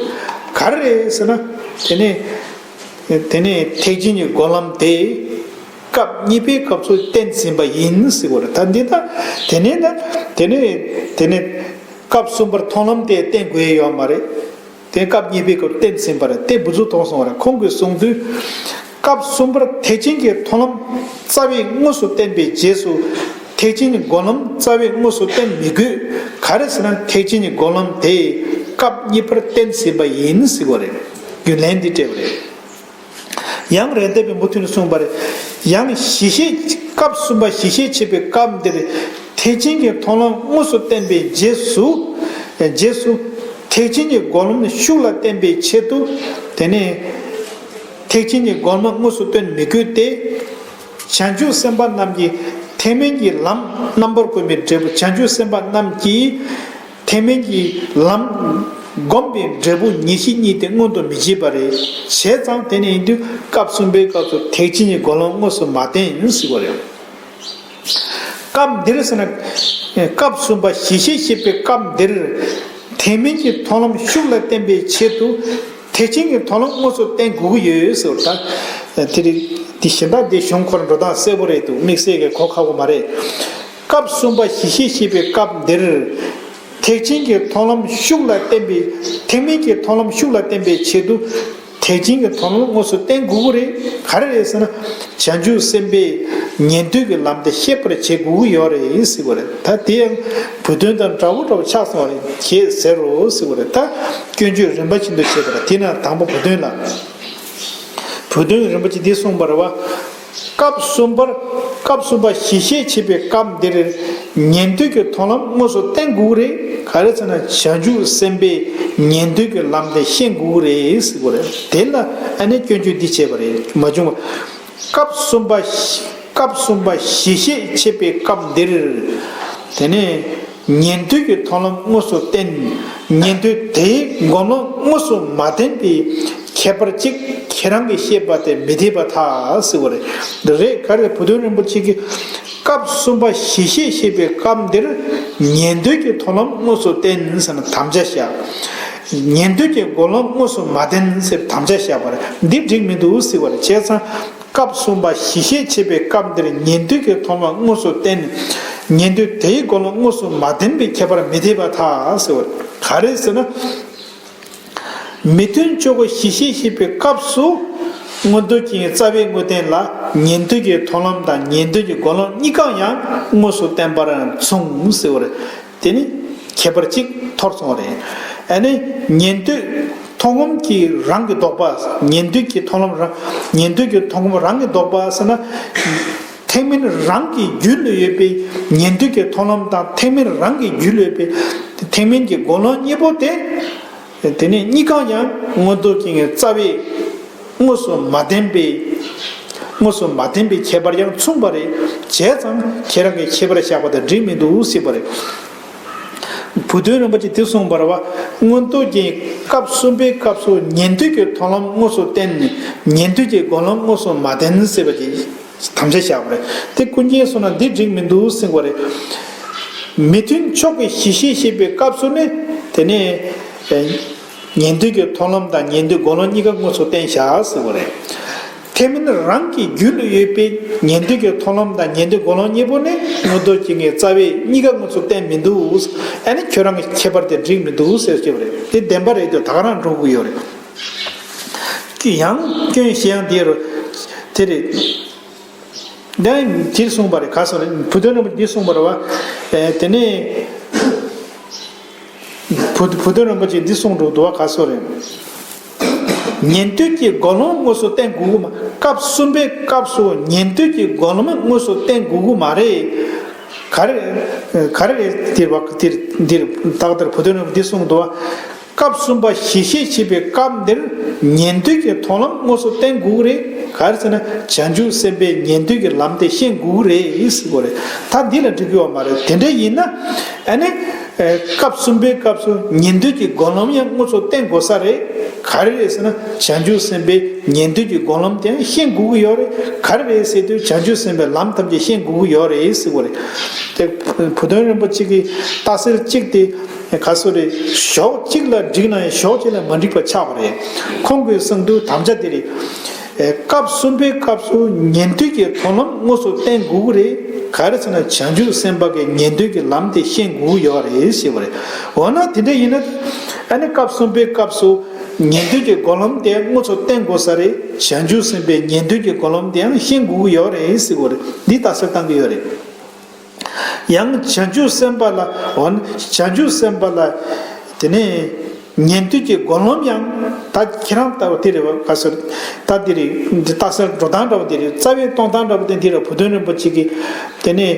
ག་རེ་རེད་ཟེར་ན། དེ་ནས་དེ་ནས་ཐེག་ཆེན་གྱི་སྒོམ་ལམ་དེ་སྐབས་གཉིས་པའི་སྐབས་སུ་བསྟན་ཟིན་པ་ཡིན་ཟེར་བ་རེད། ད་འདི་ལྟ་དེ་ནས་ན་དེ་ནས་དེ་ནས་སྐབས་གསུམ་པར་མཐོང་ལམ་དེ་བསྟན་དགོས་ཡོད་མ་རེད། དེ་སྐབས་གཉིས་པའི་སྐབས་བསྟན་ཟིན་པ་རེད། དེ་འུ་ཚོ་མཐོང་སོང་བ་རེད། ཁོང་གིས་གསུངས་དུས། སྐབས་གསུམ་པར་ཐེག་ཆེན་གྱི་མཐོང་ལམ་རྩ་བའི་དངོས་སུ་བསྟན་པའི་རྗེས་སུ། ཐེག་ཆེན་གྱི་སྒོམ་ལམ་རྩ་བའི་དངོས་སུ་བསྟན་མི་དགོས། ག་རེ་ཟེར་ན་ཐེག་ཆེན་གྱི་སྒོམ་ལམ་དེ་སྐབས་གཉིས་པར་བསྟན་ཟིན་པ་ཡིན་ཟེར་བ་རེད། རྒྱུ་ལན་འདི་སྤྲད་པ་རེད། ཡང་རེད་མདའ་བས་མུ་མཐུད་ནས་གསུངས་པ་རེད། ཡང་གཞི་ཤེས་སྐབས་གསུམ་པ་གཞི་ཤེས་བྱེད་པའི་སྐབས་འདིར། ཐེག་ཆེན་གྱི་མཐོང་ལམ་དངོས་སུ་བསྟན་པའི་རྗེས་སུ། རྗེས་སུ། ཐེག་ཆེན་གྱི་སྒོམ་ལམ་ཤུགས་ལ་བསྟན་པའི་ཆེད་དུ། དེ་ནས། ཐེག་ཆེན་གྱི་སྒོམ་ལམ་དངོས་སུ་སྟོན་མི་དགོས་ཏེ། བྱང་ཆུབ་སེམས་དཔའ་རྣམས་ཀྱིས་ཐེག་དམན་གྱི་ལམ་རྣམ་པར་བསྒོམས་པའི་འབྲས་བུ། བྱང་ཆུབ་སེམས་དཔའ་རྣམས་ཀྱིས་ཐེག་དམན་གྱི་ལམ་བསྒོམས་པའི་འབྲས་བུ་ཉེར་ཞི་གཉིས་དེ་མངོན་དུ་མི་བྱེད་པ་རེད། བྱས་ཙང་དེ་ནི་ཡིན་དུས་སྐབས་གསུམ་པའི་སྐབས་སུ་ཐེག་ཆེན་གྱི་སྒོམ་ལམ་དངོས་སུ་མ་བསྟན་ཟེར་བ་རེད། སྐབས་འདིར་ཟེར་ན། སྐབས་གསུམ་པ་གཞི་ཤེས་བྱེད་པའི་སྐབས་འདིར། ཐེག་དམན་གྱི་མཐོང་ལམ་ཤུགས་ལ་བསྟན་པའི་ཆེད་དུ། ཐེག་ཆེན་གྱི་མཐོང་ལམ་དངོས་སུ་བསྟན་དགོས་ཀྱི་ཡོད་ཟེར་བ་དང་། དེ་རིང་འདི་གཞན་དག་འདི་གཞུང་ཁོ་རང་འགྲོ་སྟངས་གསལ་པོ་རེད་འདུག་དམིགས་བསལ་གྱི་གོ་ཁག་པོ་མ་རེད། སྐབས་གསུམ་པ་གཞི་ཤེས་བྱེད་པའི་སྐབས་འདིར། ཐེག་ཆེན་གྱི་མཐོང་ལམ་ཤུགས་ལ་བསྟན་པའི། ཐེག་དམན་གྱི་མཐོང་ལམ་ཤུགས་ལ་བསྟན་པའི་ཆེད་དུ། ཐེག་ཆེན་གྱི་མཐོང་ལམ་དངོས་སུ་བསྟན་དགོས་ཀྱི་རེད། ག་རེ་རེད་ཟེར་ན། བྱང་ཆུབ་སེམས་དཔས་ཉན་ཐོས་ཀྱི་ལམ་དེ་ཤེས་པར་བྱེད་དགོས་ཀྱི་ཡོད་རེད་ཟེར་བ་རེད། ད་དེ་ཡང་བུ་སྟོན་དང་འདྲ་བོ་འདྲ་བོ་ཆགས་སོང་བ་རེད། ཁྱེད་ཟེར་རོ་ཟེར་བ་རེད། ད་སྐྱོན་བརྗོད་རིམ་པ་བཞིན་དུ་བྱས་པ་རེད། དེ་ན་དང་པོ་བུ་སྟོན་ལ། བུ་སྟོན་རིན་པོ་ཆེ་འདི་གསུངས་པ་རེད་བ། སྐབས་གསུམ་པར། སྐབས་གསུམ་པ་གཞི་ཤེས་བྱེད་པའི་སྐབས་འདིར། ཉན་ཐོས་ཀྱི་མཐོང་ལམ་དངོས་སུ་བསྟན་དགོས་རེད། ག་རེ་ཟེར་ན་བྱང་ཆུབ་སེམས་དཔས་ཉན་ཐོས་ཀྱི་ལམ་དེ་ཤེས་དགོས་རེད་ཟེར་བ་རེད། དེ་ལ་ཨ་ནི་སྐྱོན་བརྗོད་འདི་བྱས་པ་རེད། མ་བྱུང་བ། སྐབས་གསུམ་པ། སྐབས་གསུམ་པ་གཞི་ཤེས་བྱེད་པའི་སྐབས་འདིར། དེ་ནས་ཉན་ཐོས་ཀྱི་མཐོང་ལམ་དངོས་སུ་བསྟན། ཉན་ཐོས་དེའི་སྒོམ་ལམ་དངོས་སུ་མ་བསྟན་པའི་ཁྱད་པར་གཅིག་ཁྱེད་རང་གིས་བཤད་པ་དེ་མི་འཐད་པར་ཐལ་ཟེར་བ་རེད། འདི་རེད། ག་རེ་བུ་སྟོན་རིན་པོ་ཆེ་གིས་སྐབས་གསུམ་པ་གཞི་ཤེས་བྱེད་པའི་སྐབས་འདིར་ཉན་ཐོས་ཀྱི་མཐོང་ལམ་དངོས་སུ་བསྟན་ཟེར་ན་དམ་བཅའ་བཞག་ཉན་ཐོས་ཀྱི་སྒོམ་ལམ་དངོས་སུ་མ་བསྟན་ཟེར་དམ་བཅའ་བཞག་པ་རེད། འདི་འགྲིག་མི་འདུག་ཟེར་བ་རེད། བྱས་ཙང་སྐབས་གསུམ་པ་གཞི་ཤེས་འཆད་པའི་སྐབས་འདིར་ཉན་ཐོས་ཀྱི་མཐོང་ལམ་དངོས་སུ་བསྟན་ནས་ཉན་ཐོས་དེའི་སྒོམ་ལམ་དངོས་སུ་མ་བསྟན་པའི་ཁྱད་པར་མི་འཐད་པར་ཐལ་ཟེར་བ་རེད། ག་རེ་ཟེར་ན། མི་མཐུན་ཕྱོགས་ཀྱི་གཞི་ཤེས་བཤད་པའི་སྐབས་སུ་མངོན་རྟོགས་རྒྱན་རྩ་བའི་དངོས་བསྟན་ལ་ཉན་ཐོས་ཀྱི་མཐོང་ལམ་དང་ཉན་ཐོས་ཀྱི་སྒོམ་ལམ་གཉིས་ཀ་ཡང་དངོས་སུ་བསྟན་པར་མཚུངས་ཟེར་བ་རེད། དེ་ནི་ཁྱད་པར་གཅིག་འཐོར་སོང་བ་རེད། ཨ་ནི་ཉན་ཐོས་མཐོང་ལམ་གྱི་རང་གི་ལྡོག་པ། ཉན་ཐོས་ཀྱི་མཐོང་ལམ་རང་། ཉན་ཐོས་ཀྱི་མཐོང་ལམ་རང་གི་ལྡོག་པ་ཟེར་ན། ཐེག་དམན་རང་གི་རྒྱུད་ལ་ཡོད་པའི་ཉན་ཐོས་ཀྱི་མཐོང་ལམ་དང་ཐེག་དམན་རང་གི་རྒྱུད་ལ་ཡོད་པའི་ཐེག་དམན་གྱི་སྒོམ་ལམ་གཉིས་པོ་དེ། དེ་ནི་གཉིས་ཀ་ཡང་མངོན་རྟོགས་རྒྱན་གྱི་རྩ་བའི་དངོས་སུ་མ་བསྟན་པའི། དངོས་སུ་མ་བསྟན་པའི་ཁྱད་པར་ཡང་མཚུངས་པ་རེད། བྱས་ཙང་ཁྱེད་རང་གིས་ཁྱད་པར་བཞག་པ་དང་འགྲིག་མི་འདུག་ཟེར་བ་རེད། བུ་སྟོན་རིན་པོ་ཆེས་འདི་གསུངས་པ་རེད་བ། མངོན་རྟོགས་རྒྱན་སྐབས་གསུམ་པའི་སྐབས་སུ་ཉན་ཐོས་ཀྱི་མཐོང་ལམ་དངོས་སུ་བསྟན་ནས་ཉན་ཐོས་ཀྱི་སྒོམ་ལམ་དངོས་སུ་མ་བསྟན་ཟེར་བ་ཅིག་དམ་བཅའ་བཞག་པ་རེད། དེ་ཀུན་མཁྱེན་གསུངས་ན་འདི་འགྲིག་མི་འདུག་གསུངས་པ་རེད། མི་མཐུན་ཕྱོགས་ཀྱི་གཞི་ཤེས་བཤད་པའི་སྐབས་སུ་ནི། དེ་ནས་ཉན་ཐོས་ཀྱི་མཐོང་ལམ་དང་ཉན་ཐོས་སྒོམ་ལམ་གཉིས་ཀ་དངོས་སུ་བསྟན་བཞག་ཟེར་བ་རེད། ཐེག་དམན་རང་གི་རྒྱུད་ལ་ཡོད་པའི་ཉན་ཐོས་ཀྱི་མཐོང་ལམ་དང་ཉན་ཐོས་སྒོམ་ལམ་གཉིས་པོ་ནི་མངོན་རྟོགས་རྒྱན་གྱི་རྩ་བའི་གཉིས་ཀ་དངོས་སུ་བསྟན་མི་འདུག། ཨ་ནི་ཁྱོད་རང་གི་ཁྱད་པར་དེ་འགྲིག་མི་འདུག་ཟེར་གྱི་རེད། དེ་བདེན་པ་རེད་དེ་ད་ག་རང་འགྲོ་དགོས་ཡོད་རེད། ཡང་སྐྱོན་བཤད་ཡང་དེ་རུ་དེ་རེད། དེ་དེར་གསུངས་པ་རེད། ག་སོང་རེད། བུ་སྟོན་རིན་པོ་ཆེས་གསུངས་པ་རེད་བ། དེ་ནས། བུ་བུ་སྟོན་རིན་པོ་ཆེས་འདི་གསུངས་འགྲོ་འདུག་བ། ག་སོ་རེད། ཉན་ཐོས་ཀྱི་སྒོམ་ལམ་དངོས་སུ་བསྟན་དགོས་ཀྱི་མ། སྐབས་གསུམ་པའི་སྐབས་སུ་ཉན་ཐོས་ཀྱི་སྒོམ་ལམ་དངོས་སུ་བསྟན་དགོས་ཀྱི་མ་རེད། ག་རེ་ག་རེ་རེད། འདིར་བ་འདིར་འདིར་ཏག་ཏག་བུ་སྟོན་རིན་པོ་ཆེས་འདི་གསུངས་འདུག་བ། སྐབས་གསུམ་པ་གཞི་ཤེས་བཤད་པའི་སྐབས་འདིར་ཉན་ཐོས་ཀྱི་མཐོང་ལམ་དངོས་སུ་བསྟན་དགོས་ཀྱི་རེད། ག་རེ་ཟེར་ན་བྱང་ཆུབ་སེམས་དཔའི་ཉན་ཐོས་ཀྱི་ལམ་དེ་ཤེས་དགོས་ཀྱི་རེད་ཟེར་གྱི་རེད། ད་འདི་ལ་འགྲིག་གི་ཡོད་མ་རེད། དེ་འདྲ་ཡིན་ན་ཨ་ནི། སྐབས་གསུམ་པའི་སྐབས་སུ་ཉན་ཐོས་ཀྱི་སྒོམ་ལམ་ཡང་དངོས་སུ་བསྟན་དགོས་ས་རེད། ག་རེ་རེད་ཟེར་ན་བྱང་ཆུབ་སེམས་དཔའི་ཉན་ཐོས་ཀྱི་སྒོམ་ལམ་དེ་ཡང་ཤེས་དགོས་ཀྱི་ཡོད་རེད། ག་རེ་རེད་ཟེར་དུས་བྱང་ཆུབ་སེམས་དཔའི་ལམ་ཐམས་ཅད་ཤེས་དགོས་ཀྱི་ཡོད་རེད་ཟེར་གྱི་རེད། དེ་བུ་སྟོན་རིན་པོ་ཆེ་གི་རྟགས་གསལ་གཅིག་དེ་ག་སོ་རེད། ཕྱོགས་གཅིག་ལ་འགྲིག་ན་ཡང་ཕྱོགས་གཅིག་ལ་མ་འགྲིག་པ་ཆགས་པ་རེད། ཁོང་གིས་གསུངས་དུས་དམ་བཅའ་དེ་རེད། སྐབས་གསུམ་པའི་སྐབས་སུ་ཉན་ཐོས་ཀྱི་མཐོང་ལམ་དངོས་སུ་བསྟན་དགོས་ཀྱི་རེད། ག་རེ་ཟེར་ན་བྱང་ཆུབ་སེམས་དཔའ་གི་ཉན་ཐོས་ཀྱི་ལམ་དེ་ཤེས་དགོས་ཀྱི་ཡོད་རེད་ཞེས་པ་རེད། འོ་ན་དེ་འདྲ་ཡིན་ན། ཨ་ནི་སྐབས་གསུམ་པའི་སྐབས་སུ་ཉན་ཐོས་ཀྱི་སྒོམ་ལམ་དེ་དངོས་སུ་བསྟན་དགོས་ས་རེད། བྱང་ཆུབ་སེམས་དཔའི་ཉན་ཐོས་ཀྱི་སྒོམ་ལམ་དེ་ཡང་ཤེས་དགོས་ཀྱི་ཡོད་རེད་ཞེས་པ་རེད། འདི་རྟགས་གསལ་བཏང་གི་ཡོད་རེད། ཡང་བྱང་ཆུབ་སེམས་དཔའ་ལ། འོ་ན་བྱང་ཆུབ་སེམས་དཔའ་ལ། དེ་ནས་ཉན་ཐོས་ཀྱི་སྒོམ་ལམ་ཡང་ད་ཁྱེད་རང་ལྟ་བུ་དེ་རེད་བ། ག་ཟེར། ད་དེ་རེད། འདི་རྟགས་གསལ་འགྲོ་སྟངས་འདྲ་བོ་དེ་རེད། རྩ་བའི་གཏོང་སྟངས་འདྲ་བོ་དེ་འདི་རེད། བུ་སྟོན་རིན་པོ་ཆེ་གིས་དེ་ནས་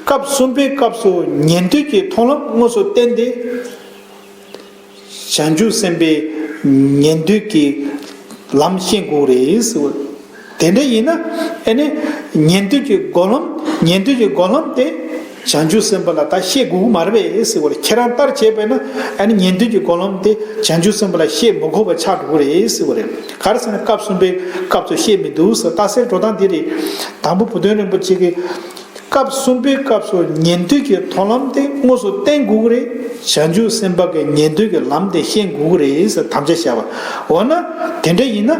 སྐབས་གསུམ་པའི་སྐབས་སུ་ཉན་ཐོས་ཀྱི་མཐོང་ལམ་དངོས་སུ་བསྟན་ཏེ། བྱང་ཆུབ་སེམས་དཔའི་ཉན་ཐོས་ཀྱི་ལམ་ཤེས་དགོས་རེད་ཟེར་བ། དེ་འདྲ་ཡིན་ན་ཨ་ནི་ཉན་ཐོས་ཀྱི་སྒོམ་ལམ། ཉན་ཐོས་ཀྱི་སྒོམ་ལམ་དེ་བྱང་ཆུབ་སེམས་དཔའ་ལ་ད་ཤེས་དགོས་ཀྱི་མ་རེད་པས་ཟེར་བ་རེད། ཁྱེད་རང་ལྟར་བྱས་པས་ན་ཨ་ནི་ཉན་ཐོས་ཀྱི་སྒོམ་ལམ་དེ་བྱང་ཆུབ་སེམས་དཔའ་ལ་ཤེས་མི་དགོས་པ་ཆགས་འགྲོ་གི་རེད་ཟེར་བ་རེད། ག་རེ་ཟེར་ན་སྐབས་གསུམ་པའི་སྐབས་སུ་ཤེས་མི་འདུག་ཟེར། རྟགས་གསལ་འགྲོ་སྟངས་འདི་རེད། དང་པོ་བུ་སྟོན་རིན་པོ་ཆེ་གིས། སྐབས་གསུམ་པའི་སྐབས་སུ་ཉན་ཐོས་ཀྱི་མཐོང་ལམ་དེ་དངོས་སུ་བསྟན་དགོས་ཀྱི་རེད། བྱང་ཆུབ་སེམས་དཔའ་གི་ཉན་ཐོས་ཀྱི་ལམ་དེ་ཤེས་དགོས་ཀྱི་རེད་ཟེར་དམ་བཅའ་བཞག་པ། འོ་ན་དེ་འདྲ་ཡིན་ན།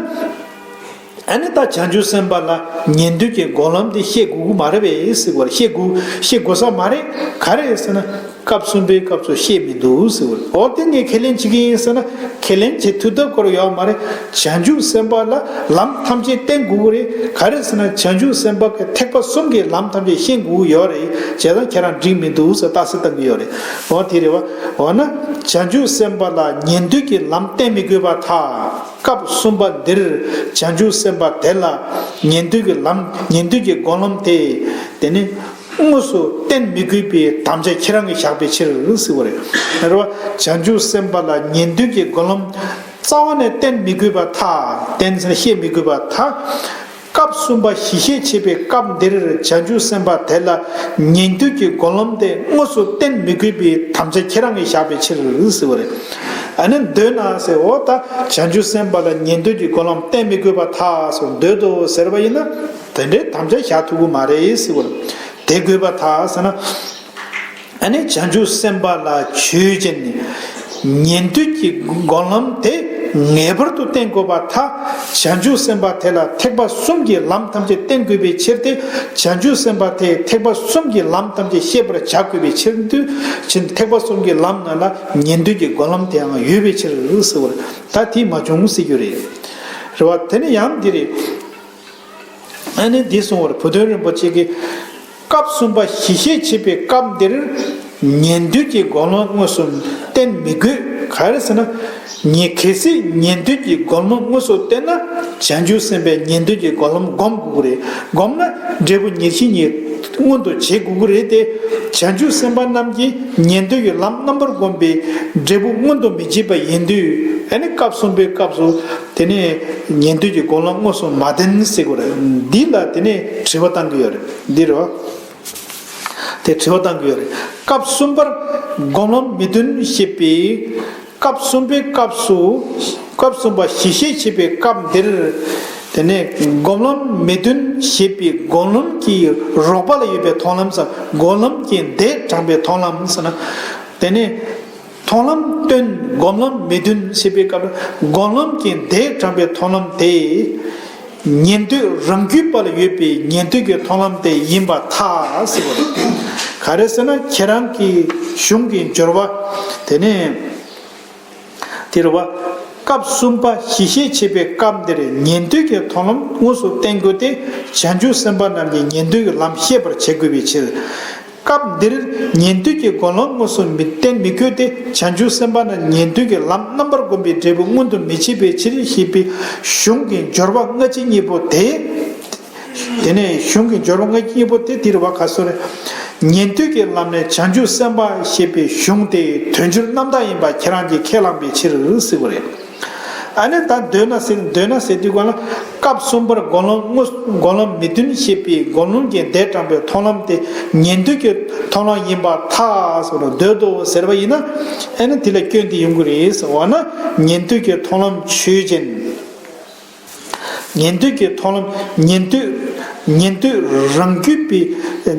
ཨ་ནི་ད་བྱང་ཆུབ་སེམས་དཔའ་ལ་ཉན་ཐོས་ཀྱི་སྒོམ་ལམ་དེ་ཤེས་དགོས་ཀྱི་མ་རེད་པས་ཟེར་བ་རེད། ཤེས་དགོས་ཤེས་དགོས་ས་མ་རེད། ག་རེ་རེད་ཟེར་ན། སྐབས་གསུམ་པའི་སྐབས་སུ་ཤེས་མི་འདུག་ཟེར་བ་རེད། འོ་དེ་ངས་ཁས་ལེན་བྱེད་ཀྱི་ཡིན་ཟེར་ན། ཁས་ལེན་བྱེད་ཐུབ་ཐབས་ཁོ་རང་ཡོད་མ་རེད། བྱང་ཆུབ་སེམས་དཔའ་ལ་ལམ་ཐམས་ཅད་བསྟན་དགོས་ཀྱི་རེད། ག་རེ་ཟེར་ན་བྱང་ཆུབ་སེམས་དཔའ་གི་ཐེག་པ་གསུམ་གྱི་ལམ་ཐམས་ཅད་ཤེས་དགོས་ཀྱི་ཡོད་རེད། བྱས་ཙང་ཁྱེད་རང་འགྲིག་མི་འདུག་ཟེར་རྟགས་གསལ་བཏང་གི་ཡོད་རེད། འོ་དེ་རེད་བ། འོ་ན་བྱང་ཆུབ་སེམས་དཔའ་ལ་ཉན་ཐོས་ཀྱི་ལམ་བསྟན་མི་དགོས་པར་ཐལ། སྐབས་གསུམ་པ་འདིར་བྱང་ཆུབ་སེམས་དཔའ་དེ་ལ་ཉན་ཐོས་ཀྱི་ལམ། ཉན་ཐོས་ཀྱི་སྒོམ་ལམ་དེ། དེ་ནི། དངོས་སུ་བསྟན་མི་དགོས་པའི་དམ་བཅའ་ཁྱེད་རང་གིས་བཞག་པའི་ཕྱིར་ཟེར་བ་རེད། རེད་བ། བྱང་ཆུབ་སེམས་དཔའ་ལ་ཉན་ཐོས་ཀྱི་སྒོམ་ལམ་རྩ་བ་ནས་བསྟན་མི་དགོས་པར་ཐལ། བསྟན་ཟེར་ན་བཤད་མི་དགོས་པར་ཐལ། སྐབས་གསུམ་པ་གཞི་ཤེས་འཆད་པའི་སྐབས་འདིར་བྱང་ཆུབ་སེམས་དཔའ་དེ་ལ་ཉན་ཐོས་ཀྱི་སྒོམ་ལམ་དེ་དངོས་སུ་བསྟན་མི་དགོས་པའི་དམ་བཅའ་ཁྱེད་རང་གིས་བཞག་པའི་ཕྱིར་ཟེར་བ་རེད། ཨ་ནི་འདོད་ན་ཟེར། འོ་ད་བྱང་ཆུབ་སེམས་དཔའ་ལ་ཉན་ཐོས་ཀྱི་སྒོམ་ལམ་བསྟན་མི་དགོས་པར་ཐལ་ཟེར་འདོད་དོ་ཟེར་བ་ཡིན་ན། དེ་འདྲའི་དམ་བཅའ་བཞག་ཐུབ་ཀྱི་མ་རེད་ཟེར་བ་རེད། དེ་དགོས་པར་ཐལ་ཟེར་ན། ཨ་ནི་བྱང་ཆུབ་སེམས་དཔའ་ལ་ཆོས་ཅན། ཉན་ཐོས་ཀྱི་སྒོམ་ལམ་དེ་ངེས་པར་དུ་བསྟེན་དགོས་པར་ཐལ། བྱང་ཆུབ་སེམས་དཔའ་དེ་ལ་ཐེག་པ་གསུམ་གྱི་ལམ་ཐམས་ཅད་བསྟེན་དགོས་པའི་ཕྱིར་ཏེ། བྱང་ཆུབ་སེམས་དཔའ་དེས་ཐེག་པ་གསུམ་གྱི་ལམ་ཐམས་ཅད་ཤེས་པར་བྱ་དགོས་པའི་ཕྱིར་དུ། ཕྱིར་ཐེག་པ་གསུམ་གྱི་ལམ་ནང་ལ་ཉན་ཐོས་ཀྱི་སྒོམ་ལམ་དེའང་ཡོད་པའི་ཕྱིར་ཟེར་བ་རེད། ད་དེ་མ་བྱུང་ཟེར་རྒྱུ་རེད། རེད་བ། དེ་ནི་ཡང་འདི་རེད། ཨ་ནི་འདི་གསུངས་པར་བུ་སྟོན་རིན་པོ་ཆེ་གིས། སྐབས་གསུམ་པ་ཞི་ཞིང་བྱེད་པའི་སྐབས་འདིར་ཉན་ཐོས་ཀྱི་སྒོམ་ལམ་དངོས་སུ་བསྟེན་མི་དགོས། ག་རེ་ཟེར་ན། ཉན་གལ་སྲིད་ཉན་ཐོས་ཀྱི་སྒོམ་ལམ་དངོས་སུ་བསྟེན་ན། བྱང་ཆུབ་སེམས་དཔའི་ཉན་ཐོས་ཀྱི་སྒོམ་ལམ་སྒོམ་དགོས་ཀྱི་རེད། སྒོམ་ན་འབྲས་བུ་ཉེར་ཞི་གཉིས་མངོན་དུ་བྱེད་དགོས་ཀྱི་རེད་དེ། བྱང་ཆུབ་སེམས་དཔའ་རྣམས་ཀྱིས་ཉན་ཐོས་ཀྱི་ལམ་རྣམ་པར་སྒོམ་པའི་འབྲས་བུ་མངོན་དུ་མི་བྱེད་པ་ཡིན་དུས། ཨ་ནི་སྐབས་གསུམ་པའི་སྐབས་སུ། དེ་ནས་ཉན་ཐོས་ཀྱི་སྒོམ་ལམ་དངོས་སུ་མ་བསྟེན་ཟེར་དགོས་རེད། འདི་ལ་དེ་ནས་དྲི་བ་བཏང་གི་ཡོད་རེད། འདི་རེད་བ། དེ་དྲི་བ་བཏང་གི་ཡོད་རེད། སྐབས་གསུམ་པར་སྒོམ་ལམ་མི་བསྟེན་ཞེས་པའི། སྐབས་གསུམ་པའི་སྐབས་སུ། སྐབས་གསུམ་པ་ཞི་ཞིང་བྱེད་པའི་སྐབས་འདིར། དེ་ནས་སྒོམ་ལམ་མི་བསྟེན་ཞེས་པའི་སྒོམ་ལམ་གྱི་རོགས་པ་ལ་ཡོད་པའི་མཐོང་ལམ་ཟེར། སྒོམ་ལམ་གྱི་འདས་དྲངས་པའི་མཐོང་ལམ་ཟེར་ན། དེ་ནས། མཐོང་ལམ་བསྟེན། སྒོམ་ལམ་མི་བསྟེན་ཞེས་པའི་སྐབས་ལ། སྒོམ་ལམ་གྱི་འདས་དྲངས་པའི་མཐོང་ལམ་དེ། ཉན་ཐོས་རང་རྒྱུད་པ་ལ་ཡོད་པའི་ཉན་ཐོས་ཀྱི་མཐོང་ལམ་དེ་ཡིན་པར་ཐལ་ཟེར་བ་རེད། ག་རེ་ཟེར་ན། ཁྱེད་རང་གི་གཞུང་གི་སྦྱོར་བ། དེ་ནས། དེ་རེད་བ། སྐབས་གསུམ་པ་ཞི་ཞིང་བྱེད་པའི་སྐབས་འདིར་ཉན་ཐོས་ཀྱི་མཐོང་ལམ་དངོས་སུ་བསྟེན་དགོས་ཏེ། བྱང་ཆུབ་སེམས་དཔའ་རྣམས་ཀྱིས་ཉན་ཐོས་ཀྱི་ལམ་ཤེས་པར་བྱེད་དགོས་པའི་ཕྱིར། སྐབས་འདིར་ཉན་ཐོས་ཀྱི་སྒོམ་ལམ་དངོས་སུ་མི་བསྟེན་མི་དགོས་ཏེ། བྱང་ཆུབ་སེམས་དཔའ་རྣམས་ཉན་ཐོས་ཀྱི་ལམ་རྣམ་པར་སྒོམ་པའི་འབྲས་བུ་མངོན་དུ་མི་བྱེད་པའི་ཕྱིར་ཞེས་པའི་གཞུང་གི་སྦྱོར་བ་སྔ་ཕྱི་གཉིས་པོ་དེ། དེ་ནས་གཞུང་གི་སྦྱོར་བ་སྔ་ཕྱི་གཉིས་པོ་དེ་འདི་རེད་བ། ག་སོ་རེད། ཉན་ཐོས་ཀྱི་ལམ་ནས་བྱང་ཆུབ་སེམས་དཔའ་ཞེས་པའི་གཞུང་དེ་དོན་སྦྱོར་རྣམ་དག་ཡིན་པ་ཁྱེད་རང་གིས་ཁས་བླངས་པའི་ཕྱིར་ཟེར་བ་རེད། ཨ་ནི་ད་འདོད་ན་ཟེར། འདོད་ན་ཟེར་དུས་ག་ལ། སྐབས་གསུམ་པར་སྒོམ་ལམ་དངོས། སྒོམ་ལམ་མི་བསྟེན་ཞེས་པའི་སྒོམ་ལམ་གྱི་འདས་དྲངས་པའི་མཐོང་ལམ་དེ་ཉན་ཐོས་ཀྱི་མཐོང་ལམ་ཡིན་པར་ཐལ་ཟེར་བ་འདོད་དོ་ཟེར་བ་ཡིན་ན། ཨ་ནི་དེ་ལ་སྐྱོན་དེ་ཡོང་གི་རེད་ཟེར་བ་ན། ཉན་ཐོས་ཀྱི་མཐོང་ལམ་ཆོས་ཅན། ཉན་ཐོས་ཀྱི་མཐོང་ལམ། ཉན་ཐོས། ཉན་ཐོས་རང་རྒྱུད་པའི།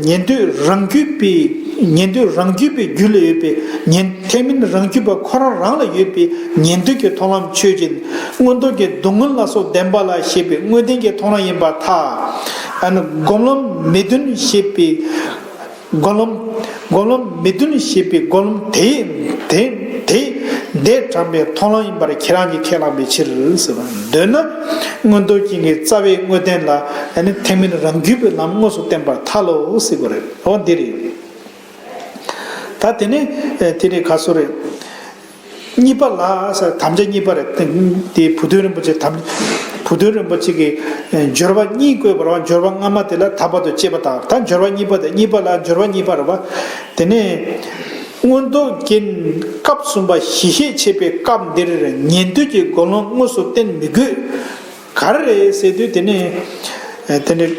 ཉན་ཐོས་རང་རྒྱུད་པའི། ཉན་ཐོས་རང་རྒྱུད་པའི་རྒྱུད་ལ་ཡོད་པའི་ཉན། ཐེག་དམན་རང་རྒྱུད་པ་ཁོ་རང་རང་ལ་ཡོད་པའི་ཉན་ཐོས་ཀྱི་མཐོང་ལམ་ཆོས་ཅན། མངོན་རྟོགས་ཀྱི་སྡུག་བསྔལ་ལ་སོགས་བདེན་པ་ལ་ཞེས་པའི་དངོས་བསྟན་གྱི་མཐོང་ལམ་ཡིན་པར་ཐལ། ཨ་ནི་སྒོམ་ལམ་མི་བསྟེན་ཞེས་པའི། སྒོམ་ལམ། སྒོམ་ལམ་མི་བསྟེན་ཞེས་པའི་སྒོམ་ལམ་དེ། དེ། དེ་འདས་དྲངས་པའི་མཐོང་ལམ་ཡིན་པར་ཁྱེད་རང་གིས་ཁས་བླངས་པའི་ཕྱིར་ཟེར་བ། འདོད་ན། མངོན་རྟོགས་རྒྱན་གྱི་རྩ་བའི་དངོས་བསྟན་ལ། ཨ་ནི་ཐེག་དམན་རང་རྒྱུད་པའི་ལམ་དངོས་སུ་བསྟན་པར་ཐལ་ལོ་ཟེར་བ་རེད། འོ་འདི་རེད། ད་དེ་ནས་དེ་ནས་ག་སོ་རེད། གཉིས་པ་ལ་ཟེར། དམ་བཅའ་གཉིས་པ་རེད། དེ་བུ་སྟོན་རིན་པོ་ཆེ་དམ། བུ་སྟོན་རིན་པོ་ཆེ་གིས་སྦྱོར་བ་གཉིས་བཀོད་པ་རེད་བ། སྦྱོར་བ་སྔ་མ་དེ་ལ་ད་བར་དུ་བྱས་པ་དང་། ད་སྦྱོར་བ་གཉིས་པ་དེ། གཉིས་པ་ལ་སྦྱོར་བ་གཉིས་པ་རེད་བ། དེ་ནས་མངོན་རྟོགས་རྒྱན་སྐབས་གསུམ་པ་ཞི་ཞིང་བྱེད་པའི་སྐབས་འདིར་ཉན་ཐོས་ཀྱི་སྒོམ་ལམ་དངོས་སུ་བསྟེན་མི་དགོས། ག་རེ་རེད་ཟེར་དུས། དེ་ནས་དེ་ནས།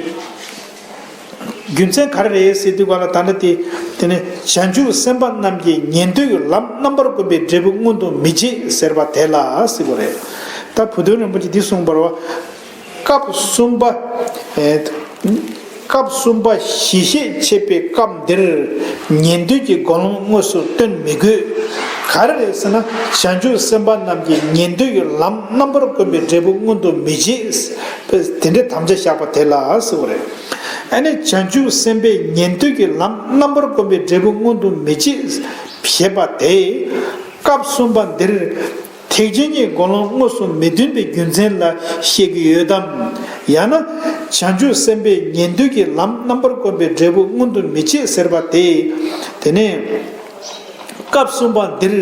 རྒྱུ་མཚན་ག་རེ་རེད་ཟེར་དུས་ག་ལ། ད་ནི་དེ། དེ་ནི་བྱང་ཆུབ་སེམས་དཔའ་རྣམས་ཀྱིས་ཉན་ཐོས་ཀྱི་ལམ་རྣམ་པར་སྒོམ་པའི་འབྲས་བུ་མངོན་དུ་མི་བྱེད་ཟེར་བ་དེ་ལ་ཟེར་བ་རེད། ད་བུ་སྟོན་རིན་པོ་ཆེ་འདི་གསུངས་པ་རེད་བ། སྐབས་གསུམ་པ། ཨེ། སྐབས་གསུམ་པ་ཞི་ཞིང་བྱེད་པའི་སྐབས་འདིར་ཉན་ཐོས་ཀྱི་སྒོམ་ལམ་དངོས་སུ་བསྟེན་མི་དགོས། ག་རེ་རེད་ཟེར་ན། བྱང་ཆུབ་སེམས་དཔའ་རྣམས་ཀྱིས་ཉན་ཐོས་ཀྱི་ལམ་རྣམ་པར་སྒོམ་པའི་འབྲས་བུ་མངོན་དུ་མི་བྱེད། དེ་འདྲའི་དམ་བཅའ་བཞག་པ་དེ་ལ་ཟེར་བ་རེད། ཨ་ནི་བྱང་ཆུབ་སེམས་དཔས་ཉན་ཐོས་ཀྱི་ལམ་རྣམ་པར་སྒོམ་པའི་འབྲས་བུ་མངོན་དུ་མི་བྱེད་ཞེས་པ་དེ། སྐབས་གསུམ་པ་འདིར་ཐེག་ཆེན་གྱི་སྒོམ་ལམ་དངོས་སུ་མི་བསྟེན་པའི་རྒྱུ་མཚན་ལ་བཤད་ཀྱི་ཡོད་དམ། ཡང་ན་བྱང་ཆུབ་སེམས་དཔས་ཉན་ཐོས་ཀྱི་ལམ་རྣམ་པར་སྒོམ་པའི་འབྲས་བུ་མངོན་དུ་མི་བྱེད་ཟེར་བ་དེ། དེ་ནས། སྐབས་གསུམ་པ་འདིར་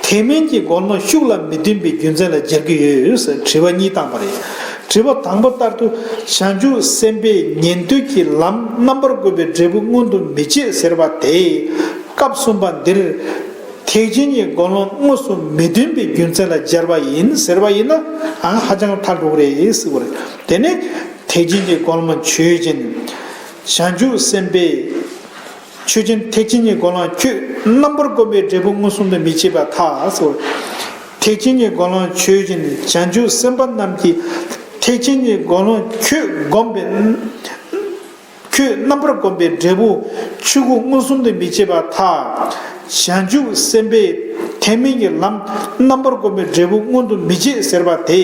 ཐེག་དམན་གྱི་སྒོམ་ལམ་ཤུགས་ལ་མི་བསྟེན་པའི་རྒྱུ་མཚན་ལ་སྦྱར་གྱི་ཡོད་ཟེར་དྲི་བ་གཉིས་བཏང་པ་རེད། དྲི་བ་དང་པོ་ལྟར་དུ། བྱང་ཆུབ་སེམས་དཔས་ཉན་ཐོས་ཀྱི་ལམ་རྣམ་པར་སྒོམ་པའི་འབྲས་བུ་མངོན་དུ་མི་བྱེད་ཟེར་བ་དེ། སྐབས་གསུམ་པ་འདིར་ཐེག་ཆེན་གྱི་སྒོམ་ལམ་དངོས་སུ་མི་བསྟེན་པའི་རྒྱུ་མཚན་ལ་སྦྱར་བ་ཡིན་ཟེར་བ་ཡིན་ན། ཨང་ཧ་ཅང་ཐལ་འགྲོ་གི་རེད་ཟེར་བ་རེད། དེ་ནས་ཐེག་ཆེན་གྱི་སྒོམ་ལམ་ཆོས་ཅན། བྱང་ཆུབ་སེམས་དཔས། ཆོས་ཅན། ཐེག་ཆེན་གྱི་སྒོམ་ལམ་ཁྱོད་རྣམ་པར་སྒོམ་པའི་འབྲས་བུ་མངོན་སུམ་དུ་མི་བྱེད་པར་ཐལ་ཟེར། ཐེག་ཆེན་གྱི་སྒོམ་ལམ་ཆོས་ཅན། བྱང་ཆུབ་སེམས་དཔའ་རྣམས་ཀྱིས་ཐེག་ཆེན་གྱི་སྒོམ་ལམ་ཁྱོད་སྒོམ་པའི། ཁྱོད་རྣམ་པར་སྒོམ་པའི་འབྲས་བུ་ཆོས་སྐུ་མངོན་སུམ་དུ་མི་བྱེད་པར་ཐལ། བྱང་ཆུབ་སེམས་དཔས། ཐེག་དམན་གྱི་ལམ་རྣམ་པར་སྒོམ་པའི་འབྲས་བུ་མངོན་དུ་མི་བྱེད་ཟེར་བ་དེ།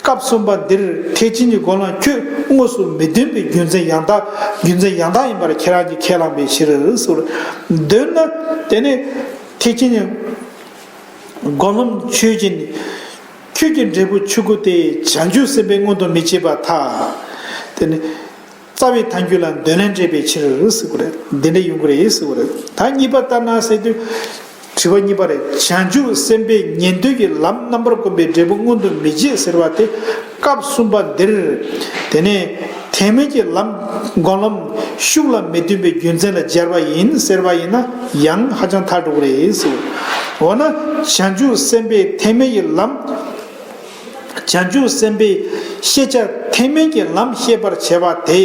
སྐབས་གསུམ་པ་འདིར་ཐེག་ཆེན་གྱི་སྒོམ་ལམ་ཁྱོད་དངོས་སུ་མི་སྟོན་པའི་རྒྱུ་མཚན་ཡང་དག་རྒྱུ་མཚན་ཡང་དག་ཡིན་པར་ཁྱེད་རང་གིས་ཁས་བླངས་པའི་ཕྱིར་ཟེར། འདོད་ན་དེ་ནི་ཐེག་ཆེན་གྱི་སྒོམ་ལམ་ཆོས་ཅན། ཁྱོད་ཀྱི་འབྲས་བུ་ཆོས་སྐུ་དེ་བྱང་ཆུབ་སེམས་དཔས་མངོན་དུ་མི་བྱེད་པར་ཐལ། དེ་ནི་རྩ་བའི་ཐལ་འགྱུར་ལ་འདོད་ལན་འདྲེས་པའི་ཕྱིར་ཟེར་གྱི་རེད། འདི་འདྲ་ཡོང་གི་རེད་ཟེར་གྱི་རེད། ད་གཉིས་པ་ལྟར་ན་ཟེར་དུས། དྲི་བ་གཉིས་པ་རེད། བྱང་ཆུབ་སེམས་དཔས་ཉན་ཐོས་ཀྱི་ལམ་རྣམ་པར་སྒོམ་པའི་འབྲས་བུ་མངོན་དུ་མི་བྱེད་ཟེར་བ་དེ། སྐབས་གསུམ་པ་འདིར། དེ་ནས་ཐེག་དམན་གྱི་ལམ་སྒོམ་ལམ་ཤུགས་ལ་མི་སྟོན་པའི་རྒྱུ་མཚན་ལ་སྦྱར་བ་ཡིན་ཟེར་བ་ཡིན་ན་ཡང་ཧ་ཅང་ཐལ་འགྲོ་གི་རེད་ཟེར། འོ་ན་བྱང་ཆུབ་སེམས་དཔས་ཐེག་དམན་གྱི་ལམ། བྱང་ཆུབ་སེམས་དཔས་ཤེས་བྱ་ཐེག་དམན་གྱི་ལམ་ཤེས་པར་བྱ་བ་དེ།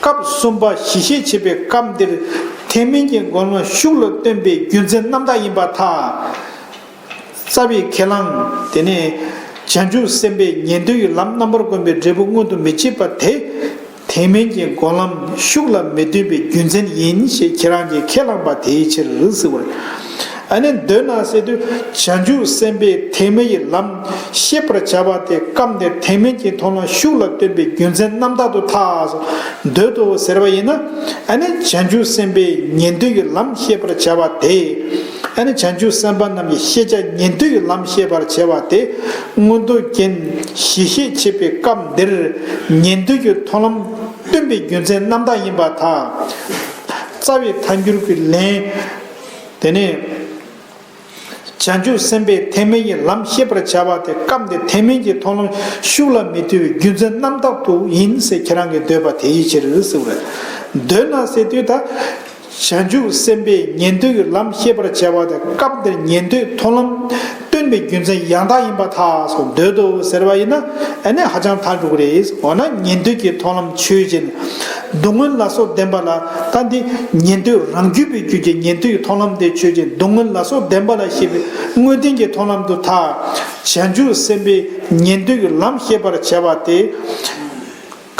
སྐབས་གསུམ་པ་གཞི་ཤེས་བྱེད་པའི་སྐབས་འདིར་ཐེག་དམན་གྱི་སྒོམ་ལམ་ཤུགས་ལ་སྟོན་པའི་རྒྱུ་མཚན་རྣམ་དག་ཡིན་པར་ཐལ། རྩ་བའི་ཁས་བླངས་དེ་ནི། བྱང་ཆུབ་སེམས་དཔས་ཉན་ཐོས་ཀྱི་ལམ་རྣམ་པར་སྒོམ་པའི་འབྲས་བུ་མངོན་དུ་མི་བྱེད་པ་དེ། ཐེག་དམན་གྱི་སྒོམ་ལམ་ཤུགས་ལ་མི་སྟོན་པའི་རྒྱུ་མཚན་ཡིན་ཞེས་ཁྱེད་རང་གིས་ཁས་བླངས་པ་དེའི་ཕྱིར་ཟེར་བ་རེད། ཨ་ནི་འདོད་ན་ཟེར་དུས་བྱང་ཆུབ་སེམས་དཔས་ཐེག་དམན་གྱི་ལམ་ཤེས་པར་བྱ་བ་དེ་སྐབས་འདིར་ཐེག་དམན་གྱི་མཐོང་ལམ་ཤུགས་ལ་སྟོན་པའི་རྒྱུ་མཚན་རྣམ་དག་ཏུ་ཐལ། འདོད་དོ་ཟེར་བ་ཡིན་ན། ཨ་ནི་བྱང་ཆུབ་སེམས་དཔས་ཉན་ཐོས་ཀྱི་ལམ་ཤེས་པར་བྱ་བ་དེ། ཨ་ནི་བྱང་ཆུབ་སེམས་དཔའ་རྣམས་ཀྱི་ཤེས་བྱ་ཉན་ཐོས་ཀྱི་ལམ་ཤེས་པར་བྱ་བ་དེ། མངོན་རྟོགས་རྒྱན་གཞི་ཤེས་བྱེད་པའི་སྐབས་འདིར་ཉན་ཐོས་ཀྱི་མཐོང་ལམ་སྟོན་པའི་རྒྱུ་མཚན་རྣམ་དག་ཡིན་པར་ཐལ། རྩ་བའི་ཐལ་འགྱུར་གྱི་ལན། དེ་ནས། བྱང་ཆུབ་སེམས་དཔས་ཐེག་དམན་གྱི་ལམ་ཤེས་པར་བྱ་བ་དེ་སྐབས་འདིར་ཐེག་དམན་གྱི་མཐོང་ལམ་ཤུགས་ལ་མི་སྟོན་པའི་རྒྱུ་མཚན་རྣམ་དག་ཏུ་ཡིན་ཟེར་ཁྱེད་རང་གིས་འདོད་པ་དེའི་ཕྱིར་ཟེར་བ་རེད། འདོད་ན་ཟེར་དུས་ད། བྱང་ཆུབ་སེམས་དཔས་ཉན་ཐོས་ཀྱི་ལམ་ཤེས་པར་བྱ་བ་དེ་སྐབས་འདིར་ཉན་ཐོས་མཐོང་ལམ་སྟོན་པའི་རྒྱུ་མཚན་ཡང་དག་ཡིན་པར་ཐལ་སོགས་འདོད་དོ་ཟེར་བ་ཡིན་ན་ཨ་ནི་ཧ་ཅང་ཐལ་འགྲོ་གི་རེད། འོ་ན་ཉན་ཐོས་ཀྱི་མཐོང་ལམ་ཆོས་ཅན། སྡུག་བསྔལ་ལ་སོགས་བདེན་པ་ལ་ད་འདི་ཉན་ཐོས་རང་རྒྱུད་པའི་རྒྱུད་ཀྱི་ཉན་ཐོས་ཀྱི་མཐོང་ལམ་དེ་ཆོས་ཅན། སྡུག་བསྔལ་ལ་སོགས་བདེན་པ་ལ་ཤེས་པའི་དངོས་བསྟན་གྱི་མཐོང་ལམ་དུ་ཐལ། བྱང་ཆུབ་སེམས་དཔས་ཉན་ཐོས་ཀྱི་ལམ་ཤེས་པར་བྱ་བ་སྟེ།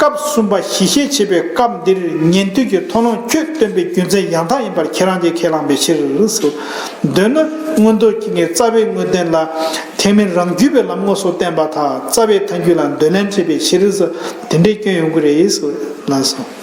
སྐབས་གསུམ་པ་གཞི་ཤེས་བྱེད་པའི་སྐབས་འདིར་ཉན་ཐོས་ཀྱི་མཐོང་ལམ་ཁྱོད་སྟོན་པའི་རྒྱུ་མཚན་ཡང་དག་ཡིན་པར་ཁྱེད་རང་གིས་ཁས་བླངས་པའི་ཕྱིར་ཟེར། འདོད་ན་མངོན་རྟོགས་རྒྱན་གྱི་རྩ་བའི་དངོས་བསྟན་ལ་ཐེག་དམན་རང་རྒྱུད་པའི་ལམ་དངོས་སུ་བསྟན་པར་ཐལ། རྩ་བའི་ཐལ་འགྱུར་ལ་འདོད་ལན་འདྲེས་པའི་ཕྱིར་ཟེར། དེ་འདྲའི་སྐྱོན་ཡོང་གི་རེད་ཟེར་ལབ་སོང་།